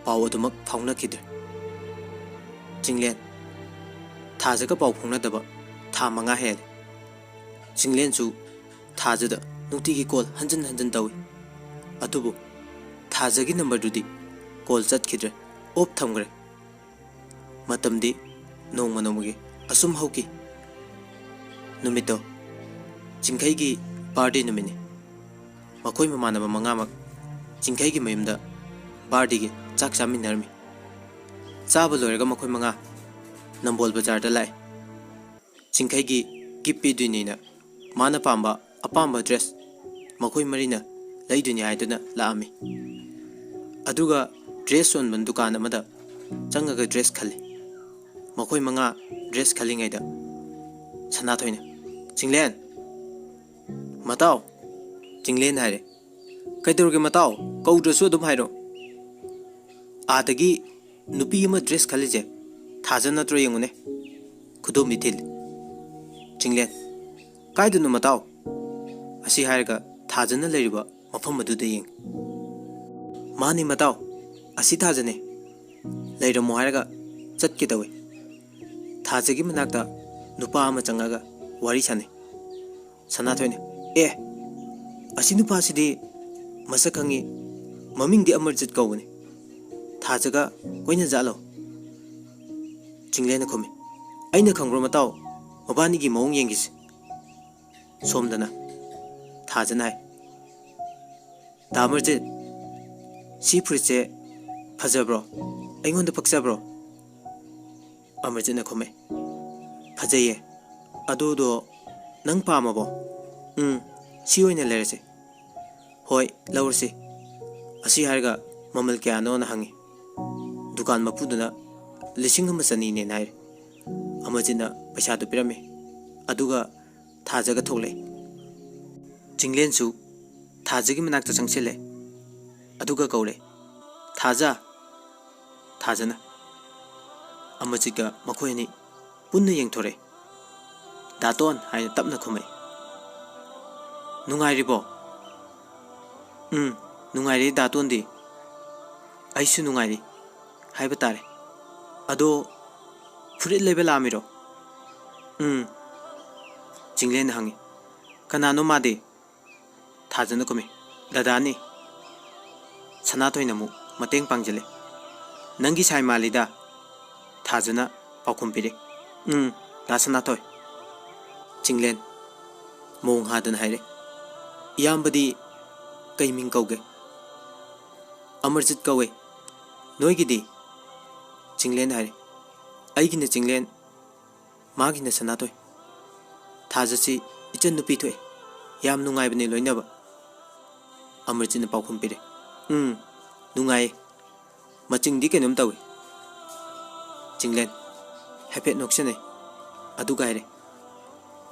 ꯄꯥꯎ ꯑꯗꯨꯃꯛ ꯐꯥꯎꯅꯈꯤꯗ꯭ꯔꯦ꯫ ꯆꯤꯡꯂꯦꯟ ꯊꯥꯖꯒ ꯄꯥꯎ ꯐꯥꯎꯅꯗꯕ ꯊꯥ ꯃꯉꯥ ꯍꯦꯜꯂꯦ꯫ ꯆꯤꯡꯂꯦꯟꯁꯨ ꯊꯥꯖꯗ ꯅꯨꯡꯇꯤꯒꯤ ꯀꯣꯜ ꯍꯟꯖꯤꯟ ꯍꯟꯖꯤꯟ ꯇꯧꯏ꯫ ꯑꯗꯨꯕꯨ ꯊꯥꯖꯒꯤ ꯅꯝꯕꯔꯗꯨꯗꯤ ꯀꯣꯜ ꯆꯠꯈꯤꯗ꯭ꯔꯦ, ꯑꯣꯐ ꯊꯝꯈ꯭ꯔꯦ꯫ ꯃꯇꯝꯗꯤ ꯅꯣꯡꯃ ꯅꯣꯡꯃꯒꯤ ꯑꯁꯨꯝ ꯍꯧꯈꯤ꯫ ꯅꯨꯃꯤꯠꯇꯣ ꯆꯤꯡꯈꯩꯒꯤ ꯕꯥꯔꯗꯦ ꯅꯨꯃꯤꯠꯅꯤ꯫ ꯃꯈꯣꯏ ꯃꯃꯥꯟꯅꯕ ꯃꯉꯥꯃꯛ ꯆꯤꯡꯈꯩꯒꯤ ꯃꯌꯨꯝꯗ ꯕꯥꯔꯗꯦꯒꯤ ꯆꯥꯛ ꯆꯥꯃꯤꯟꯅꯔꯝꯃꯤ꯫ ꯆꯥꯕ ꯂꯣꯏꯔꯒ ꯃꯈꯣꯏ ꯃꯉꯥ ꯅꯝꯕꯣꯜ ꯕꯖꯥꯔꯗ ꯂꯥꯛꯑꯦ꯫ ꯆꯤꯡꯈꯩꯒꯤ ꯒꯤꯐ ꯄꯤꯗꯣꯏꯅꯦꯅ ꯃꯥꯅ ꯄꯥꯝꯕ ꯑꯄꯥꯝꯕ ꯗ꯭ꯔꯦꯁ ꯃꯈꯣꯏ ꯃꯔꯤꯅ ꯂꯩꯗꯣꯏꯅꯤ ꯍꯥꯏꯗꯨꯅ ꯂꯥꯛꯑꯝꯃꯤ꯫ ꯑꯗꯨꯒ dress ꯌꯣꯟꯕ ꯗꯨꯀꯥꯟ ꯑꯃꯗ ꯆꯪꯉꯒ dress ꯈꯜꯂꯤ꯫ ꯃꯈꯣꯏ ꯃꯉꯥ dress ꯈꯜꯂꯤꯉꯩꯗ ꯁꯅꯥꯊꯣꯏꯅ, "ꯆꯤꯡꯂꯦꯟ, ꯃꯇꯥꯎ!" ꯆꯤꯡꯂꯦꯟ ꯍꯥꯏꯔꯦ, "ꯀꯩꯗꯧꯔꯒꯦ ꯃꯇꯥꯎ? ꯀꯧꯗ꯭ꯔꯁꯨ ꯑꯗꯨꯝ ꯍꯥꯏꯔꯣ꯫ ꯑꯥꯗꯒꯤ ꯅꯨꯄꯤ ꯑꯃ dress ꯈꯜꯂꯤꯁꯦ ꯊꯥꯖ ꯅꯠꯇ꯭ꯔꯣ? ꯌꯦꯡꯉꯨꯅꯦ꯫" ꯈꯨꯗꯣꯝꯕꯤ ꯊꯤꯜꯂꯤ꯫ ꯆꯤꯡꯂꯦꯟ, "ꯀꯥꯏꯗꯅꯣ ꯃꯇꯥꯎ?" ꯑꯁꯤ ꯍꯥꯏꯔꯒ ꯊꯥꯖꯅ ꯂꯩꯔꯤꯕ ꯃꯐꯝ ꯑꯗꯨꯗ ꯌꯦꯡꯉꯤ꯫ "ꯃꯥꯅꯤ ꯃꯇꯥꯎ, ꯑꯁꯤ ꯊꯥꯖꯅꯦ꯫ ꯂꯩꯔꯝꯃꯣ" ꯍꯥꯏꯔꯒ ꯆꯠꯀꯦ ꯇꯧꯏ꯫ ꯊꯥꯖꯒꯤ ꯃꯅꯥꯛꯇ ꯅꯨꯄꯥ ꯑꯃ ꯆꯪꯉꯒ ꯋꯥꯔꯤ ꯁꯥꯟꯅꯩ꯫ ꯁꯅꯥꯊꯣꯏꯅ, "ꯑꯦ, ꯑꯁꯤ ꯅꯨꯄꯥꯁꯤꯗꯤ ꯃꯁꯛ ꯈꯪꯉꯤ, ꯃꯃꯤꯡꯗꯤ ꯑꯃꯔꯖꯤꯠ ꯀꯧꯕꯅꯤ꯫ ꯊꯥꯖꯒ ꯀꯣꯏꯅꯖꯥꯠꯂꯣ?" ꯆꯤꯡꯂꯦꯟꯅ ꯈꯨꯝꯃꯤ, "ꯑꯩꯅ ꯈꯪꯕ꯭ꯔꯣ ꯃꯇꯥꯎ? ꯃꯕꯥꯅꯤꯒꯤ ꯃꯑꯣꯡ ꯌꯦꯡꯈꯤꯁꯤ꯫" ꯁꯣꯝꯗꯅ ꯊꯥꯖꯅ ꯍꯥꯏ, "ꯗꯥ ꯑꯃꯔꯖꯤꯠ, ꯁꯤ ꯐꯨꯔꯤꯠꯁꯦ ꯐꯖꯕ꯭ꯔꯣ? ꯑꯩꯉꯣꯟꯗ ꯄꯛꯆꯕ꯭ꯔꯣ?" ꯑꯃꯔꯖꯤꯠꯅ ꯈꯨꯝꯃꯦ, "ꯐꯖꯩꯌꯦ꯫ ꯑꯗꯨꯗꯣ ꯅꯪ ꯄꯥꯝꯃꯕꯣ?" "ꯎꯝ, ꯁꯤ ꯑꯣꯏꯅ ꯂꯩꯔꯁꯦ꯫" "ꯍꯣꯏ, ꯂꯧꯔꯁꯤ꯫" ꯑꯁꯤ ꯍꯥꯏꯔꯒ ꯃꯃꯜ ꯀꯌꯥꯅꯣꯅ ꯍꯪꯉꯤ꯫ ꯗꯨꯀꯥꯟ ꯃꯄꯨꯗꯨꯅ "ꯂꯤꯁꯤꯡ ꯑꯃ ꯆꯅꯤꯅꯦꯅ" ꯍꯥꯏꯔꯦ꯫ ꯑꯃꯔꯖꯤꯠꯅ ꯄꯩꯁꯥꯗꯨ ꯄꯤꯔꯝꯃꯤ꯫ ꯑꯗꯨꯒ ꯊꯥꯖꯒ ꯊꯣꯛꯂꯛꯏ꯫ ꯆꯤꯡꯂꯦꯟꯁꯨ ꯊꯥꯖꯒꯤ ꯃꯅꯥꯛꯇ ꯆꯪꯁꯤꯜꯂꯦ꯫ ꯑꯗꯨꯒ ꯀꯧꯔꯦ, "ꯊꯥꯖ!" ꯊꯥꯖꯅ ꯑꯃꯔꯖꯤꯠꯀ ꯃꯈꯣꯏ ꯑꯅꯤ ꯄꯨꯟꯅ ꯌꯦꯡꯊꯣꯔꯛꯏ꯫ "ꯗꯥꯇꯣꯟ" ꯍꯥꯏꯅ ꯇꯞꯅ ꯈꯨꯝꯃꯛꯏ꯫ "ꯅꯨꯡꯉꯥꯏꯔꯤꯕꯣ?" "ꯎꯝ, ꯅꯨꯡꯉꯥꯏꯔꯤ ꯗꯥꯇꯣꯟꯗꯤ꯫" "ꯑꯩꯁꯨ ꯅꯨꯡꯉꯥꯏꯔꯤ ꯍꯥꯏꯕ ꯇꯥꯔꯦ꯫ ꯑꯗꯣ ꯐꯨꯔꯤꯠ ꯂꯩꯕ ꯂꯥꯛꯑꯝꯃꯤꯔꯣ?" "ꯎꯝ꯫" ꯆꯤꯡꯂꯦꯟꯅ ꯍꯪꯉꯤ, "ꯀꯅꯥꯅꯣ ꯃꯥꯗꯤ?" ꯊꯥꯖꯅ ꯈꯨꯝꯃꯤ, "ꯗꯗꯥꯅꯤ꯫" ꯁꯅꯥꯊꯣꯏꯅ ꯑꯃꯨꯛ ꯃꯇꯦꯡ ꯄꯥꯡꯖꯤꯜꯂꯦ꯫ "ꯅꯪꯒꯤ ꯁꯥꯏ ꯃꯥꯜꯂꯤꯗ꯫" ꯊꯥꯖꯅ ꯄꯥꯎꯈꯨꯝ ꯄꯤꯔꯦ, "ꯎꯝ, ꯗꯥ ꯁꯅꯥꯊꯣꯏ꯫" ꯆꯤꯡꯂꯦꯟ ꯃꯣꯡ ꯍꯥꯗꯅ ꯍꯥꯏꯔꯦ, "ꯏꯌꯥꯝꯕꯗꯤ ꯀꯩ ꯃꯤꯡ ꯀꯧꯒꯦ?" "ꯑꯃꯔꯖꯤꯠ ꯀꯧꯋꯦ꯫" "ꯅꯣꯏꯒꯤꯗꯤ?" ꯆꯤꯡꯂꯦꯟ ꯍꯥꯏꯔꯦ, "ꯑꯩꯒꯤꯅ ꯆꯤꯡꯂꯦꯟ, ꯃꯥꯒꯤꯅ ꯁꯅꯥꯊꯣꯏ꯫ ꯊꯥꯖꯁꯤ ꯏꯆꯟ ꯅꯨꯄꯤ ꯊꯣꯛꯑꯦ꯫ ꯌꯥꯝ ꯅꯨꯡꯉꯥꯏꯕꯅꯦ ꯂꯣꯏꯅꯕ꯫" ꯑꯃꯔꯖꯤꯠꯅ ꯄꯥꯎꯈꯨꯝ ꯄꯤꯔꯦ, "ꯎꯝ, "ꯅꯨꯡꯉꯥꯏꯌꯦ꯫ ꯃꯆꯤꯡꯗꯤ ꯀꯩꯅꯣꯝ ꯇꯧꯏ꯫" ꯆꯤꯡꯂꯦꯟ ꯍꯥꯏꯐꯦꯠ ꯅꯣꯛꯁꯟꯅꯩ꯫ ꯑꯗꯨꯒ ꯍꯥꯏꯔꯦ,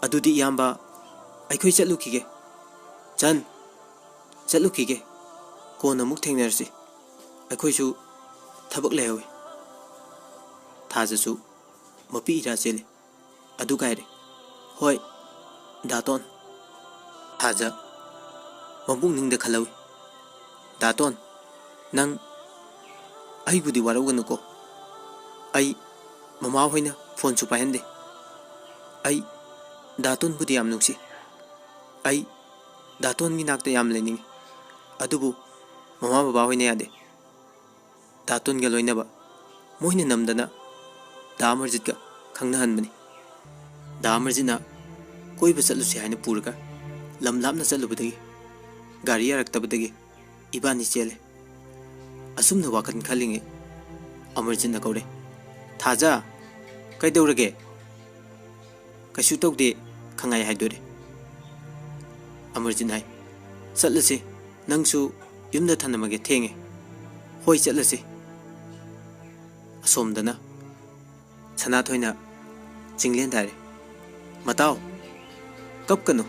"ꯑꯗꯨꯗꯤ ꯏꯌꯥꯝꯕ, ꯑꯩꯈꯣꯏ ꯆꯠꯂꯨꯈꯤꯒꯦ꯫" "ꯆꯟ, ꯆꯠꯂꯨꯈꯤꯒꯦ꯫ ꯀꯣꯟꯅ ꯑꯃꯨꯛ ꯊꯦꯡꯅꯔꯁꯤ꯫ ꯑꯩꯈꯣꯏꯁꯨ ꯊꯕꯛ ꯂꯩꯍꯧꯋꯤ꯫" ꯊꯥꯖꯁꯨ ꯃꯄꯤ ꯏꯔꯥ ꯆꯦꯜꯂꯤ꯫ ꯑꯗꯨꯒ ꯍꯥꯏꯔꯦ, "ꯍꯣꯏ, ꯗꯥꯇꯣꯟ꯫" ꯊꯥꯖ ꯃꯄꯨꯛꯅꯤꯡꯗ ꯈꯜꯍꯧꯏ, "ꯗꯥꯇꯣꯟ, ꯅꯪ ꯑꯩꯕꯨꯗꯤ ꯋꯥꯔꯧꯒꯅꯨꯀꯣ꯫ ꯑꯩ ꯃꯃꯥ ꯍꯣꯏꯅ ꯐꯣꯟꯁꯨ ꯄꯥꯏꯍꯟꯗꯦ꯫ ꯑꯩ ꯗꯥꯇꯣꯟꯕꯨꯗꯤ ꯌꯥꯝ ꯅꯨꯡꯁꯤ꯫ ꯑꯩ ꯗꯥꯇꯣꯟꯒꯤ ꯅꯥꯛꯇ ꯌꯥꯝ ꯂꯩꯅꯤꯡꯉꯤ꯫ ꯑꯗꯨꯕꯨ ꯃꯃꯥ ꯕꯕꯥ ꯍꯣꯏꯅ ꯌꯥꯗꯦ꯫ ꯗꯥꯇꯣꯟꯒ ꯂꯣꯏꯅꯕ ꯃꯣꯏꯅ ꯅꯝꯗꯅ ꯗꯥ ꯑꯃꯔꯖꯤꯠꯀ ꯈꯪꯅꯍꯟꯕꯅꯤ꯫ ꯗꯥ ꯑꯃꯔꯖꯤꯠꯅ ꯀꯣꯏꯕ ꯆꯠꯂꯨꯁꯤ ꯍꯥꯏꯅ ꯄꯨꯔꯒ ꯂꯝ ꯂꯥꯞꯅ ꯆꯠꯂꯨꯕꯗꯒꯤ ꯒꯥꯔꯤ ꯌꯥꯔꯛꯇꯕꯗꯒꯤ ꯏꯕꯥꯅꯤ ꯆꯦꯜꯂꯦ꯫" ꯑꯁꯨꯝꯅ ꯋꯥꯈꯜ ꯈꯜꯂꯤꯉꯩ ꯑꯃꯔꯖꯤꯠꯅ ꯀꯧꯔꯦ, "ꯊꯥꯖ, ꯀꯩꯗꯧꯔꯒꯦ?" "ꯀꯩꯁꯨ ꯇꯧꯗꯦ, ꯈꯪꯉꯥꯏ ꯍꯥꯏꯗꯣꯔꯦ꯫" ꯑꯃꯔꯖꯤꯠ ꯍꯥꯏ, "ꯆꯠꯂꯁꯤ, ꯅꯪꯁꯨ ꯌꯨꯝꯗ ꯊꯅꯝꯃꯒꯦ, ꯊꯦꯡꯉꯦ꯫" "ꯍꯣꯏ, ꯆꯠꯂꯁꯤ꯫" ꯑꯁꯣꯝꯗꯅ ꯁꯅꯥꯊꯣꯏꯅ ꯆꯤꯡꯂꯦꯟꯗ ꯍꯥꯏꯔꯦ, "ꯃꯇꯥꯎ, ꯀꯞꯀꯅꯨ꯫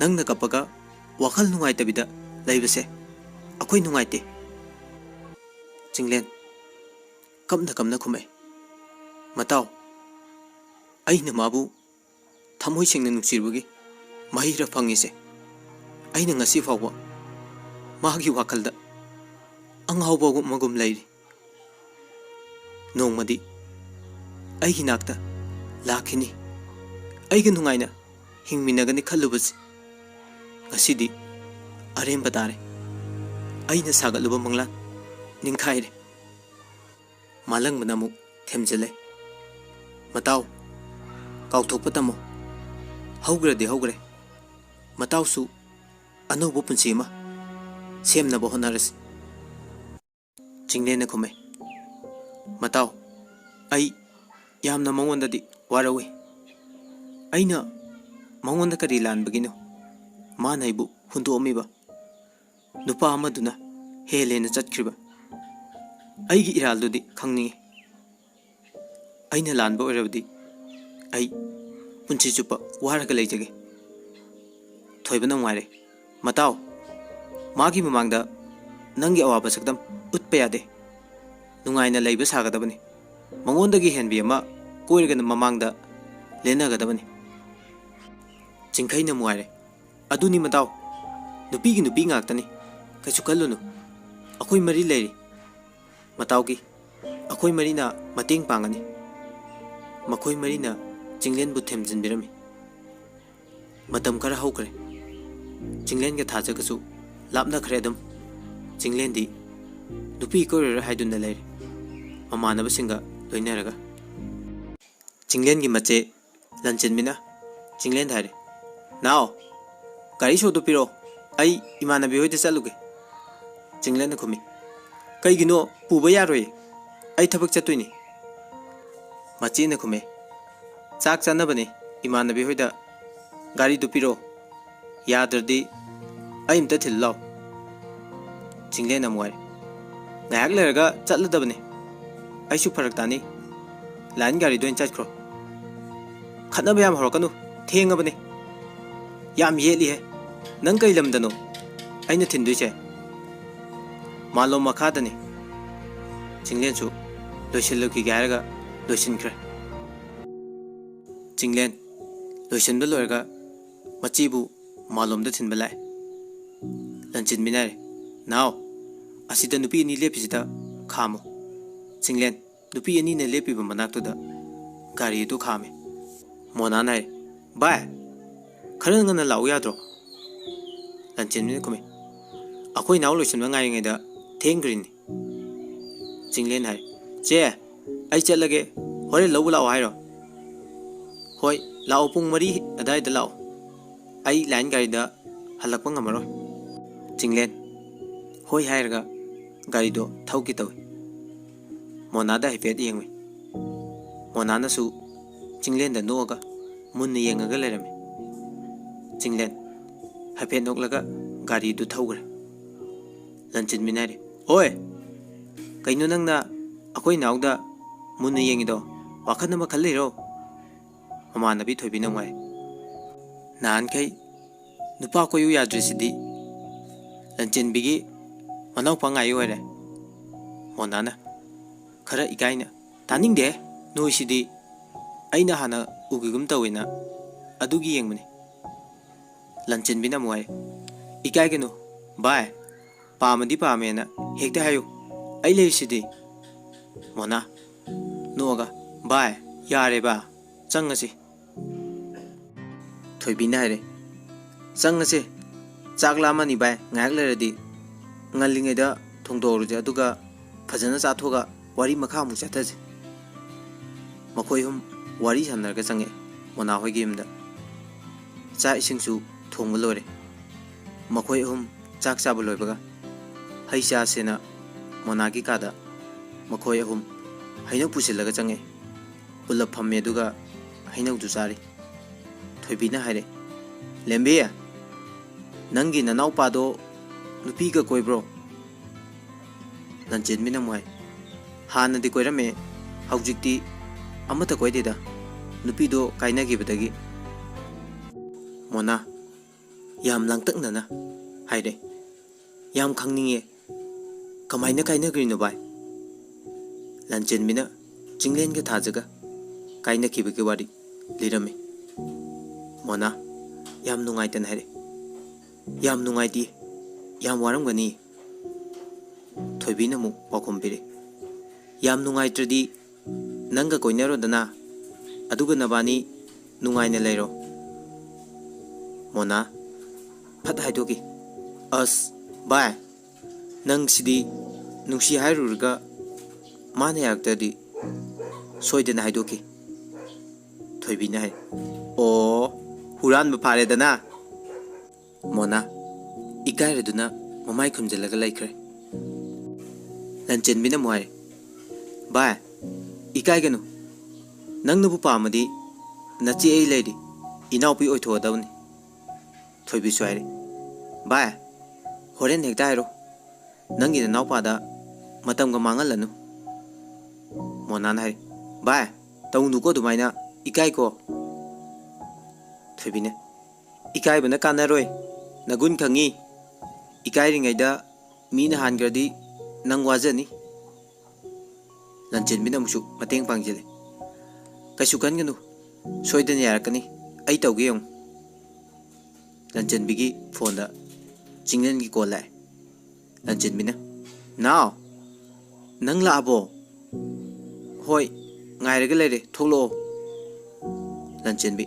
ꯅꯪꯅ ꯀꯞꯄꯒ ꯋꯥꯈꯜ ꯅꯨꯡꯉꯥꯏꯇꯕꯤꯗ ꯂꯩꯕꯁꯦ ꯑꯩꯈꯣꯏ ꯅꯨꯡꯉꯥꯏꯇꯦ꯫" ꯆꯤꯡꯂꯦꯟ ꯀꯞꯅ ꯀꯞꯅ ꯈꯨꯝꯃꯛꯑꯦ, "ꯃꯇꯥꯎ, ꯑꯩꯅ ꯃꯥꯕꯨ ꯊꯃꯣꯏ ꯁꯦꯡꯅ ꯅꯨꯡꯁꯤꯔꯨꯕꯒꯤ ꯃꯍꯩꯔ ꯐꯪꯉꯤꯁꯦ꯫ ꯑꯩꯅ ꯉꯁꯤ ꯐꯥꯎꯕ ꯃꯥꯒꯤ ꯋꯥꯈꯜꯗ ꯑꯉꯥꯎꯕ ꯑꯃꯒꯨꯝ ꯂꯩꯔꯤ꯫ ꯅꯣꯡꯃꯗꯤ ꯑꯩꯒꯤ ꯅꯥꯛꯇ ꯂꯥꯛꯈꯤꯅꯤ, ꯑꯩꯒ ꯅꯨꯡꯉꯥꯏꯅ ꯍꯤꯡꯃꯤꯟꯅꯒꯅꯤ ꯈꯜꯂꯨꯕꯁꯤ ꯉꯁꯤꯗꯤ ꯑꯔꯦꯝꯕ ꯇꯥꯔꯦ꯫ ꯑꯩꯅ ꯁꯥꯒꯠꯂꯨꯕ ꯃꯪꯂꯥꯟ ꯅꯤꯡꯈꯥꯏꯔꯦ꯫" ꯃꯥꯂꯪꯕꯅ ꯑꯃꯨꯛ ꯊꯦꯝꯖꯤꯜꯂꯦ, "ꯃꯇꯥꯎ, ꯀꯥꯎꯊꯣꯛꯄ ꯇꯝꯃꯨ꯫ ꯍꯧꯈ꯭ꯔꯗꯤ ꯍꯧꯈ꯭ꯔꯦ꯫ ꯃꯇꯥꯎꯁꯨ ꯑꯅꯧꯕ ꯄꯨꯟꯁꯤ ꯑꯃ ꯁꯦꯝꯅꯕ ꯍꯣꯠꯅꯔꯁꯤ꯫" ꯆꯤꯡꯂꯦꯟꯅ ꯈꯨꯝꯃꯦ, "ꯃꯇꯥꯎ, ꯑꯩ ꯌꯥꯝꯅ ꯃꯉꯣꯟꯗꯗꯤ ꯋꯥꯔꯧꯏ꯫ ꯑꯩꯅ ꯃꯉꯣꯟꯗ ꯀꯔꯤ ꯂꯥꯟꯕꯒꯤꯅꯣ ꯃꯥꯅ ꯑꯩꯕꯨ ꯍꯨꯟꯗꯣꯛꯑꯝꯃꯤꯕ? ꯅꯨꯄꯥ ꯑꯃꯗꯨꯅ ꯍꯦꯜꯂꯦꯅ ꯆꯠꯈ꯭ꯔꯤꯕ꯫ ꯑꯩꯒꯤ ꯏꯔꯥꯜꯗꯨꯗꯤ ꯈꯪꯅꯤꯡꯉꯤ꯫ ꯑꯩꯅ ꯂꯥꯟꯕ ꯑꯣꯏꯔꯕꯗꯤ ꯑꯩ ꯄꯨꯟꯁꯤ ꯆꯨꯞꯄ ꯋꯥꯔꯒ ꯂꯩꯖꯒꯦ꯫ ꯊꯣꯏꯕꯅ ꯑꯃꯨꯛ ꯍꯥꯏꯔꯦ, "ꯃꯇꯥꯎ, ꯃꯥꯒꯤ ꯃꯃꯥꯡꯗ ꯅꯪꯒꯤ ꯑꯋꯥꯕ ꯁꯛꯇꯝ ꯎꯠꯄ ꯌꯥꯗꯦ꯫ ꯅꯨꯡꯉꯥꯏꯅ ꯂꯩꯕ ꯁꯥꯒꯗꯕꯅꯤ꯫ ꯃꯉꯣꯟꯗꯒꯤ ꯍꯦꯟꯕꯤ ꯑꯃ ꯀꯣꯏꯔꯒꯅ ꯃꯃꯥꯡꯗ ꯂꯦꯟꯅꯒꯗꯕꯅꯤ꯫" ꯆꯤꯡꯈꯩꯅ ꯑꯃꯨꯛ ꯍꯥꯏꯔꯦ, "ꯑꯗꯨꯅꯤ ꯃꯇꯥꯎ, ꯅꯨꯄꯤꯒꯤ ꯅꯨꯄꯤ ꯉꯥꯛꯇꯅꯤ, ꯀꯩꯁꯨ ꯈꯜꯂꯨꯅꯨ꯫ ꯑꯩꯈꯣꯏ ꯃꯔꯤ ꯂꯩꯔꯤ꯫ ꯃꯇꯥꯎꯒꯤ ꯑꯩꯈꯣꯏ ꯃꯔꯤꯅ ꯃꯇꯦꯡ ꯄꯥꯡꯒꯅꯤ꯫" ꯃꯈꯣꯏ ꯃꯔꯤꯅ ꯆꯤꯡꯂꯦꯟꯕꯨ ꯊꯦꯝꯖꯤꯟꯕꯤꯔꯝꯃꯤ꯫ ꯃꯇꯝ ꯈꯔ ꯍꯧꯈ꯭ꯔꯦ꯫ ꯆꯤꯡꯂꯦꯟꯒ ꯊꯥꯖꯒꯁꯨ ꯂꯥꯞꯅꯈ꯭ꯔꯦ ꯑꯗꯨꯝ꯫ ꯆꯤꯡꯂꯦꯟꯗꯤ ꯅꯨꯄꯤ ꯀꯣꯏꯔꯔꯣꯏ ꯍꯥꯏꯗꯨꯅ ꯂꯩꯔꯦ, ꯃꯃꯥꯟꯅꯕꯁꯤꯡꯒ ꯂꯣꯏꯅꯔꯒ꯫ ꯆꯤꯡꯂꯦꯟꯒꯤ ꯃꯆꯦ ꯂꯟꯆꯦꯟꯕꯤꯅ ꯆꯤꯡꯂꯦꯟꯗ ꯍꯥꯏꯔꯦ, "ꯅꯥꯎ, ꯒꯥꯔꯤ ꯁꯣꯗꯨ ꯄꯤꯔꯛꯑꯣ, ꯑꯩ ꯏꯃꯥꯟꯅꯕꯤ ꯍꯣꯏꯗ ꯆꯠꯂꯨꯒꯦ꯫" ꯆꯤꯡꯂꯦꯟꯅ ꯈꯨꯝꯃꯤ, "ꯀꯩꯒꯤꯅꯣ? ꯄꯨꯕ ꯌꯥꯔꯣꯏ, ꯑꯩ ꯊꯕꯛ ꯆꯠꯇꯣꯏꯅꯤ꯫" ꯃꯆꯦꯅ ꯈꯨꯝꯃꯦ, "ꯆꯥꯛ ꯆꯥꯅꯕꯅꯤ, ꯏꯃꯥꯟꯅꯕꯤ ꯍꯣꯏꯗ ꯒꯥꯔꯤꯗꯨ ꯄꯤꯔꯛꯑꯣ, ꯌꯥꯗ꯭ꯔꯗꯤ ꯑꯩ ꯑꯝꯇ ꯊꯤꯜꯂꯨ ꯂꯥꯎ꯫" ꯆꯤꯡꯂꯦꯟ ꯑꯃꯨꯛ ꯍꯥꯏꯔꯦ, "ꯉꯥꯏꯍꯥꯛ ꯂꯩꯔꯒ ꯆꯠꯂꯗꯕꯅꯤ, ꯑꯩꯁꯨ ꯐꯔꯛ ꯇꯥꯅꯤ, ꯂꯥꯏꯟ ꯒꯥꯔꯤꯗ ꯑꯣꯏꯅ ꯆꯠꯈ꯭ꯔꯣ꯫" "ꯈꯠꯅꯕ ꯌꯥꯝ ꯍꯧꯔꯛꯀꯅꯨ, ꯊꯦꯡꯉꯕꯅꯤ꯫" "ꯌꯥꯝ ꯌꯦꯠꯂꯤꯍꯦ, ꯅꯪ ꯀꯩ ꯂꯝꯗꯅꯣ ꯑꯩꯅ ꯊꯤꯟꯗꯣꯏꯁꯦ?" "ꯃꯥꯂꯣꯝ ꯃꯈꯥꯗꯅꯤ꯫" ꯆꯤꯡꯂꯦꯟꯁꯨ ꯂꯣꯏꯁꯤꯜꯂꯨꯈꯤꯒꯦ ꯍꯥꯏꯔꯒ ꯂꯣꯏꯁꯤꯟꯈ꯭ꯔꯦ꯫ ꯆꯤꯡꯂꯦꯟ ꯂꯣꯏꯁꯤꯟꯕ ꯂꯣꯏꯔꯒ ꯃꯆꯦꯕꯨ ꯃꯥꯂꯣꯝꯗ ꯊꯤꯟꯕ ꯂꯥꯛꯑꯦ꯫ ꯂꯟꯆꯦꯟꯕꯤꯅ ꯍꯥꯏꯔꯦ, "ꯅꯥꯎ, ꯑꯁꯤꯗ ꯅꯨꯄꯤ ꯑꯅꯤ ꯂꯦꯞꯄꯤꯁꯤꯗ ꯈꯥꯝꯃꯨ꯫" ꯆꯤꯡꯂꯦꯟ ꯅꯨꯄꯤ ꯑꯅꯤꯅ ꯂꯦꯞꯄꯤꯕ ꯃꯅꯥꯛꯇꯨꯗ ꯒꯥꯔꯤ ꯑꯗꯨ ꯈꯥꯝꯃꯦ꯫ ꯃꯣꯅꯥꯅ ꯍꯥꯏꯔꯦ, "ꯚꯥꯏ, ꯈꯔ ꯉꯟꯅ ꯂꯥꯛꯎ ꯌꯥꯗ꯭ꯔꯣ?" ꯂꯟꯆꯦꯟꯕꯤꯅ ꯈꯨꯝꯃꯤ, "ꯑꯩꯈꯣꯏ ꯏꯅꯥꯎ ꯂꯣꯏꯁꯤꯟꯕ ꯉꯥꯏꯔꯤꯉꯩꯗ ꯊꯦꯡꯈ꯭ꯔꯤꯅꯤ꯫" ꯆꯤꯡꯂꯦꯟ ꯍꯥꯏꯔꯦ, "ꯆꯦ, ꯑꯩ ꯆꯠꯂꯒꯦ, ꯍꯣꯔꯦꯟ ꯂꯧꯕ ꯂꯥꯛꯑꯣ ꯍꯥꯏꯔꯣ?" "ꯍꯣꯏ, ꯂꯥꯛꯑꯣ, ꯄꯨꯡ ꯃꯔꯤ ꯑꯗꯥꯏꯗ ꯂꯥꯛꯑꯣ, ꯑꯩ ꯂꯥꯏꯟ ꯒꯥꯔꯤꯗ ꯍꯜꯂꯛꯄ ꯉꯝꯃꯔꯣꯏ꯫" ꯆꯤꯡꯂꯦꯟ ꯍꯣꯏ ꯍꯥꯏꯔꯒ ꯒꯥꯔꯤꯗꯣ ꯊꯧꯒꯦ ꯇꯧꯏ꯫ ꯃꯣꯅꯥꯗ ꯍꯥꯏꯐꯦꯠ ꯌꯦꯡꯂꯨꯏ꯫ ꯃꯣꯅꯥꯅꯁꯨ ꯆꯤꯡꯂꯦꯟꯗ ꯅꯣꯛꯑꯒ ꯃꯨꯟꯅ ꯌꯦꯡꯉꯒ ꯂꯩꯔꯝꯃꯤ꯫ ꯆꯤꯡꯂꯦꯟ ꯍꯥꯏꯐꯦꯠ ꯅꯣꯛꯂꯒ ꯒꯥꯔꯤꯗꯨ ꯊꯧꯈ꯭ꯔꯦ꯫ ꯂꯟꯆꯦꯟꯕꯤꯅ ꯍꯥꯏꯔꯦ, "ꯑꯣꯏ, ꯀꯩꯅꯣ ꯅꯪꯅ ꯑꯩꯈꯣꯏ ꯏꯅꯥꯎꯗ ꯃꯨꯟꯅ ꯌꯦꯡꯉꯤꯗꯣ? ꯋꯥꯈꯜ ꯑꯃ ꯈꯜꯂꯤꯔꯣ?" ꯃꯃꯥꯟꯅꯕꯤ ꯊꯣꯏꯕꯤꯅ ꯑꯃꯨꯛ ꯍꯥꯏ, "ꯅꯍꯥꯟꯈꯩ ꯅꯨꯄꯥ ꯀꯣꯏꯌꯨ ꯌꯥꯗ꯭ꯔꯤꯁꯤꯗꯤ ꯂꯟꯆꯦꯟꯕꯤꯒꯤ ꯃꯅꯥꯎꯄꯥ ꯉꯥꯏ ꯑꯣꯏꯔꯦ꯫" ꯃꯣꯅꯥꯅ ꯈꯔ ꯏꯀꯥꯏꯅ, "ꯇꯥꯅꯤꯡꯗꯦ, ꯅꯣꯏꯁꯤꯗꯤ꯫ ꯑꯩꯅ ꯍꯥꯟꯅ ꯎꯈꯤꯒꯨꯝ ꯇꯧꯋꯦꯅ ꯑꯗꯨꯒꯤ ꯌꯦꯡꯕꯅꯤ꯫" ꯂꯟꯆꯦꯟꯕꯤꯅ ꯑꯃꯨꯛ ꯍꯥꯏ, "ꯏꯀꯥꯏꯒꯅꯨ ꯚꯥꯏ, ꯄꯥꯝꯃꯗꯤ ꯄꯥꯝꯃꯦꯅ ꯍꯦꯛꯇ ꯍꯥꯏꯌꯨ, ꯑꯩ ꯂꯩꯔꯤꯁꯤꯗꯤ꯫" ꯃꯣꯅꯥ ꯅꯣꯛꯑꯒ, "ꯚꯥꯏ, ꯌꯥꯔꯦꯕ, ꯆꯪꯉꯁꯤ꯫" ꯊꯣꯏꯕꯤꯅ ꯍꯥꯏꯔꯦ, "ꯆꯪꯉꯁꯦ, ꯆꯥꯛ ꯂꯥꯝꯃꯅꯤ ꯚꯥꯏ, ꯉꯥꯏꯍꯥꯛ ꯂꯩꯔꯗꯤ꯫ ꯉꯜꯂꯤꯉꯩꯗ ꯊꯣꯡꯗꯣꯛꯍꯧꯔꯁꯦ, ꯑꯗꯨꯒ ꯐꯖꯅ ꯆꯥꯊꯣꯛꯑꯒ ꯋꯥꯔꯤ ꯃꯈꯥ ꯑꯃꯨꯛ ꯆꯠꯊꯁꯦ꯫" ꯃꯈꯣꯏ ꯑꯍꯨꯝ ꯋꯥꯔꯤ ꯁꯥꯟꯅꯔꯒ ꯆꯪꯉꯛꯑꯦ ꯃꯣꯅꯥ ꯍꯣꯏꯒꯤ ꯌꯨꯝꯗ꯫ ꯆꯥꯛ ꯏꯁꯤꯡꯁꯨ ꯊꯣꯡꯕ ꯂꯣꯏꯔꯦ꯫ ꯃꯈꯣꯏ ꯑꯍꯨꯝ ꯆꯥꯛ ꯆꯥꯕ ꯂꯣꯏꯕꯒ ꯍꯩ ꯆꯥꯁꯦꯅ ꯃꯣꯅꯥꯒꯤ ꯀꯥꯗ ꯃꯈꯣꯏ ꯑꯍꯨꯝ ꯍꯩꯅꯧ ꯄꯨꯁꯤꯜꯂꯒ ꯆꯪꯉꯛꯑꯦ꯫ ꯄꯨꯂꯞ ꯐꯝꯃꯦ, ꯑꯗꯨꯒ ꯍꯩꯅꯧꯗꯨ ꯆꯥꯔꯤ꯫ ꯊꯣꯏꯕꯤꯅ ꯍꯥꯏꯔꯦ, "ꯂꯦꯝꯕꯤ, ꯅꯪꯒꯤ ꯅꯅꯥꯎꯄꯥꯗꯣ ꯅꯨꯄꯤꯒ ꯀꯣꯏꯕ꯭ꯔꯣ?" ꯂꯟꯆꯦꯟꯕꯤꯅ ꯑꯃꯨꯛ ꯍꯥꯏ, "ꯍꯥꯟꯅꯗꯤ ꯀꯣꯏꯔꯝꯃꯦ, ꯍꯧꯖꯤꯛꯇꯤ ꯑꯃꯠꯇ ꯀꯣꯏꯗꯦꯗ, ꯅꯨꯄꯤꯗꯣ ꯀꯥꯏꯅꯈꯤꯕꯗꯒꯤ꯫" ꯃꯣꯅꯥ ꯌꯥꯝ ꯂꯥꯡꯇꯛꯅꯅ ꯍꯥꯏꯔꯦ, "ꯌꯥꯝ ꯈꯪꯅꯤꯡꯉꯦ, ꯀꯃꯥꯏꯅ ꯀꯥꯏꯅꯈ꯭ꯔꯤꯅꯣ ꯚꯥꯏ?" ꯂꯟꯆꯦꯟꯕꯤꯅ ꯆꯤꯡꯂꯦꯟꯒ ꯊꯥꯖꯒ ꯀꯥꯏꯅꯈꯤꯕꯒꯤ ꯋꯥꯔꯤ ꯂꯤꯔꯝꯃꯤ꯫ ꯃꯣꯅꯥ ꯌꯥꯝ ꯅꯨꯡꯉꯥꯏꯇꯅ ꯍꯥꯏꯔꯛꯏ, "ꯌꯥꯝ ꯅꯨꯡꯉꯥꯏꯇꯦ, ꯌꯥꯝ ꯋꯥꯔꯝꯒꯅꯤ꯫" ꯊꯣꯏꯕꯤꯅ ꯑꯃꯨꯛ ꯄꯥꯎꯈꯨꯝ ꯄꯤꯔꯛꯏ, "ꯌꯥꯝ ꯅꯨꯡꯉꯥꯏꯇ꯭ꯔꯗꯤ ꯅꯪꯒ ꯀꯣꯏꯅꯔꯣꯗꯅ, ꯑꯗꯨꯒ ꯅꯕꯥꯅꯤ ꯅꯨꯡꯉꯥꯏꯅ ꯂꯩꯔꯣ꯫" ꯃꯣꯅꯥ ꯐꯠ ꯍꯥꯏꯗꯣꯛꯈꯤ, "ꯑꯁ ꯚꯥꯏ, ꯅꯪ ꯁꯤꯗꯤ ꯅꯨꯡꯁꯤ ꯍꯥꯏꯔꯨꯔꯒ ꯃꯥꯅ ꯌꯥꯔꯛꯇ꯭ꯔꯗꯤ ꯁꯣꯏꯗꯅ ꯍꯥꯏꯗꯣꯛꯈꯤ꯫" ꯊꯣꯏꯕꯤꯅ ꯍꯥꯏ, "ꯑꯣ, ꯍꯨꯔꯥꯟꯕ ꯐꯥꯔꯦꯗꯅ꯫" ꯃꯣꯅꯥ ꯏꯀꯥꯏꯔꯗꯨꯅ ꯃꯃꯥꯏ ꯈꯨꯝꯖꯤꯜꯂꯒ ꯂꯩꯈ꯭ꯔꯦ꯫ ꯂꯟꯆꯦꯟꯕꯤꯅ ꯑꯃꯨꯛ ꯍꯥꯏ, "ꯚꯥꯏ, ꯏꯀꯥꯏꯒꯅꯨ꯫ ꯅꯪꯅꯕꯨ ꯄꯥꯝꯃꯗꯤ ꯅꯆꯦ ꯑꯩ ꯂꯩꯔꯤ, ꯏꯅꯥꯎꯄꯤ ꯑꯣꯏꯊꯣꯛꯑꯗꯕꯅꯤ꯫" ꯊꯣꯏꯕꯤꯁꯨ ꯍꯥꯏꯔꯦ, "ꯚꯥꯏ, ꯍꯣꯔꯦꯟ ꯍꯦꯛꯇ ꯍꯥꯏꯔꯣ, "ꯅꯪꯒꯤ ꯅꯅꯥꯎꯄꯥꯗ ꯃꯇꯝꯒ ꯃꯥꯡꯍꯜꯂꯅꯨ꯫" ꯃꯣꯅꯥꯅ ꯍꯥꯏꯔꯤ, "ꯚꯥꯏ, ꯇꯧꯅꯨꯀꯣ ꯑꯗꯨꯃꯥꯏꯅ, ꯏꯀꯥꯏꯀꯣ꯫" ꯊꯣꯏꯕꯤꯅ, "ꯏꯀꯥꯏꯕꯅ ꯀꯥꯟꯅꯔꯣꯏ, ꯅꯒꯨꯟ ꯈꯪꯉꯤ꯫ ꯏꯀꯥꯏꯔꯤꯉꯩꯗ ꯃꯤꯅ ꯍꯥꯟꯈ꯭ꯔꯗꯤ ꯅꯪ ꯋꯥꯖꯅꯤ꯫" ꯂꯟꯆꯦꯟꯕꯤꯅ ꯑꯃꯨꯛꯁꯨ ꯃꯇꯦꯡ ꯄꯥꯡꯁꯤꯜꯂꯤ, "ꯀꯩꯁꯨ ꯈꯟꯒꯅꯨ, ꯁꯣꯏꯗꯅ ꯌꯥꯔꯛꯀꯅꯤ, ꯑꯩ ꯇꯧꯒꯦ ꯌꯦꯡꯉꯨ꯫" ꯂꯟꯆꯦꯟꯕꯤꯒꯤ ꯐꯣꯟꯗ ꯆꯤꯡꯂꯦꯟꯒꯤ ꯀꯣꯜ ꯂꯥꯛꯑꯦ꯫ ꯂꯟꯆꯦꯟꯕꯤꯅ, "ꯅꯥꯎ, ꯅꯪ ꯂꯥꯛꯑꯕꯣ?" "ꯍꯣꯏ, ꯉꯥꯏꯔꯒ ꯂꯩꯔꯦ, ꯊꯣꯛꯂꯛꯑꯣ꯫" ꯂꯟꯆꯦꯟꯕꯤ,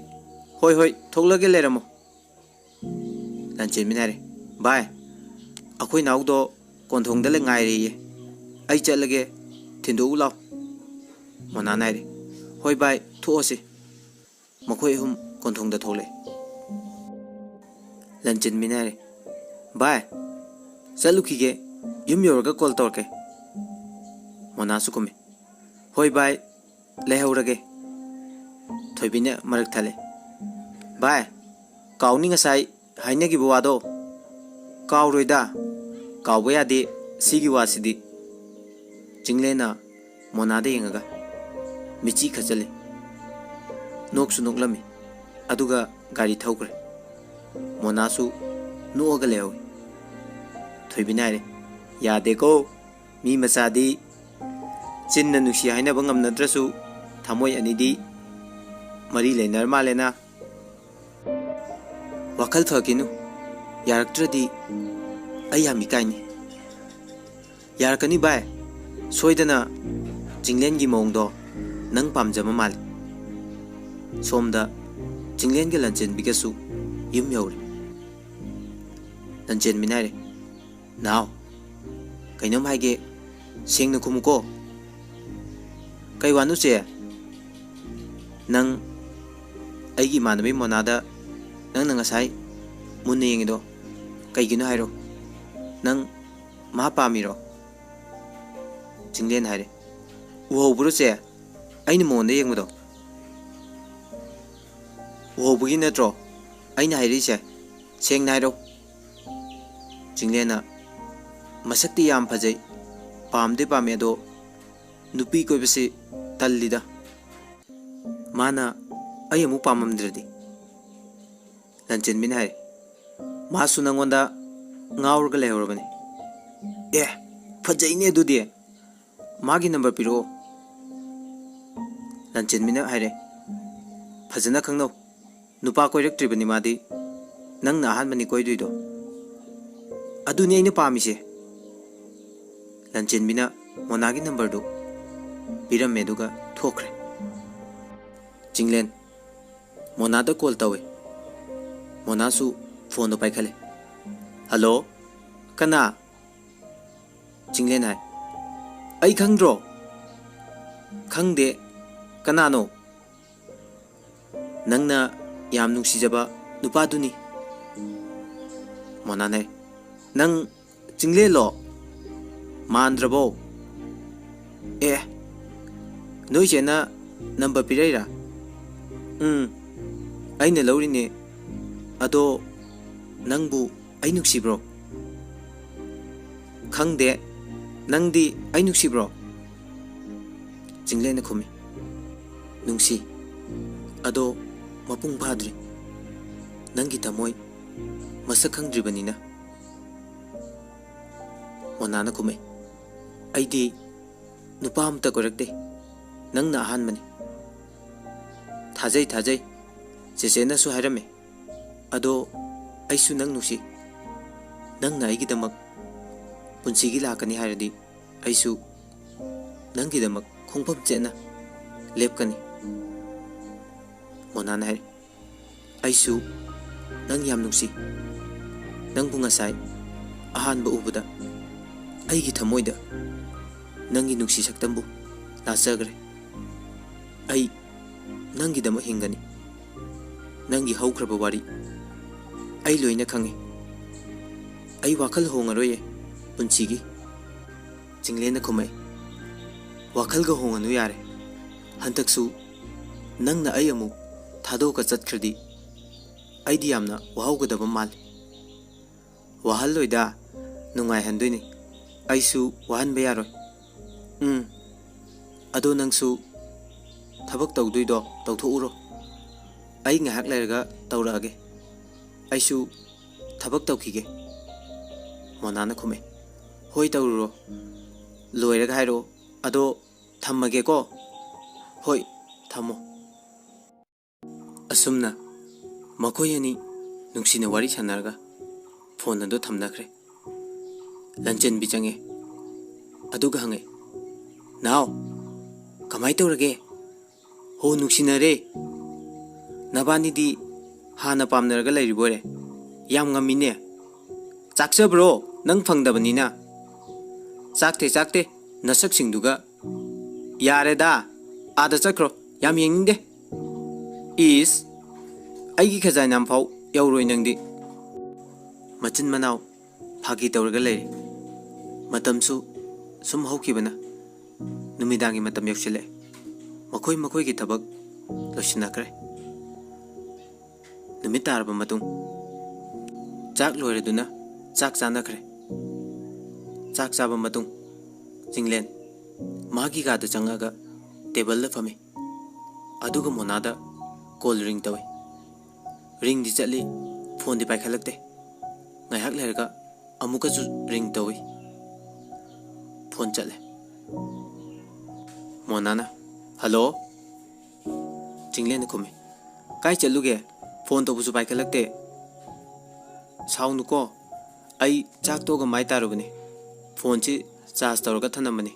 "ꯍꯣꯏ, ꯍꯣꯏ, ꯊꯣꯛꯂꯒꯦ, ꯂꯩꯔꯝꯃꯣ꯫" ꯂꯟꯆꯦꯟꯕꯤꯅ ꯍꯥꯏꯔꯦ, "ꯚꯥꯏ, ꯑꯩꯈꯣꯏ ꯅꯥꯎꯗꯣ ꯀꯣꯟꯊꯣꯡꯗ ꯂꯩ ꯉꯥꯏꯔꯦꯌꯦ, ꯑꯩ ꯆꯠꯂꯒꯦ, ꯊꯤꯟꯗꯣꯛꯎ ꯂꯥꯎ꯫" ꯃꯣꯅꯥꯅ ꯍꯥꯏꯔꯦ, "ꯍꯣꯏ ꯚꯥꯏ, ꯊꯣꯛꯑꯁꯤ꯫" ꯃꯈꯣꯏ ꯑꯍꯨꯝ ꯀꯣꯟꯊꯣꯡꯗ ꯊꯣꯛꯂꯛꯑꯦ꯫ ꯂꯟꯆꯦꯟꯕꯤꯅ ꯍꯥꯏꯔꯦ, "ꯚꯥꯏ, ꯆꯠꯂꯨꯈꯤꯒꯦ, ꯌꯨꯝ ꯌꯧꯔꯒ ꯀꯣꯜ ꯇꯧꯔꯛꯀꯦ꯫" ꯃꯣꯅꯥꯁꯨ ꯈꯨꯝꯃꯤ, "ꯍꯣꯏ ꯚꯥꯏ, ꯂꯩꯍꯧꯔꯒꯦ꯫" ꯊꯣꯏꯕꯤꯅ ꯃꯔꯛ ꯊꯠꯂꯦ, "ꯚꯥꯏ, ꯀꯥꯎꯅꯤ ꯉꯁꯥꯏ ꯍꯥꯏꯅꯈꯤꯕ ꯋꯥꯗꯣ?" "ꯀꯥꯎꯔꯣꯏꯗ, ꯀꯥꯎꯕ ꯌꯥꯗꯦ ꯁꯤꯒꯤ ꯋꯥꯁꯤꯗꯤ꯫" ꯆꯤꯡꯂꯦꯟꯅ ꯃꯣꯅꯥꯗ ꯌꯦꯡꯉꯒ ꯃꯤꯠꯆꯤ ꯈꯠꯆꯜꯂꯤ꯫ ꯅꯣꯛꯁꯨ ꯅꯣꯛꯂꯝꯃꯤ꯫ ꯑꯗꯨꯒ ꯒꯥꯔꯤ ꯊꯧꯈ꯭ꯔꯦ꯫ ꯃꯣꯅꯥꯁꯨ ꯅꯣꯛꯑꯒ ꯂꯩꯍꯧꯏ꯫ ꯊꯣꯏꯕꯤꯅ ꯍꯥꯏꯔꯦ, "ꯌꯥꯗꯦꯀꯣ, ꯃꯤ ꯃꯆꯥꯗꯤ ꯆꯤꯟꯅ ꯅꯨꯡꯁꯤ ꯍꯥꯏꯅꯕ ꯉꯝꯅꯗ꯭ꯔꯁꯨ ꯊꯃꯣꯏ ꯑꯅꯤꯗꯤ ꯃꯔꯤ ꯂꯩꯅꯔ ꯃꯥꯜꯂꯦꯅ꯫ ꯋꯥꯈꯜ ꯐꯈꯤꯅꯨ, ꯌꯥꯔꯛꯇ꯭ꯔꯗꯤ ꯑꯩ ꯌꯥꯝ ꯏꯀꯥꯏꯅꯤ꯫" "ꯌꯥꯔꯛꯀꯅꯤ ꯚꯥꯏ, ꯁꯣꯏꯗꯅ ꯆꯤꯡꯂꯦꯟꯒꯤ ꯃꯑꯣꯡꯗꯣ ꯅꯪ ꯄꯥꯝꯖꯕ ꯃꯥꯜꯂꯤ꯫" ꯁꯣꯝꯗ ꯆꯤꯡꯂꯦꯟꯒ ꯂꯟꯆꯦꯟꯕꯤꯒꯁꯨ ꯌꯨꯝ ꯌꯧꯔꯦ꯫ ꯂꯟꯆꯦꯟꯕꯤꯅ ꯍꯥꯏꯔꯦ, "ꯅꯥꯎ, ꯀꯩꯅꯣꯝ ꯍꯥꯏꯒꯦ, ꯁꯦꯡꯅ ꯈꯨꯝꯃꯨꯀꯣ꯫" "ꯀꯩ ꯋꯥꯅꯣ ꯆꯦ?" "ꯅꯪ ꯑꯩꯒꯤ ꯏꯃꯥꯟꯅꯕꯤ ꯃꯣꯅꯥꯗ ꯅꯪꯅ ꯉꯁꯥꯏ ꯃꯨꯟꯅ ꯌꯦꯡꯉꯤꯗꯣ ꯀꯩꯒꯤꯅꯣ ꯍꯥꯏꯔꯣ? ꯅꯪ ꯃꯥ ꯄꯥꯝꯃꯤꯔꯣ?" ꯆꯤꯡꯂꯦꯟ ꯍꯥꯏꯔꯦ, "ꯎꯍꯧꯕ꯭ꯔꯣ ꯆꯦ? ꯑꯩꯅ ꯃꯉꯣꯟꯗ ꯌꯦꯡꯕꯗꯣ ꯎꯍꯧꯕꯒꯤ ꯅꯠꯇ꯭ꯔꯣ ꯑꯩꯅ ꯍꯥꯏꯔꯛꯏꯁꯦ? ꯁꯦꯡꯅ ꯍꯥꯏꯔꯣ꯫" ꯆꯤꯡꯂꯦꯟꯅ ꯃꯁꯛꯇꯤ ꯌꯥꯝ ꯐꯖꯩ, ꯄꯥꯝꯗꯤ ꯄꯥꯝꯃꯦ, ꯑꯗꯣ ꯅꯨꯄꯤ ꯀꯣꯏꯕꯁꯤ ꯇꯜꯂꯤꯗ꯫ ꯃꯥꯅ ꯑꯩ ꯑꯃꯨꯛ ꯄꯥꯝꯃꯝꯗ꯭ꯔꯗꯤ? ꯂꯟꯆꯦꯟꯕꯤꯅ ꯍꯥꯏꯔꯦ, ꯃꯥꯁꯨ ꯅꯪꯉꯣꯟꯗ ꯉꯥꯎꯔꯒ ꯂꯩꯍꯧꯔꯕꯅꯤ꯫ ꯑꯦ, ꯐꯖꯩꯅꯦ ꯑꯗꯨꯗꯤ, ꯃꯥꯒꯤ ꯅꯝꯕꯔ ꯄꯤꯔꯛꯑꯣ꯫ ꯂꯟꯆꯦꯟꯕꯤꯅ ꯍꯥꯏꯔꯦ, ꯐꯖꯅ ꯈꯪꯅꯧ, ꯅꯨꯄꯥ ꯀꯣꯏꯔꯛꯇ꯭ꯔꯤꯕꯅꯤ ꯃꯥꯗꯤ, ꯅꯪꯅ ꯑꯍꯥꯟꯕꯅꯤ ꯀꯣꯏꯗꯣꯏꯗꯣ꯫ ꯑꯗꯨꯅꯤ ꯑꯩꯅ ꯄꯥꯝꯃꯤꯁꯦ꯫ ꯂꯟꯆꯦꯟꯕꯤꯅ ꯃꯣꯅꯥꯒꯤ ꯅꯝꯕꯔꯗꯨ ꯄꯤꯔꯝꯃꯦ, ꯑꯗꯨꯒ ꯊꯣꯛꯈ꯭ꯔꯦ꯫ ꯆꯤꯡꯂꯦꯟ ꯃꯣꯅꯥꯗ ꯀꯣꯜ ꯇꯧꯋꯦ꯫ ꯃꯣꯅꯥꯁꯨ ꯐꯣꯟꯗꯣ ꯄꯥꯏꯈꯠꯂꯦ꯫ "ꯍꯜꯂꯣ, ꯀꯅꯥ?" ꯆꯤꯡꯂꯦꯟ ꯍꯥꯏ꯫ "ꯑꯩ ꯈꯪꯗ꯭ꯔꯣ?" "ꯈꯪꯗꯦ, ꯀꯅꯥꯅꯣ?" "ꯅꯪꯅ ꯌꯥꯝ ꯅꯨꯡꯁꯤꯖꯕ ꯅꯨꯄꯥꯗꯨꯅꯤ꯫" ꯃꯣꯅꯥꯅ ꯍꯥꯏ, "ꯅꯪ ꯆꯤꯡꯂꯦꯟꯂꯣ? ꯃꯥꯟꯗ꯭ꯔꯕꯣ?" "ꯑꯦ, ꯅꯣꯏ ꯆꯦꯅ ꯅꯝꯕꯔ ꯄꯤꯔꯛꯏꯔꯥ?" "ꯎꯝ, ꯑꯩꯅ ꯂꯧꯔꯤꯅꯦ꯫ ꯑꯗꯣ ꯅꯪꯕꯨ ꯑꯩ ꯅꯨꯡꯁꯤꯕ꯭ꯔꯣ?" "ꯈꯪꯗꯦ, ꯅꯪꯗꯤ ꯑꯩ ꯅꯨꯡꯁꯤꯕ꯭ꯔꯣ?" ꯆꯤꯡꯂꯦꯟꯅ ꯈꯨꯝꯃꯤ, "ꯅꯨꯡꯁꯤ, ꯑꯗꯣ ꯃꯄꯨꯡ ꯐꯥꯗ꯭ꯔꯤ꯫ ꯅꯪꯒꯤ ꯊꯃꯣꯏ ꯃꯁꯛ ꯈꯪꯗ꯭ꯔꯤꯕꯅꯤꯅ꯫" ꯃꯣꯅꯥꯅ ꯈꯨꯝꯃꯦ, "ꯑꯩꯗꯤ ꯅꯨꯄꯥ ꯑꯃꯇ ꯀꯣꯏꯔꯛꯇꯦ, ꯅꯪꯅ ꯑꯍꯥꯟꯕꯅꯤ꯫" "ꯊꯥꯖꯩ, ꯊꯥꯖꯩ, ꯆꯦꯆꯦꯅꯁꯨ ꯍꯥꯏꯔꯝꯃꯦ꯫ ꯑꯗꯣ ꯑꯩꯁꯨ ꯅꯪ ꯅꯨꯡꯁꯤ꯫ ꯅꯪꯅ ꯑꯩꯒꯤꯗꯃꯛ ꯄꯨꯟꯁꯤꯒꯤ ꯂꯥꯛꯀꯅꯤ ꯍꯥꯏꯔꯗꯤ ꯑꯩꯁꯨ ꯅꯪꯒꯤꯗꯃꯛ ꯈꯣꯡꯐꯝ ꯆꯦꯠꯅ ꯂꯦꯞꯀꯅꯤ꯫" ꯃꯣꯅꯥꯅ ꯍꯥꯏꯔꯤ, "ꯑꯩꯁꯨ ꯅꯪ ꯌꯥꯝ ꯅꯨꯡꯁꯤ꯫ ꯅꯪꯕꯨ ꯉꯁꯥꯏ ꯑꯍꯥꯟꯕ ꯎꯕꯗ ꯑꯩꯒꯤ ꯊꯃꯣꯏꯗ ꯅꯪꯒꯤ ꯅꯨꯡꯁꯤ ꯁꯛꯇꯝꯕꯨ ꯂꯥꯠꯆꯈ꯭ꯔꯦ꯫ ꯑꯩ ꯅꯪꯒꯤꯗꯃꯛ ꯍꯤꯡꯒꯅꯤ꯫ ꯅꯪꯒꯤ ꯍꯧꯈ꯭ꯔꯕ ꯋꯥꯔꯤ ꯑꯩ ꯂꯣꯏꯅ ꯈꯪꯉꯤ꯫ ꯑꯩ ꯋꯥꯈꯜ ꯍꯣꯡꯉꯔꯣꯏꯌꯦ ꯄꯨꯟꯁꯤꯒꯤ꯫" ꯆꯤꯡꯂꯦꯟꯅ ꯈꯨꯝꯃꯛꯏ, "ꯋꯥꯈꯜꯒ ꯍꯣꯡꯉꯅꯨ ꯌꯥꯔꯦ꯫ ꯍꯟꯗꯛꯁꯨ ꯅꯪꯅ ꯑꯩ ꯑꯃꯨꯛ ꯊꯥꯗꯣꯛꯑꯒ ꯆꯠꯈ꯭ꯔꯗꯤ ꯑꯩꯗꯤ ꯌꯥꯝꯅ ꯋꯥꯍꯧꯒꯗꯕ ꯃꯥꯜꯂꯤ꯫" "ꯋꯥꯍꯜꯂꯣꯏꯗ, ꯅꯨꯡꯉꯥꯏꯍꯟꯗꯣꯏꯅꯤ꯫ ꯑꯩꯁꯨ ꯋꯥꯍꯟꯕ ꯌꯥꯔꯣꯏ꯫ ꯎꯝ, ꯑꯗꯣ ꯅꯪꯁꯨ ꯊꯕꯛ ꯇꯧꯗꯣꯏꯗꯣ ꯇꯧꯊꯣꯛꯎꯔꯣ꯫ ꯑꯩ ꯉꯥꯏꯍꯥꯛ ꯂꯩꯔꯒ ꯇꯧꯔꯛꯑꯒꯦ꯫ ꯑꯩꯁꯨ ꯊꯕꯛ ꯇꯧꯈꯤꯒꯦ꯫ ꯃꯣꯅꯥꯅ ꯈꯨꯝꯃꯦ꯫ ꯍꯣꯏ, ꯇꯧꯔꯨꯔꯣ꯫ ꯂꯣꯏꯔꯒ ꯍꯥꯏꯔꯛꯑꯣ꯫ ꯑꯗꯣ ꯊꯝꯃꯒꯦꯀꯣ꯫ ꯍꯣꯏ, ꯊꯝꯃꯣ꯫ ꯑꯁꯨꯝꯅ ꯃꯈꯣꯏ ꯑꯅꯤ ꯅꯨꯡꯁꯤꯅ ꯋꯥꯔꯤ ꯁꯥꯟꯅꯔꯒ ꯐꯣꯟ ꯑꯗꯨ ꯊꯝꯅꯈ꯭ꯔꯦ꯫ ꯂꯟꯆꯦꯟꯕꯤ ꯆꯪꯉꯦ꯫ ꯑꯗꯨꯒ ꯍꯪꯉꯦ, "ꯅꯥꯎ, ꯀꯃꯥꯏ ꯇꯧꯔꯒꯦ?" "ꯍꯣ, ꯅꯨꯡꯁꯤꯅꯔꯦ꯫ ꯅꯕꯥꯅꯤꯗꯤ ꯍꯥꯟꯅ ꯄꯥꯝꯅꯔꯒ ꯂꯩꯔꯤꯕꯣꯏꯔꯦ꯫ ꯌꯥꯝ ꯉꯝꯃꯤꯅꯦ꯫ ꯆꯥꯛꯆꯕ꯭ꯔꯣ, ꯅꯪ ꯐꯪꯗꯕꯅꯤꯅ?" "ꯆꯥꯛꯇꯦ, ꯆꯥꯛꯇꯦ, ꯅꯁꯛꯁꯤꯡꯗꯨꯒ꯫ ꯌꯥꯔꯦꯗ, ꯑꯥꯗ ꯆꯠꯈ꯭ꯔꯣ, ꯌꯥꯝ ꯌꯦꯡꯅꯤꯡꯗꯦ꯫" "ꯏꯁ, ꯑꯩꯒꯤ ꯈꯖꯥꯏ ꯅꯥꯝꯐꯥꯎ ꯌꯧꯔꯣꯏ ꯅꯪꯗꯤ꯫" ꯃꯆꯤꯟ ꯃꯅꯥꯎ ꯐꯥꯒꯤ ꯇꯧꯔꯒ ꯂꯩꯔꯦ꯫ ꯃꯇꯝꯁꯨ ꯁꯨꯝ ꯍꯧꯈꯤꯕꯅ ꯅꯨꯃꯤꯗꯥꯡꯒꯤ ꯃꯇꯝ ꯌꯧꯁꯤꯜꯂꯛꯑꯦ꯫ ꯃꯈꯣꯏ ꯃꯈꯣꯏꯒꯤ ꯊꯕꯛ ꯂꯣꯏꯁꯤꯟꯅꯈ꯭ꯔꯦ꯫ ꯅꯨꯃꯤꯠ ꯇꯥꯔꯕ ꯃꯇꯨꯡ, ꯆꯥꯛ ꯂꯣꯏꯔꯗꯨꯅ ꯆꯥꯛ ꯆꯥꯅꯈ꯭ꯔꯦ꯫ ꯆꯥꯛ ꯆꯥꯕ ꯃꯇꯨꯡ, ꯆꯤꯡꯂꯦꯟ ꯃꯥꯒꯤ ꯀꯥꯗ ꯆꯪꯉꯒ ꯇꯦꯕꯜꯗ ꯐꯝꯃꯤ꯫ ꯑꯗꯨꯒ ꯃꯣꯅꯥꯗ ꯀꯣꯜ ꯔꯤꯡ ꯇꯧꯏ꯫ ꯔꯤꯡꯗꯤ ꯆꯠꯂꯤ, ꯐꯣꯟꯗꯤ ꯄꯥꯏꯈꯠꯂꯛꯇꯦ꯫ ꯉꯥꯏꯍꯥꯛ ꯂꯩꯔꯒ ꯑꯃꯨꯛꯀꯁꯨ ꯔꯤꯡ ꯇꯧꯏ꯫ ꯐꯣꯟ ꯆꯠꯂꯦ꯫ ꯃꯣꯅꯥꯅ, "ꯍꯜꯂꯣ?" ꯆꯤꯡꯂꯦꯟꯅ ꯈꯨꯝꯃꯤ꯫ "ꯀꯥꯏ ꯆꯠꯂꯨꯒꯦ? ꯐꯣꯟ ꯇꯧꯕꯁꯨ ꯄꯥꯏꯈꯠꯂꯛꯇꯦ꯫" "ꯁꯥꯎꯅꯨꯀꯣ, ꯑꯩ ꯆꯥꯛ ꯇꯣꯛꯑꯒ ꯃꯥꯏ ꯇꯥꯔꯨꯕꯅꯤ꯫ ꯐꯣꯟꯁꯤ ꯆꯥꯔꯖ ꯇꯧꯔꯒ ꯊꯅꯝꯕꯅꯤ꯫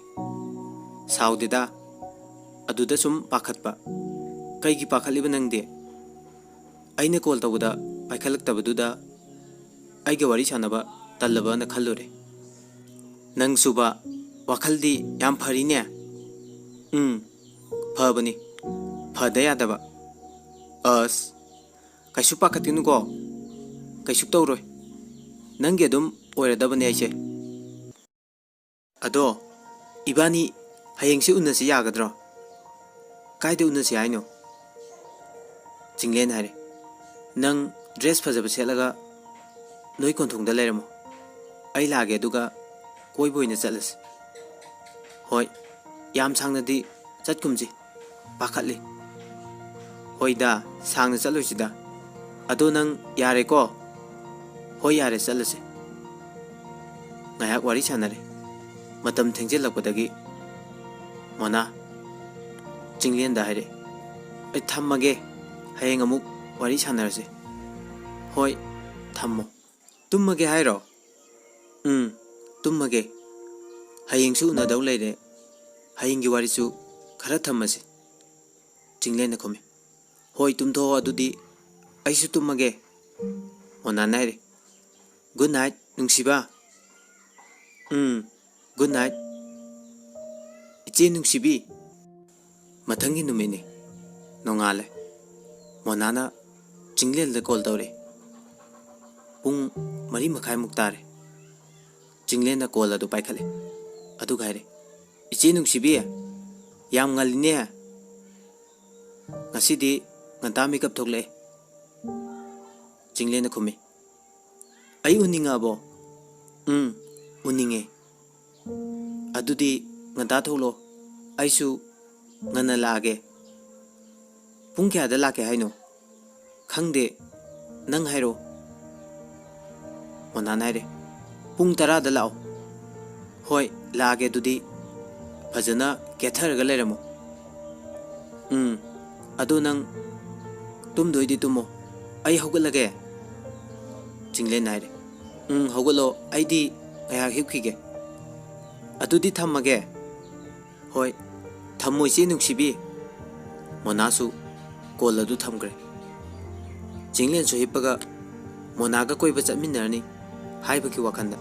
ꯁꯥꯎꯗꯦꯗ, ꯑꯗꯨꯗ ꯁꯨꯝ ꯄꯥꯈꯠꯄ꯫" "ꯀꯩꯒꯤ ꯄꯥꯈꯠꯂꯤꯕ ꯅꯪꯗꯤ?" "ꯑꯩꯅ ꯀꯣꯜ ꯇꯧꯕꯗ ꯄꯥꯏꯈꯠꯂꯛꯇꯕꯗꯨꯗ ꯑꯩꯒ ꯋꯥꯔꯤ ꯁꯥꯟꯅꯕ ꯇꯜꯂꯕꯅ ꯈꯜꯂꯨꯔꯦ꯫" "ꯅꯪꯁꯨꯕ ꯋꯥꯈꯜꯗꯤ ꯌꯥꯝ ꯐꯔꯤꯅꯦ꯫" "ꯎꯝ, ꯐꯕꯅꯤ, ꯐꯗ ꯌꯥꯗꯕ꯫" "ꯑꯁ, ꯀꯩꯁꯨ ꯄꯥꯈꯠꯀꯅꯨꯀꯣ, ꯀꯩꯁꯨ ꯇꯧꯔꯣꯏ꯫ ꯅꯪꯒꯤ ꯑꯗꯨꯝ ꯑꯣꯏꯔꯗꯕꯅꯦ ꯑꯩꯁꯦ꯫" "ꯑꯗꯣ, ꯏꯕꯥꯅꯤ ꯍꯌꯦꯡꯁꯤ ꯎꯅꯁꯤ ꯌꯥꯒꯗ꯭ꯔꯣ?" "ꯀꯥꯏꯗ ꯎꯅꯁꯤ ꯍꯥꯏꯅꯣ?" ꯆꯤꯡꯂꯦꯟ ꯍꯥꯏꯔꯦ, "ꯅꯪ ꯗ꯭ꯔꯦꯁ ꯐꯖꯕ ꯁꯦꯠꯂꯒ ꯅꯣꯏ ꯀꯣꯟꯊꯣꯡꯗ ꯂꯩꯔꯝꯃꯣ꯫ ꯑꯩ ꯂꯥꯛꯑꯒꯦ, ꯑꯗꯨꯒ ꯀꯣꯏꯕ ꯑꯣꯏꯅ ꯆꯠꯂꯁꯤ꯫ ꯍꯣꯏ, ꯌꯥꯝ ꯁꯥꯡꯅꯗꯤ ꯆꯠꯀꯨꯝꯁꯤ, ꯄꯥꯈꯠꯂꯤ꯫ ꯍꯣꯏꯗ, ꯁꯥꯡꯅ ꯆꯠꯂꯣꯏꯁꯤꯗ꯫ ꯑꯗꯣ ꯅꯪ ꯌꯥꯔꯦꯀꯣ? ꯍꯣꯏ, ꯌꯥꯔꯦ, ꯆꯠꯂꯁꯦ꯫ ꯉꯥꯏꯍꯥꯛ ꯋꯥꯔꯤ ꯁꯥꯟꯅꯔꯦ꯫ ꯃꯇꯝ ꯊꯦꯡꯖꯤꯜꯂꯛꯄꯗꯒꯤ ꯃꯣꯅꯥ ꯆꯤꯡꯂꯦꯟꯗ ꯍꯥꯏꯔꯛꯑꯦ, "ꯑꯩ ꯊꯝꯃꯒꯦ, ꯍꯌꯦꯡ ꯑꯃꯨꯛ ꯋꯥꯔꯤ ꯁꯥꯟꯅꯔꯁꯦ"꯫ "ꯍꯣꯏ, ꯊꯝꯃꯣ꯫ ꯇꯨꯝꯃꯒꯦ ꯍꯥꯏꯔꯣ?" "ꯎꯝ, ꯇꯨꯝꯃꯒꯦ꯫ ꯍꯌꯦꯡꯁꯨ ꯎꯅꯗꯧ ꯂꯩꯔꯦ꯫ ꯍꯌꯦꯡꯒꯤ ꯋꯥꯔꯤꯁꯨ ꯈꯔ ꯊꯝꯃꯁꯤ"꯫ ꯆꯤꯡꯂꯦꯟꯅ ꯈꯨꯝꯃꯤ, "ꯍꯣꯏ, ꯇꯨꯝꯊꯣꯛꯑꯣ ꯑꯗꯨꯗꯤ꯫ ꯑꯩꯁꯨ ꯇꯨꯝꯃꯒꯦ"꯫ ꯃꯣꯅꯥꯅ ꯍꯥꯏꯔꯦ, "Good night, ꯅꯨꯡꯁꯤꯕ"꯫ "ꯎꯝ, good night, ꯏꯆꯦ ꯅꯨꯡꯁꯤꯕꯤ"꯫ ꯃꯊꯪꯒꯤ ꯅꯨꯃꯤꯠꯅꯤ꯫ ꯅꯣꯡꯉꯥꯜꯂꯦ꯫ ꯃꯣꯅꯥꯅ ꯆꯤꯡꯂꯦꯟꯗ call ꯇꯧꯔꯦ꯫ ꯄꯨꯡ ꯃꯔꯤ ꯃꯈꯥꯏꯃꯨꯛ ꯇꯥꯔꯦ꯫ ꯆꯤꯡꯂꯦꯟꯅ call ꯑꯗꯨ ꯄꯥꯏꯈꯠꯂꯦ꯫ ꯑꯗꯨꯒ ꯍꯥꯏꯔꯦ, "ꯏꯆꯦ ꯅꯨꯡꯁꯤꯕꯤ, ꯌꯥꯝ ꯉꯜꯂꯤꯅꯦ꯫ ꯉꯁꯤꯗꯤ ꯉꯟꯇꯥ ꯃꯤꯀꯞ ꯊꯣꯛꯂꯛꯑꯦ"꯫ ꯆꯤꯡꯂꯦꯟꯅ ꯈꯨꯝꯃꯤ, "ꯑꯩ ꯎꯅꯤꯡꯉꯛꯑꯕꯣ?" "ꯎꯝ, ꯎꯅꯤꯡꯉꯦ"꯫ "ꯑꯗꯨꯗꯤ ꯉꯟꯇꯥ ꯊꯣꯛꯂꯣ, ꯑꯩꯁꯨ ꯉꯟꯅ ꯂꯥꯛꯑꯒꯦ"꯫ "ꯄꯨꯡ ꯀꯌꯥꯗ ꯂꯥꯛꯀꯦ ꯍꯥꯏꯅꯣ?" "ꯈꯪꯗꯦ, ꯅꯪ ꯍꯥꯏꯔꯛꯑꯣ"꯫ ꯃꯣꯅꯥꯅ ꯍꯥꯏꯔꯦ, "ꯄꯨꯡ ꯇꯔꯥꯗ ꯂꯥꯛꯑꯣ"꯫ "ꯍꯣꯏ, ꯂꯥꯛꯑꯒꯦ ꯑꯗꯨꯗꯤ꯫ ꯐꯖꯅ ꯀꯦꯊꯔꯒ ꯂꯩꯔꯝꯃꯣ"꯫ "ꯎꯝ, ꯑꯗꯣ ꯅꯪ ꯇꯨꯝꯗꯣꯏꯗꯤ ꯇꯨꯝꯃꯣ, ꯑꯩ ꯍꯧꯒꯠꯂꯒꯦ"꯫ ꯆꯤꯡꯂꯦꯟꯅ ꯍꯥꯏꯔꯦ, "ꯎꯝ, ꯍꯧꯒꯠꯂꯣ, ꯑꯩꯗꯤ ꯉꯥꯏꯍꯥꯛ ꯍꯤꯞꯈꯤꯒꯦ"꯫ "ꯑꯗꯨꯗꯤ ꯊꯝꯃꯒꯦ"꯫ "ꯍꯣꯏ, ꯊꯝꯃꯣ ꯏꯆꯦ ꯅꯨꯡꯁꯤꯕꯤ"꯫ ꯃꯣꯅꯥꯁꯨ call ꯑꯗꯨ ꯊꯝꯈ꯭ꯔꯦ꯫ ꯆꯤꯡꯂꯦꯟꯁꯨ ꯍꯤꯞꯄꯒ ꯃꯣꯅꯥꯒ ꯀꯣꯏꯕ ꯆꯠꯃꯤꯟꯅꯔꯅꯤ ꯍꯥꯏꯕꯒꯤ ꯋꯥꯈꯜꯗ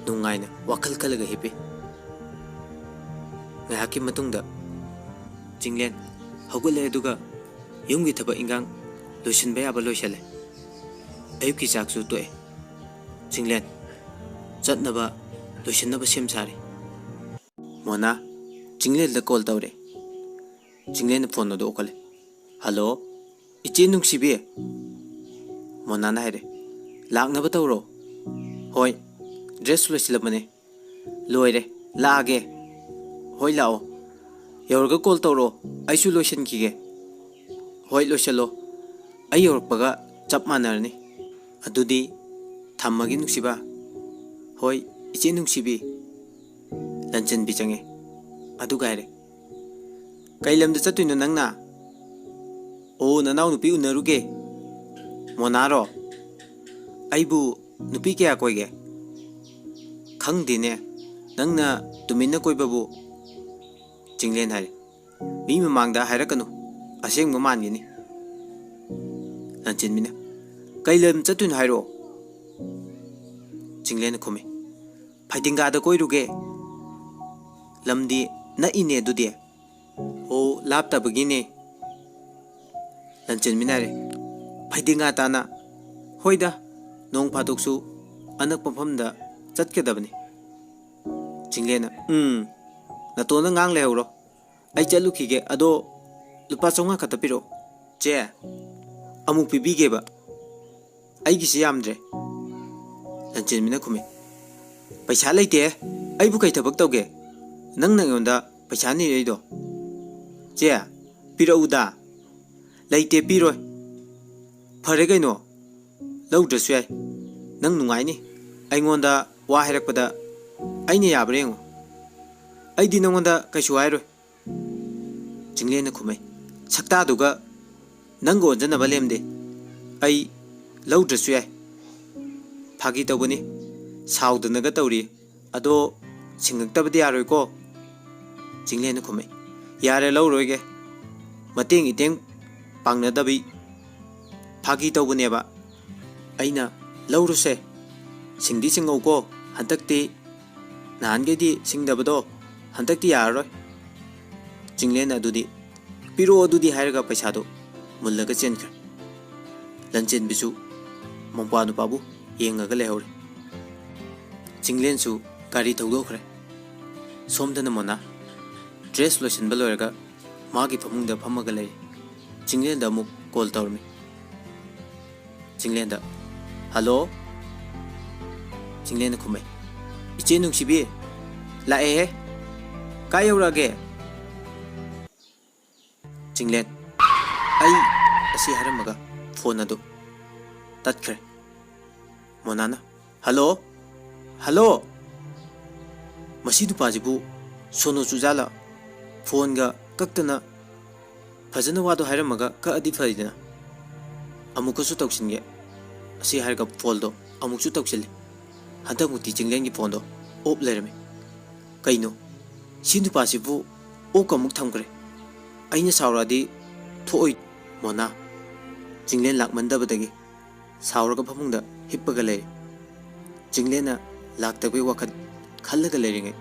ꯅꯨꯡꯉꯥꯏꯅ ꯋꯥꯈꯜ ꯈꯜꯂꯒ ꯍꯤꯞꯄꯤ꯫ ꯉꯥꯏꯍꯥꯛꯀꯤ ꯃꯇꯨꯡꯗ ꯆꯤꯡꯂꯦꯟ ꯍꯧꯒꯠꯂꯦ, ꯑꯗꯨꯒ ꯌꯨꯝꯒꯤ ꯊꯕꯛ ꯏꯟꯈꯥꯡ ꯂꯣꯏꯁꯤꯟꯕ ꯌꯥꯕ ꯂꯣꯏꯁꯤꯜꯂꯦ꯫ ꯑꯌꯨꯛꯀꯤ ꯆꯥꯛꯁꯨ ꯇꯣꯛꯑꯦ꯫ ꯆꯤꯡꯂꯦꯟ ꯆꯠꯅꯕ ꯂꯣꯏꯁꯤꯟꯅꯕ ꯁꯦꯝ ꯁꯥꯔꯤ꯫ ꯃꯣꯅꯥ ꯆꯤꯡꯂꯦꯟꯗ call ꯇꯧꯔꯦ꯫ ꯆꯤꯡꯂꯦꯟꯅ phone ꯑꯗꯨ ꯑꯣꯛꯈꯠꯂꯦ꯫ "ꯍꯜꯂꯣ, ꯏꯆꯦ ꯅꯨꯡꯁꯤꯕꯤ"꯫ ꯃꯣꯅꯥꯅ ꯍꯥꯏꯔꯦ, "ꯂꯥꯛꯅꯕ ꯇꯧꯔꯣ"꯫ "ꯍꯣꯏ, dress ꯂꯣꯏꯁꯤꯜꯂꯝꯕꯅꯦ"꯫ "ꯂꯣꯏꯔꯦ, ꯂꯥꯛꯑꯒꯦ꯫" "ꯍꯣꯏ, ꯂꯥꯛꯑꯣ꯫ ꯌꯧꯔꯒ ꯀꯣꯜ ꯇꯧꯔꯛꯑꯣ, ꯑꯩꯁꯨ ꯂꯣꯏꯁꯤꯟꯈꯤꯒꯦ꯫" "ꯍꯣꯏ, ꯂꯣꯏꯁꯤꯜꯂꯣ꯫ ꯑꯩ ꯌꯧꯔꯛꯄꯒ ꯆꯞ ꯃꯥꯟꯅꯔꯅꯤ꯫ ꯑꯗꯨꯗꯤ ꯊꯝꯃꯒꯦ, ꯅꯨꯡꯁꯤꯕ꯫" "ꯍꯣꯏ, ꯏꯆꯦ ꯅꯨꯡꯁꯤꯕꯤ꯫" ꯂꯟꯆꯦꯟꯕꯤ ꯆꯪꯉꯦ꯫ ꯑꯗꯨꯒ ꯍꯥꯏꯔꯦ, "ꯀꯩ ꯂꯝꯗ ꯆꯠꯇꯣꯏꯅꯣ ꯅꯪꯅ?" "ꯑꯣ, ꯅꯅꯥꯎ ꯅꯨꯄꯤ ꯎꯅꯔꯨꯒꯦ꯫" "ꯃꯣꯅꯥꯔꯣ? ꯑꯩꯕꯨ ꯅꯨꯄꯤ ꯀꯌꯥ ꯀꯣꯏꯒꯦ?" "ꯈꯪꯗꯦꯅꯦ, ꯅꯪꯅ ꯇꯨꯃꯤꯟꯅ ꯀꯣꯏꯕꯕꯨ꯫" ꯆꯤꯡꯂꯦꯟ ꯍꯥꯏꯔꯦ, "ꯃꯤ ꯃꯃꯥꯡꯗ ꯍꯥꯏꯔꯛꯀꯅꯨ, ꯑꯁꯦꯡꯕ ꯃꯥꯟꯒꯅꯤ꯫" ꯂꯟꯆꯦꯟꯕꯤꯅ, "ꯀꯩ ꯂꯝ ꯆꯠꯇꯣꯏꯅꯣ ꯍꯥꯏꯔꯛꯑꯣ꯫" ꯆꯤꯡꯂꯦꯟꯅ ꯈꯨꯝꯃꯤ, "ꯐꯩꯗꯤꯡꯒꯥꯗ ꯀꯣꯏꯔꯨꯒꯦ꯫" "ꯂꯝꯗꯤ ꯅꯛꯏꯅꯦ ꯑꯗꯨꯗꯤ꯫" "ꯑꯣ, ꯂꯥꯞꯇꯕꯒꯤꯅꯦ꯫" ꯂꯟꯆꯦꯟꯕꯤꯅ ꯍꯥꯏꯔꯦ, "ꯐꯩꯗꯤꯡꯒꯥ ꯇꯥꯅ?" "ꯍꯣꯏꯗ, ꯅꯣꯡ ꯐꯥꯗꯣꯛꯁꯨ ꯑꯅꯛꯄ ꯃꯐꯝꯗ ꯆꯠꯀꯗꯕꯅꯤ꯫" ꯆꯤꯡꯂꯦꯟꯅ, "ꯎꯝ, ꯅꯇꯣꯟꯗ ꯉꯥꯡ ꯂꯩꯍꯧꯔꯣ꯫ ꯑꯩ ꯆꯠꯂꯨꯈꯤꯒꯦ꯫ ꯑꯗꯣ ꯂꯨꯄꯥ ꯆꯥꯝꯃꯉꯥ ꯈꯛꯇ ꯄꯤꯔꯛꯑꯣ꯫" "ꯆꯦ, ꯑꯃꯨꯛ ꯄꯤꯕꯤꯒꯦꯕ꯫ ꯑꯩꯒꯤꯁꯤ ꯌꯥꯝꯗ꯭ꯔꯦ꯫" ꯂꯟꯆꯦꯟꯕꯤꯅ ꯈꯨꯝꯃꯤ, "ꯄꯩꯁꯥ ꯂꯩꯇꯦ꯫ ꯑꯩꯕꯨ ꯀꯩ ꯊꯕꯛ ꯇꯧꯒꯦ? ꯅꯪꯅ ꯑꯩꯉꯣꯟꯗ ꯄꯩꯁꯥ ꯅꯤꯔꯛꯏꯗꯣ?" "ꯆꯦ, ꯄꯤꯔꯛꯎꯗ꯫" "ꯂꯩꯇꯦ, ꯄꯤꯔꯣꯏ꯫" "ꯐꯔꯦ ꯀꯩꯅꯣ, ꯂꯧꯗ꯭ꯔꯁꯨ ꯌꯥꯏ꯫ ꯅꯪ ꯅꯨꯡꯉꯥꯏꯅꯤ꯫ ꯑꯩꯉꯣꯟꯗ ꯋꯥ ꯍꯥꯏꯔꯛꯄꯗ ꯑꯩꯅ ꯌꯥꯕ꯭ꯔꯥ ꯌꯦꯡꯉꯨ꯫ ꯑꯩꯗꯤ ꯅꯪꯉꯣꯟꯗ ꯀꯩꯁꯨ ꯍꯥꯏꯔꯣꯏ꯫" ꯆꯤꯡꯂꯦꯟꯅ ꯈꯨꯝꯃꯩ, "ꯁꯛꯇꯥꯗꯨꯒ ꯅꯪꯒ ꯑꯣꯟꯖꯟꯅꯕ ꯂꯦꯝꯗꯦ꯫ ꯑꯩ ꯂꯧꯗ꯭ꯔꯁꯨ ꯌꯥꯏ꯫ ꯐꯥꯒꯤ ꯇꯧꯕꯅꯤ, ꯁꯥꯎꯗꯅꯒ ꯇꯧꯔꯤ꯫ ꯑꯗꯣ ꯁꯤꯡꯉꯛꯇꯕꯗꯤ ꯌꯥꯔꯣꯏꯀꯣ?" ꯆꯤꯡꯂꯦꯟꯅ ꯈꯨꯝꯃꯩ, "ꯌꯥꯔꯦ, ꯂꯧꯔꯣꯏꯒꯦ꯫ ꯃꯇꯦꯡ ꯏꯇꯦꯡ ꯄꯥꯡꯅꯗꯕꯤ ꯐꯥꯒꯤ ꯇꯧꯕꯅꯦꯕ꯫ ꯑꯩꯅ ꯂꯧꯔꯨꯁꯦ꯫ ꯁꯤꯡꯗꯤ ꯁꯤꯡꯍꯧꯀꯣ꯫ ꯍꯟꯗꯛꯇꯤ ꯅꯍꯥꯟꯈꯩꯗꯤ ꯁꯤꯡꯗꯕꯗꯣ ꯍꯟꯗꯛꯇꯤ ꯌꯥꯔꯔꯣꯏ꯫" ꯆꯤꯡꯂꯦꯟꯅ ꯑꯗꯨꯗꯤ "ꯄꯤꯔꯛꯑꯣ ꯑꯗꯨꯗꯤ" ꯍꯥꯏꯔꯒ ꯄꯩꯁꯥꯗꯨ ꯃꯨꯜꯂꯒ ꯆꯦꯟꯈ꯭ꯔꯦ꯫ ꯂꯟꯆꯦꯟꯕꯤꯁꯨ ꯃꯧꯄ꯭ꯋꯥ ꯅꯨꯄꯥꯕꯨ ꯌꯦꯡꯉꯒ ꯂꯩꯍꯧꯔꯦ꯫ ꯆꯤꯡꯂꯦꯟꯁꯨ ꯒꯥꯔꯤ ꯊꯧꯗꯣꯛꯈ꯭ꯔꯦ꯫ ꯁꯣꯝꯗꯅ ꯃꯣꯅꯥ ꯗ꯭ꯔꯦꯁ ꯂꯣꯏꯁꯤꯟꯕ ꯂꯣꯏꯔꯒ ꯃꯥꯒꯤ ꯐꯃꯨꯡꯗ ꯐꯝꯃꯒ ꯂꯩꯔꯤ꯫ ꯆꯤꯡꯂꯦꯟꯗ ꯑꯃꯨꯛ ꯀꯣꯜ ꯇꯧꯔꯝꯃꯤ꯫ ꯆꯤꯡꯂꯦꯟꯗ, "ꯍꯜꯂꯣ?" ꯆꯤꯡꯂꯦꯟꯅ ꯈꯨꯝꯃꯦ, "ꯏꯆꯦ ꯅꯨꯡꯁꯤꯕꯤ, ꯂꯥꯛꯑꯦꯍꯦ꯫ ꯀꯥꯏ ꯌꯧꯔꯛꯑꯒꯦ? ꯆꯤꯡꯂꯦꯟ, ꯑꯩ ꯑꯁꯤ ꯍꯥꯏꯔꯝꯃꯒ ꯐꯣꯟ ꯑꯗꯨ ꯇꯠꯈ꯭ꯔꯦ꯫ ꯃꯣꯅꯥꯅ, "ꯍꯜꯂꯣ? ꯍꯜꯂꯣ? ꯃꯁꯤ ꯅꯨꯄꯥꯁꯤꯕꯨ ꯁꯣꯅꯣ ꯆꯨꯖꯥꯂ? ꯐꯣꯟꯒ ꯀꯛꯇꯅ ꯐꯖꯅ ꯋꯥꯗꯣ ꯍꯥꯏꯔꯝꯃꯒ ꯀꯛꯑꯗꯤ ꯐꯔꯤꯗꯅ꯫ ꯑꯃꯨꯛꯀꯁꯨ ꯇꯧꯁꯤꯟꯒꯦ꯫" ꯑꯁꯤ ꯍꯥꯏꯔꯒ ꯐꯣꯟꯗꯣ ꯑꯃꯨꯛꯁꯨ ꯇꯧꯁꯤꯜꯂꯤ꯫ ꯍꯟꯗꯛꯃꯨꯛꯇꯤ ꯆꯤꯡꯂꯦꯟꯒꯤ ꯐꯣꯟꯗꯣ ꯑꯣꯞ ꯂꯩꯔꯝꯃꯤ꯫ "ꯀꯩꯅꯣ? ꯁꯤ ꯅꯨꯄꯥꯁꯤꯕꯨ ꯑꯣꯛꯀ ꯑꯃꯨꯛ ꯊꯝꯈ꯭ꯔꯦ꯫ ꯑꯩꯅ ꯁꯥꯎꯔꯛꯑꯗꯤ ꯊꯣꯛꯑꯣꯏ꯫" ꯃꯣꯅꯥ, ꯆꯤꯡꯂꯦꯟ ꯂꯥꯛꯃꯟꯗꯕꯗꯒꯤ ꯁꯥꯎꯔꯒ ꯐꯃꯨꯡꯗ ꯍꯤꯞꯄꯒ ꯂꯩꯔꯦ꯫ ꯆꯤꯡꯂꯦꯟꯅ ꯂꯥꯛꯇꯕꯒꯤ ꯋꯥꯈꯜ ꯈꯜꯂꯒ ꯂꯩꯔꯤꯉꯩ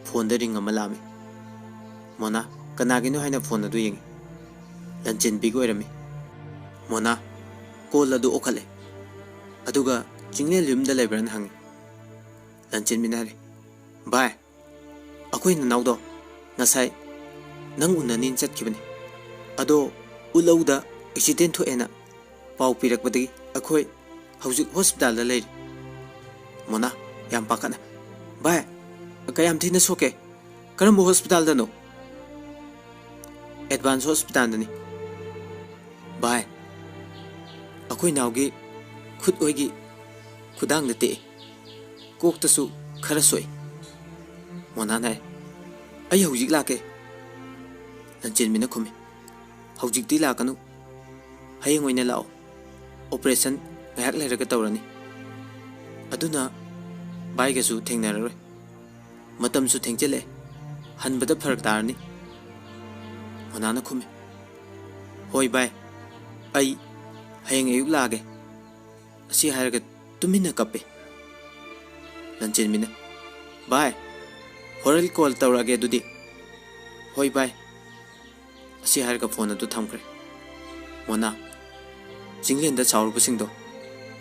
ꯐꯣꯟꯗ ꯔꯤꯡ ꯑꯃ ꯂꯥꯛꯑꯝꯃꯤ꯫ ꯃꯣꯅꯥ, "ꯀꯅꯥꯒꯤꯅꯣ?" ꯍꯥꯏꯅ ꯐꯣꯟ ꯑꯗꯨ ꯌꯦꯡꯉꯤ꯫ ꯂꯟꯆꯦꯟꯕꯤꯒꯤ ꯑꯣꯏꯔꯝꯃꯤ꯫ ꯃꯣꯅꯥ ꯀꯣꯜ ꯑꯗꯨ ꯑꯣꯛꯈꯠꯂꯦ꯫ ꯑꯗꯨꯒ ꯆꯤꯡꯂꯦꯟ ꯌꯨꯝꯗ ꯂꯩꯕ꯭ꯔꯥꯅ ꯍꯪꯉꯤ꯫ ꯂꯟꯆꯦꯟꯕꯤꯅ ꯍꯥꯏꯔꯤ, "ꯚꯥꯏ, ꯑꯩꯈꯣꯏ ꯅꯅꯥꯎꯗꯣ ꯉꯁꯥꯏ ꯅꯪ ꯎꯅꯅꯤꯅ ꯆꯠꯈꯤꯕꯅꯤ꯫ ꯑꯗꯣ ꯎꯠꯂꯧꯗ ꯑꯦꯛꯁꯤꯗꯦꯟ ꯊꯣꯛꯑꯦꯅ ꯄꯥꯎ ꯄꯤꯔꯛꯄꯗꯒꯤ ꯑꯩꯈꯣꯏ ꯍꯧꯖꯤꯛ ꯍꯣꯁꯄꯤꯇꯥꯜꯗ ꯂꯩꯔꯤ꯫" ꯃꯣꯅꯥ ꯌꯥꯝ ꯄꯥꯈꯠꯅ, "ꯚꯥꯏ, ꯀꯌꯥꯝ ꯊꯤꯅ ꯁꯣꯛꯀꯦ? ꯀꯔꯝꯕ ꯍꯣꯁꯄꯤꯇꯥꯜꯗꯅꯣ?" "ꯑꯦꯗꯚꯥꯟꯁ ꯍꯣꯁꯄꯤꯇꯥꯜꯗꯅꯤ꯫" "ꯚꯥꯏ, ꯑꯩꯈꯣꯏ ꯅꯥꯎꯒꯤ ꯈꯨꯠ ꯑꯣꯏꯒꯤ ꯈꯨꯗꯥꯡꯗ ꯇꯦꯛꯑꯦ, ꯀꯣꯛꯇꯁꯨ ꯈꯔ ꯁꯣꯛꯏ꯫" ꯃꯣꯅꯥꯅ ꯍꯥꯏ, "ꯑꯩ ꯍꯧꯖꯤꯛ ꯂꯥꯛꯀꯦ꯫" ꯂꯟꯆꯦꯟꯕꯤꯅ ꯈꯨꯝꯃꯤ, "ꯍꯧꯖꯤꯛꯇꯤ ꯂꯥꯛꯀꯅꯨ, ꯍꯌꯦꯡ ꯑꯣꯏꯅ ꯂꯥꯛꯑꯣ꯫ ꯑꯣꯄꯔꯦꯁꯟ ꯉꯥꯏꯍꯥꯛ ꯂꯩꯔꯒ ꯇꯧꯔꯅꯤ꯫ ꯑꯗꯨꯅ ꯚꯥꯏꯒꯁꯨ ꯊꯦꯡꯅꯔꯔꯣꯏ꯫ ꯃꯇꯝꯁꯨ ꯊꯦꯡꯖꯤꯜꯂꯛꯑꯦ, ꯍꯟꯕꯗ ꯐꯔꯛ ꯇꯥꯔꯅꯤ꯫" ꯃꯣꯅꯥꯅ ꯈꯨꯝꯃꯤ, "ꯍꯣꯏ ꯚꯥꯏ, ꯑꯩ ꯍꯌꯦꯡ ꯑꯌꯨꯛ ꯂꯥꯛꯑꯒꯦ꯫" ꯑꯁꯤ ꯍꯥꯏꯔꯒ ꯇꯨꯃꯤꯟꯅ ꯀꯞꯄꯤ꯫ ꯂꯟꯆꯦꯟꯕꯤꯅ, "ꯚꯥꯏ, ꯍꯣꯔꯦꯟ ꯀꯣꯜ ꯇꯧꯔꯛꯑꯒꯦ ꯑꯗꯨꯗꯤ꯫" "ꯍꯣꯏ ꯚꯥꯏ꯫" ꯑꯁꯤ ꯍꯥꯏꯔꯒ ꯐꯣꯟ ꯑꯗꯨ ꯊꯝꯈ꯭ꯔꯦ꯫ ꯃꯣꯅꯥ, ꯆꯤꯡꯂꯦꯟꯗ ꯁꯥꯎꯔꯨꯕꯁꯤꯡꯗꯣ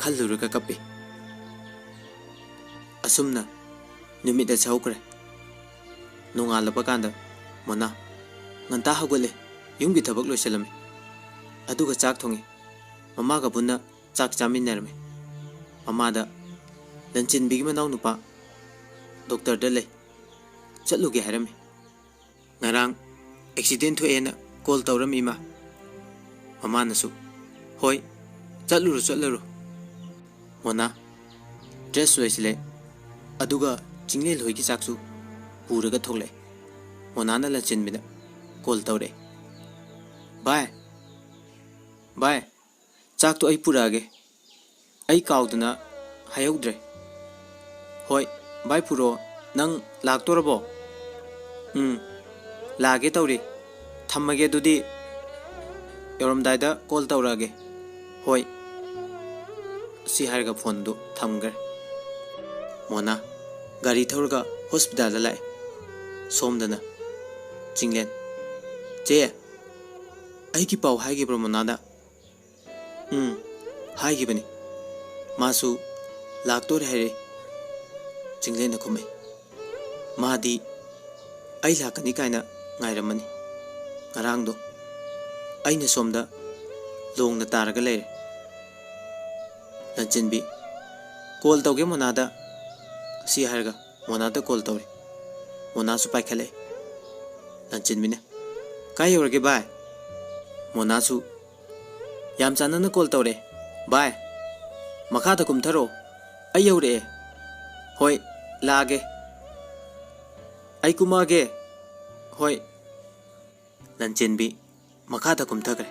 ꯈꯜꯂꯨꯔꯒ ꯀꯞꯄꯤ꯫ ꯑꯁꯨꯝꯅ ꯅꯨꯃꯤꯠ ꯑꯁꯤ ꯍꯧꯈ꯭ꯔꯦ꯫ ꯅꯣꯡꯉꯥꯜꯂꯕ ꯀꯥꯟꯗ ꯃꯣꯅꯥ ꯉꯟꯇꯥ ꯍꯧꯒꯠꯂꯦ, ꯌꯨꯝꯒꯤ ꯊꯕꯛ ꯂꯣꯏꯁꯤꯜꯂꯝꯃꯤ꯫ ꯑꯗꯨꯒ ꯆꯥꯛ ꯊꯣꯡꯉꯤ꯫ ꯃꯃꯥꯒ ꯄꯨꯟꯅ ꯆꯥꯛ ꯆꯥꯃꯤꯟꯅꯔꯝꯃꯤ꯫ ꯃꯃꯥꯗ, "ꯂꯟꯆꯦꯟꯕꯤꯒꯤ ꯃꯅꯥꯎꯅꯨꯄꯥ ꯗꯣꯛꯇꯔꯗ ꯂꯩ, ꯆꯠꯂꯨꯒꯦ ꯍꯥꯏꯔꯝꯃꯤ꯫ ꯉꯔꯥꯡ ꯑꯦꯛꯁꯤꯗꯦꯟ ꯊꯣꯛꯑꯦꯅ ꯀꯣꯜ ꯇꯧꯔꯝꯃꯤ ꯏꯃꯥ꯫ ꯃꯃꯥꯅꯁꯨ, "ꯍꯣꯏ, ꯆꯠꯂꯨꯔꯣ, ꯆꯠꯂꯨꯔꯣ꯫" ꯃꯣꯅꯥ ꯗ꯭ꯔꯦꯁ ꯂꯣꯏꯁꯤꯜꯂꯦ, ꯑꯗꯨꯒ ꯆꯤꯡꯂꯦꯟ ꯍꯣꯏꯒꯤ ꯆꯥꯛꯁꯨ ꯄꯨꯔꯒ ꯊꯣꯛꯂꯛꯑꯦ꯫ ꯃꯣꯅꯥꯅ ꯂꯟꯆꯦꯟꯕꯤꯗ ꯀꯣꯜ ꯇꯧꯔꯛꯑꯦ, "ꯚꯥꯏ, ꯚꯥꯏ, ꯆꯥꯛꯇꯣ ꯑꯩ ꯄꯨꯔꯛꯑꯒꯦ꯫ ꯑꯩ ꯀꯥꯎꯗꯅ ꯍꯥꯏꯍꯧꯗ꯭ꯔꯦ꯫" "ꯍꯣꯏ, ꯚꯥꯏ ꯄꯨꯔꯛꯑꯣ꯫ ꯅꯪ ꯂꯥꯛꯇꯣꯔꯕꯣ?" "ꯎꯝ, ꯂꯥꯛꯑꯒꯦ ꯇꯧꯔꯤ꯫ ꯊꯝꯃꯒꯦ ꯑꯗꯨꯗꯤ꯫ ꯌꯧꯔꯝꯗꯥꯏꯗ ꯀꯣꯜ ꯇꯧꯔꯛꯑꯒꯦ꯫" "ꯍꯣꯏ꯫" ꯁꯤ ꯍꯥꯏꯔꯒ ꯐꯣꯟꯗꯨ ꯊꯝꯈ꯭ꯔꯦ꯫ ꯃꯣꯅꯥ ꯒꯥꯔꯤ ꯊꯧꯔꯒ ꯍꯣꯁꯄꯤꯇꯥꯜꯗ ꯂꯥꯛꯑꯦ꯫ ꯁꯣꯝꯗꯅ ꯆꯤꯡꯂꯦꯟ, "ꯆꯦ, ꯑꯩꯒꯤ ꯄꯥꯎ ꯍꯥꯏꯈꯤꯕ꯭ꯔꯣ ꯃꯣꯅꯥꯗ?" "ꯎꯝ, ꯍꯥꯏꯈꯤꯕꯅꯤ꯫ ꯃꯥꯁꯨ ꯂꯥꯛꯇꯣꯔꯦ ꯍꯥꯏꯔꯛꯏ꯫" ꯆꯤꯡꯂꯦꯟꯅ ꯈꯨꯝꯃꯤ꯫ "ꯃꯥꯗꯤ ꯑꯩ ꯂꯥꯛꯀꯅꯤ ꯀꯥꯏꯅ ꯉꯥꯏꯔꯝꯃꯅꯤ꯫ ꯉꯔꯥꯡꯗꯣ ꯑꯩꯅ ꯁꯣꯝꯗ ꯂꯣꯡꯅ ꯇꯥꯔꯒ ꯂꯩꯔꯦ꯫" ꯂꯟꯆꯦꯟꯕꯤ, "ꯀꯣꯜ ꯇꯧꯒꯦ ꯃꯣꯅꯥꯗ꯫" ꯁꯤ ꯍꯥꯏꯔꯒ ꯃꯣꯅꯥꯗ ꯀꯣꯜ ꯇꯧꯔꯦ꯫ ꯃꯣꯅꯥꯁꯨ ꯄꯥꯏꯈꯠꯂꯛꯑꯦ꯫ ꯂꯟꯆꯦꯟꯕꯤꯅ, "ꯀꯥꯏ ꯌꯧꯔꯒꯦ ꯚꯥꯏ?" ꯃꯣꯅꯥꯁꯨ ꯌꯥꯝ ꯆꯥꯟꯅꯅ ꯀꯣꯜ ꯇꯧꯔꯦ꯫ "ꯚꯥꯏ, ꯃꯈꯥꯗ ꯀꯨꯝꯊꯔꯣ, ꯑꯩ ꯌꯧꯔꯛꯑꯦ꯫" "ꯍꯣꯏ, ꯂꯥꯛꯑꯒꯦ꯫" "ꯑꯩ ꯀꯨꯝꯃꯛꯑꯒꯦ꯫" "ꯍꯣꯏ꯫" ꯂꯟꯆꯦꯟꯕꯤ ꯃꯈꯥꯗ ꯀꯨꯝꯊꯈ꯭ꯔꯦ꯫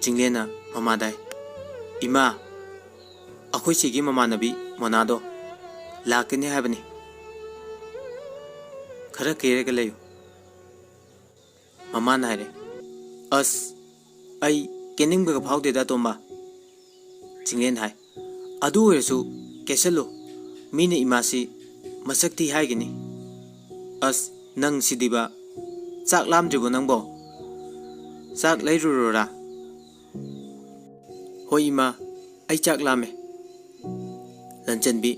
ꯆꯤꯡꯂꯦꯟꯅ ꯃꯃꯥꯗ ꯍꯥꯏ, "ꯏꯃꯥ, ꯑꯩꯈꯣꯏ ꯁꯤꯒꯤ ꯃꯃꯥꯟꯅꯕꯤ ꯃꯣꯅꯥꯗꯣ ꯂꯥꯛꯀꯅꯤ ꯍꯥꯏꯕꯅꯤ꯫ ꯈꯔ ꯀꯦꯔꯒ ꯂꯩꯌꯨ꯫" ꯃꯃꯥꯅ ꯍꯥꯏꯔꯦ, "ꯑꯁ, ꯑꯩ ꯀꯦꯅꯤꯡꯕꯒ ꯐꯥꯎꯗꯦꯗ, ꯇꯣꯝꯕ꯫" ꯆꯤꯡꯂꯦꯟ ꯍꯥꯏ, "ꯑꯗꯨ ꯑꯣꯏꯔꯁꯨ ꯀꯦꯁꯜꯂꯨ, ꯃꯤꯅ ꯏꯃꯥꯁꯤ ꯃꯁꯛ ꯊꯤ ꯍꯥꯏꯒꯅꯤ꯫" "ꯑꯁ, ꯅꯪ ꯁꯤꯗꯤꯕ, ꯆꯥꯛ ꯂꯥꯝꯗ꯭ꯔꯤꯕꯣ ꯅꯪꯕꯣ? ꯆꯥꯛ ꯂꯩꯔꯨꯔꯣꯔꯥ?" "ꯍꯣꯏ ꯏꯃꯥ, ꯑꯩ ꯆꯥꯛ ꯂꯥꯝꯃꯦ꯫" ꯂꯟꯆꯦꯟꯕꯤ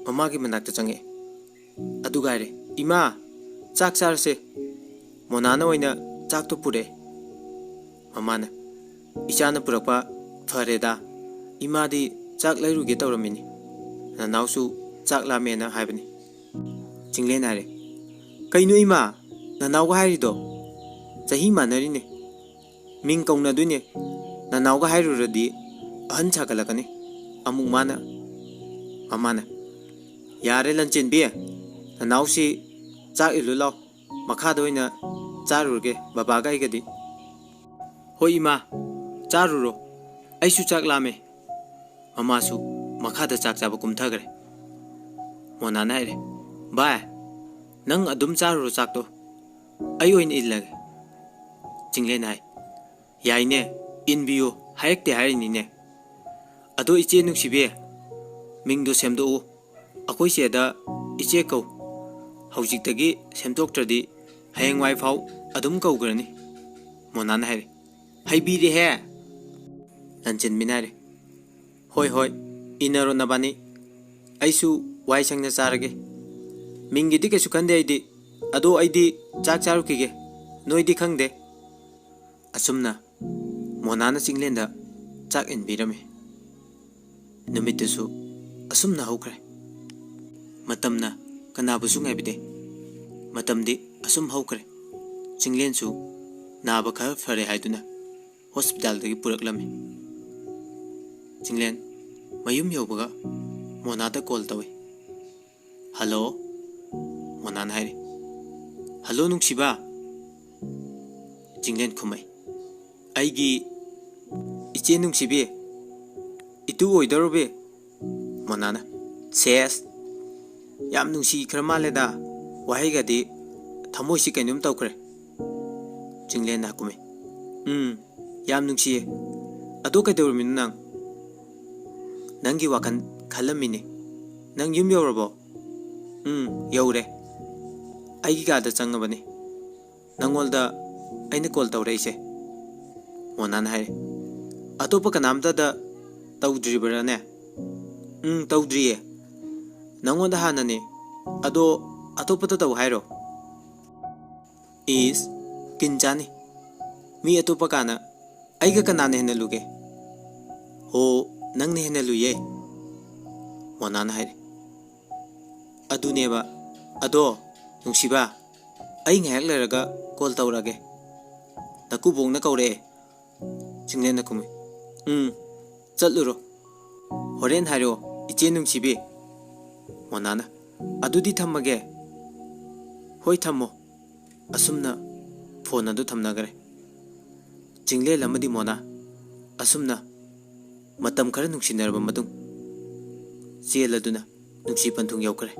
ꯃꯃꯥꯒꯤ ꯃꯅꯥꯛꯇ ꯆꯪꯉꯛꯑꯦ꯫ ꯑꯗꯨꯒ ꯍꯥꯏꯔꯦ, "ꯏꯃꯥ, ꯆꯥꯛ ꯆꯥꯔꯁꯦ꯫ ꯃꯣꯅꯥꯅ ꯑꯣꯏꯅ ꯆꯥꯛꯇꯣ ꯄꯨꯔꯛꯑꯦ꯫" ꯃꯃꯥꯅ, "ꯏꯆꯥꯅ ꯄꯨꯔꯛꯄ ꯐꯔꯦꯗ꯫ ꯏꯃꯥꯗꯤ ꯆꯥꯛ ꯂꯩꯔꯨꯒꯦ ꯇꯧꯔꯝꯃꯤꯅꯤ꯫ ꯅꯅꯥꯎꯁꯨ ꯆꯥꯛ ꯂꯥꯝꯃꯦꯅ ꯍꯥꯏꯕꯅꯤ꯫" ꯆꯤꯡꯂꯦꯟ ꯍꯥꯏꯔꯦ, "ꯀꯩꯅꯣ ꯏꯃꯥ, ꯅꯅꯥꯎꯒ ꯍꯥꯏꯔꯤꯗꯣ? ꯆꯍꯤ ꯃꯥꯟꯅꯔꯤꯅꯦ꯫ ꯃꯤꯡ ꯀꯧꯅꯗꯣꯏꯅꯦ꯫ ꯅꯅꯥꯎꯒ ꯍꯥꯏꯔꯨꯔꯗꯤ ꯑꯍꯟ ꯁꯥꯒꯠꯂꯛꯀꯅꯤ꯫ ꯑꯃꯨꯛ ꯃꯥꯅ," ꯃꯃꯥꯅ, "ꯌꯥꯔꯦ ꯂꯟꯆꯦꯟꯕꯤ, ꯅꯅꯥꯎꯁꯤ ꯆꯥꯛ ꯏꯜꯂꯨ ꯂꯥꯎ꯫ ꯃꯈꯥꯗ ꯑꯣꯏꯅ ꯆꯥꯔꯨꯔꯒꯦ ꯕꯕꯥꯒ ꯑꯩꯒꯗꯤ꯫" "ꯍꯣꯏ ꯏꯃꯥ, ꯆꯥꯔꯨꯔꯣ꯫ ꯑꯩꯁꯨ ꯆꯥꯛ ꯂꯥꯝꯃꯦ꯫" ꯃꯃꯥꯁꯨ ꯃꯈꯥꯗ ꯆꯥꯛ ꯆꯥꯕ ꯀꯨꯝꯊꯈ꯭ꯔꯦ꯫ ꯃꯣꯅꯥꯅ ꯍꯥꯏꯔꯦ, "ꯚꯥꯏ, ꯅꯪ ꯑꯗꯨꯝ ꯆꯥꯔꯨꯔꯣ ꯆꯥꯛꯇꯣ꯫ ꯑꯩ ꯑꯣꯏꯅ ꯏꯜꯂꯒꯦ꯫" ꯆꯤꯡꯂꯦꯟ ꯍꯥꯏ, "ꯌꯥꯏꯅꯦ, ꯏꯟꯕꯤꯌꯨ ꯍꯥꯏꯔꯛꯇꯦ ꯍꯥꯏꯔꯤꯅꯤꯅꯦ꯫ ꯑꯗꯣ ꯏꯆꯦ ꯅꯨꯡꯁꯤꯕꯤ, ꯃꯤꯡꯗꯣ ꯁꯦꯝꯗꯣꯛꯎ꯫ ꯑꯩꯈꯣꯏ ꯆꯦꯗ ꯏꯆꯦ ꯀꯧ꯫ ꯍꯧꯖꯤꯛꯇꯒꯤ ꯁꯦꯝꯗꯣꯛꯇ꯭ꯔꯗꯤ ꯍꯌꯦꯡꯋꯥꯏ ꯐꯥꯎ ꯑꯗꯨꯝ ꯀꯧꯈ꯭ꯔꯅꯤ꯫" ꯃꯣꯅꯥꯅ ꯍꯥꯏꯔꯦ, "ꯍꯩꯕꯤꯔꯦꯍꯦ꯫" ꯂꯟꯆꯦꯟꯕꯤꯅ ꯍꯥꯏꯔꯦ, "ꯍꯣꯏ ꯍꯣꯏ, ꯏꯟꯅꯔꯣ ꯅꯕꯥꯅꯤ꯫ ꯑꯩꯁꯨ ꯋꯥꯏ ꯁꯪꯅ ꯆꯥꯔꯒꯦ꯫ ꯃꯤꯡꯒꯤꯗꯤ ꯀꯩꯁꯨ ꯈꯟꯗꯦ ꯑꯩꯗꯤ꯫ ꯑꯗꯣ ꯑꯩꯗꯤ ꯆꯥꯛ ꯆꯥꯔꯨꯈꯤꯒꯦ꯫ ꯅꯣꯏꯗꯤ ꯈꯪꯗꯦ꯫" ꯑꯁꯨꯝꯅ ꯃꯣꯅꯥꯅ ꯆꯤꯡꯂꯦꯟꯗ ꯆꯥꯛ ꯏꯟꯕꯤꯔꯝꯃꯤ꯫ ꯅꯨꯃꯤꯠꯇꯨꯁꯨ ꯑꯁꯨꯝꯅ ꯍꯧꯈ꯭ꯔꯦ꯫ ꯃꯇꯝꯅ ꯀꯅꯥꯕꯨꯁꯨ ꯉꯥꯏꯕꯤꯗꯦ꯫ ꯃꯇꯝꯗꯤ ꯑꯁꯨꯝ ꯍꯧꯈ꯭ꯔꯦ꯫ ꯆꯤꯡꯂꯦꯟꯁꯨ ꯅꯥꯕ ꯈꯔ ꯐꯔꯦ ꯍꯥꯏꯗꯨꯅ ꯍꯣꯁꯄꯤꯇꯥꯜꯗꯒꯤ ꯄꯨꯔꯛꯂꯝꯃꯤ꯫ ꯆꯤꯡꯂꯦꯟ ꯃꯌꯨꯝ ꯌꯧꯕꯒ ꯃꯣꯅꯥꯗ ꯀꯣꯜ ꯇꯧꯏ꯫ "ꯍꯜꯂꯣ?" ꯃꯣꯅꯥꯅ ꯍꯥꯏꯔꯤ꯫ "ꯍꯜꯂꯣ ꯅꯨꯡꯁꯤꯕ?" ꯆꯤꯡꯂꯦꯟ ꯈꯨꯝꯃꯛꯏ꯫ "ꯑꯩꯒꯤ ꯏꯆꯦ ꯅꯨꯡꯁꯤꯕꯤ, ꯏꯇꯨ ꯑꯣꯏꯗꯧꯔꯕꯤ꯫" ꯃꯣꯅꯥꯅ, "ꯁꯦꯁ, ꯌꯥꯝ ꯅꯨꯡꯁꯤꯈ꯭ꯔ ꯃꯥꯜꯂꯦꯗ, ꯋꯥꯍꯩꯒꯗꯤ ꯊꯃꯣꯏꯁꯤ ꯀꯩꯅꯣꯝ ꯇꯧꯈ꯭ꯔꯦ꯫" ꯆꯤꯡꯂꯦꯟꯅ ꯍꯥꯀꯨꯝꯃꯤ, "ꯎꯝ, ꯌꯥꯝ ꯅꯨꯡꯁꯤꯌꯦ꯫ ꯑꯗꯣ ꯀꯩꯗꯧꯔꯝꯃꯤꯅꯣ ꯅꯪ?" "ꯅꯪꯒꯤ ꯋꯥꯈꯜ ꯈꯜꯂꯝꯃꯤꯅꯦ꯫ ꯅꯪ ꯌꯨꯝ ꯌꯧꯔꯕꯣ?" "ꯎꯝ, ꯌꯧꯔꯦ꯫ ꯑꯩꯒꯤ ꯀꯥꯗ ꯆꯪꯉꯕꯅꯤ꯫ ꯅꯪꯉꯣꯟꯗ ꯑꯩꯅ ꯀꯣꯜ ꯇꯧꯔꯛꯏꯁꯦ꯫" ꯃꯣꯅꯥꯅ ꯍꯥꯏꯔꯦ, "ꯑꯇꯣꯞꯄ ꯀꯅꯥꯝꯇꯗ ꯇꯧꯗ꯭ꯔꯤꯕ꯭ꯔꯥꯅꯦ?" "ꯎꯝ, ꯇꯧꯗ꯭ꯔꯤꯌꯦ꯫ ꯅꯪꯉꯣꯟꯗ ꯍꯥꯟꯅꯅꯦ꯫ ꯑꯗꯣ ꯑꯇꯣꯞꯄꯗ ꯇꯧ ꯍꯥꯏꯔꯣ?" "ꯏꯁ, ꯀꯤꯟ ꯆꯥꯅꯤ꯫ ꯃꯤ ꯑꯇꯣꯞꯄ ꯀꯥꯅ ꯑꯩꯒ ꯀꯅꯥꯅ ꯍꯦꯟꯅ ꯂꯨꯒꯦ?" "ꯍꯣ, ꯅꯪꯅ ꯍꯦꯟꯅ ꯂꯨꯏꯌꯦ꯫" ꯃꯣꯅꯥꯅ ꯍꯥꯏꯔꯦ꯫ "ꯑꯗꯨꯅꯦꯕ, "ꯑꯗꯣ, ꯅꯨꯡꯁꯤꯕ, ꯑꯩ ꯉꯥꯏꯍꯥꯛ ꯂꯩꯔꯒ ꯀꯣꯜ ꯇꯧꯔꯛꯑꯒꯦ꯫ ꯅꯀꯨꯕꯣꯛꯅ ꯀꯧꯔꯛꯑꯦ", ꯆꯤꯡꯂꯦꯟꯅ ꯈꯨꯝꯃꯤ꯫ "ꯎꯝ, ꯆꯠꯂꯨꯔꯣ꯫ ꯍꯣꯔꯦꯟ ꯍꯥꯏꯔꯛꯑꯣ, ꯏꯆꯦ ꯅꯨꯡꯁꯤꯕꯤ"꯫ ꯃꯣꯅꯥꯅ, "ꯑꯗꯨꯗꯤ ꯊꯝꯃꯒꯦ"꯫ "ꯍꯣꯏ, ꯊꯝꯃꯣ"꯫ ꯑꯁꯨꯝꯅ ꯐꯣꯟ ꯑꯗꯨ ꯊꯝꯅꯈ꯭ꯔꯦ꯫ ꯆꯤꯡꯂꯦꯟ ꯑꯃꯗꯤ ꯃꯣꯅꯥ ꯑꯁꯨꯝꯅ ꯃꯇꯝ ꯈꯔ ꯅꯨꯡꯁꯤꯅꯔꯕ ꯃꯇꯨꯡ ꯆꯦꯜꯂꯗꯨꯅ ꯅꯨꯡꯁꯤ ꯄꯟꯊꯨꯡ ꯌꯧꯈ꯭ꯔꯦ꯫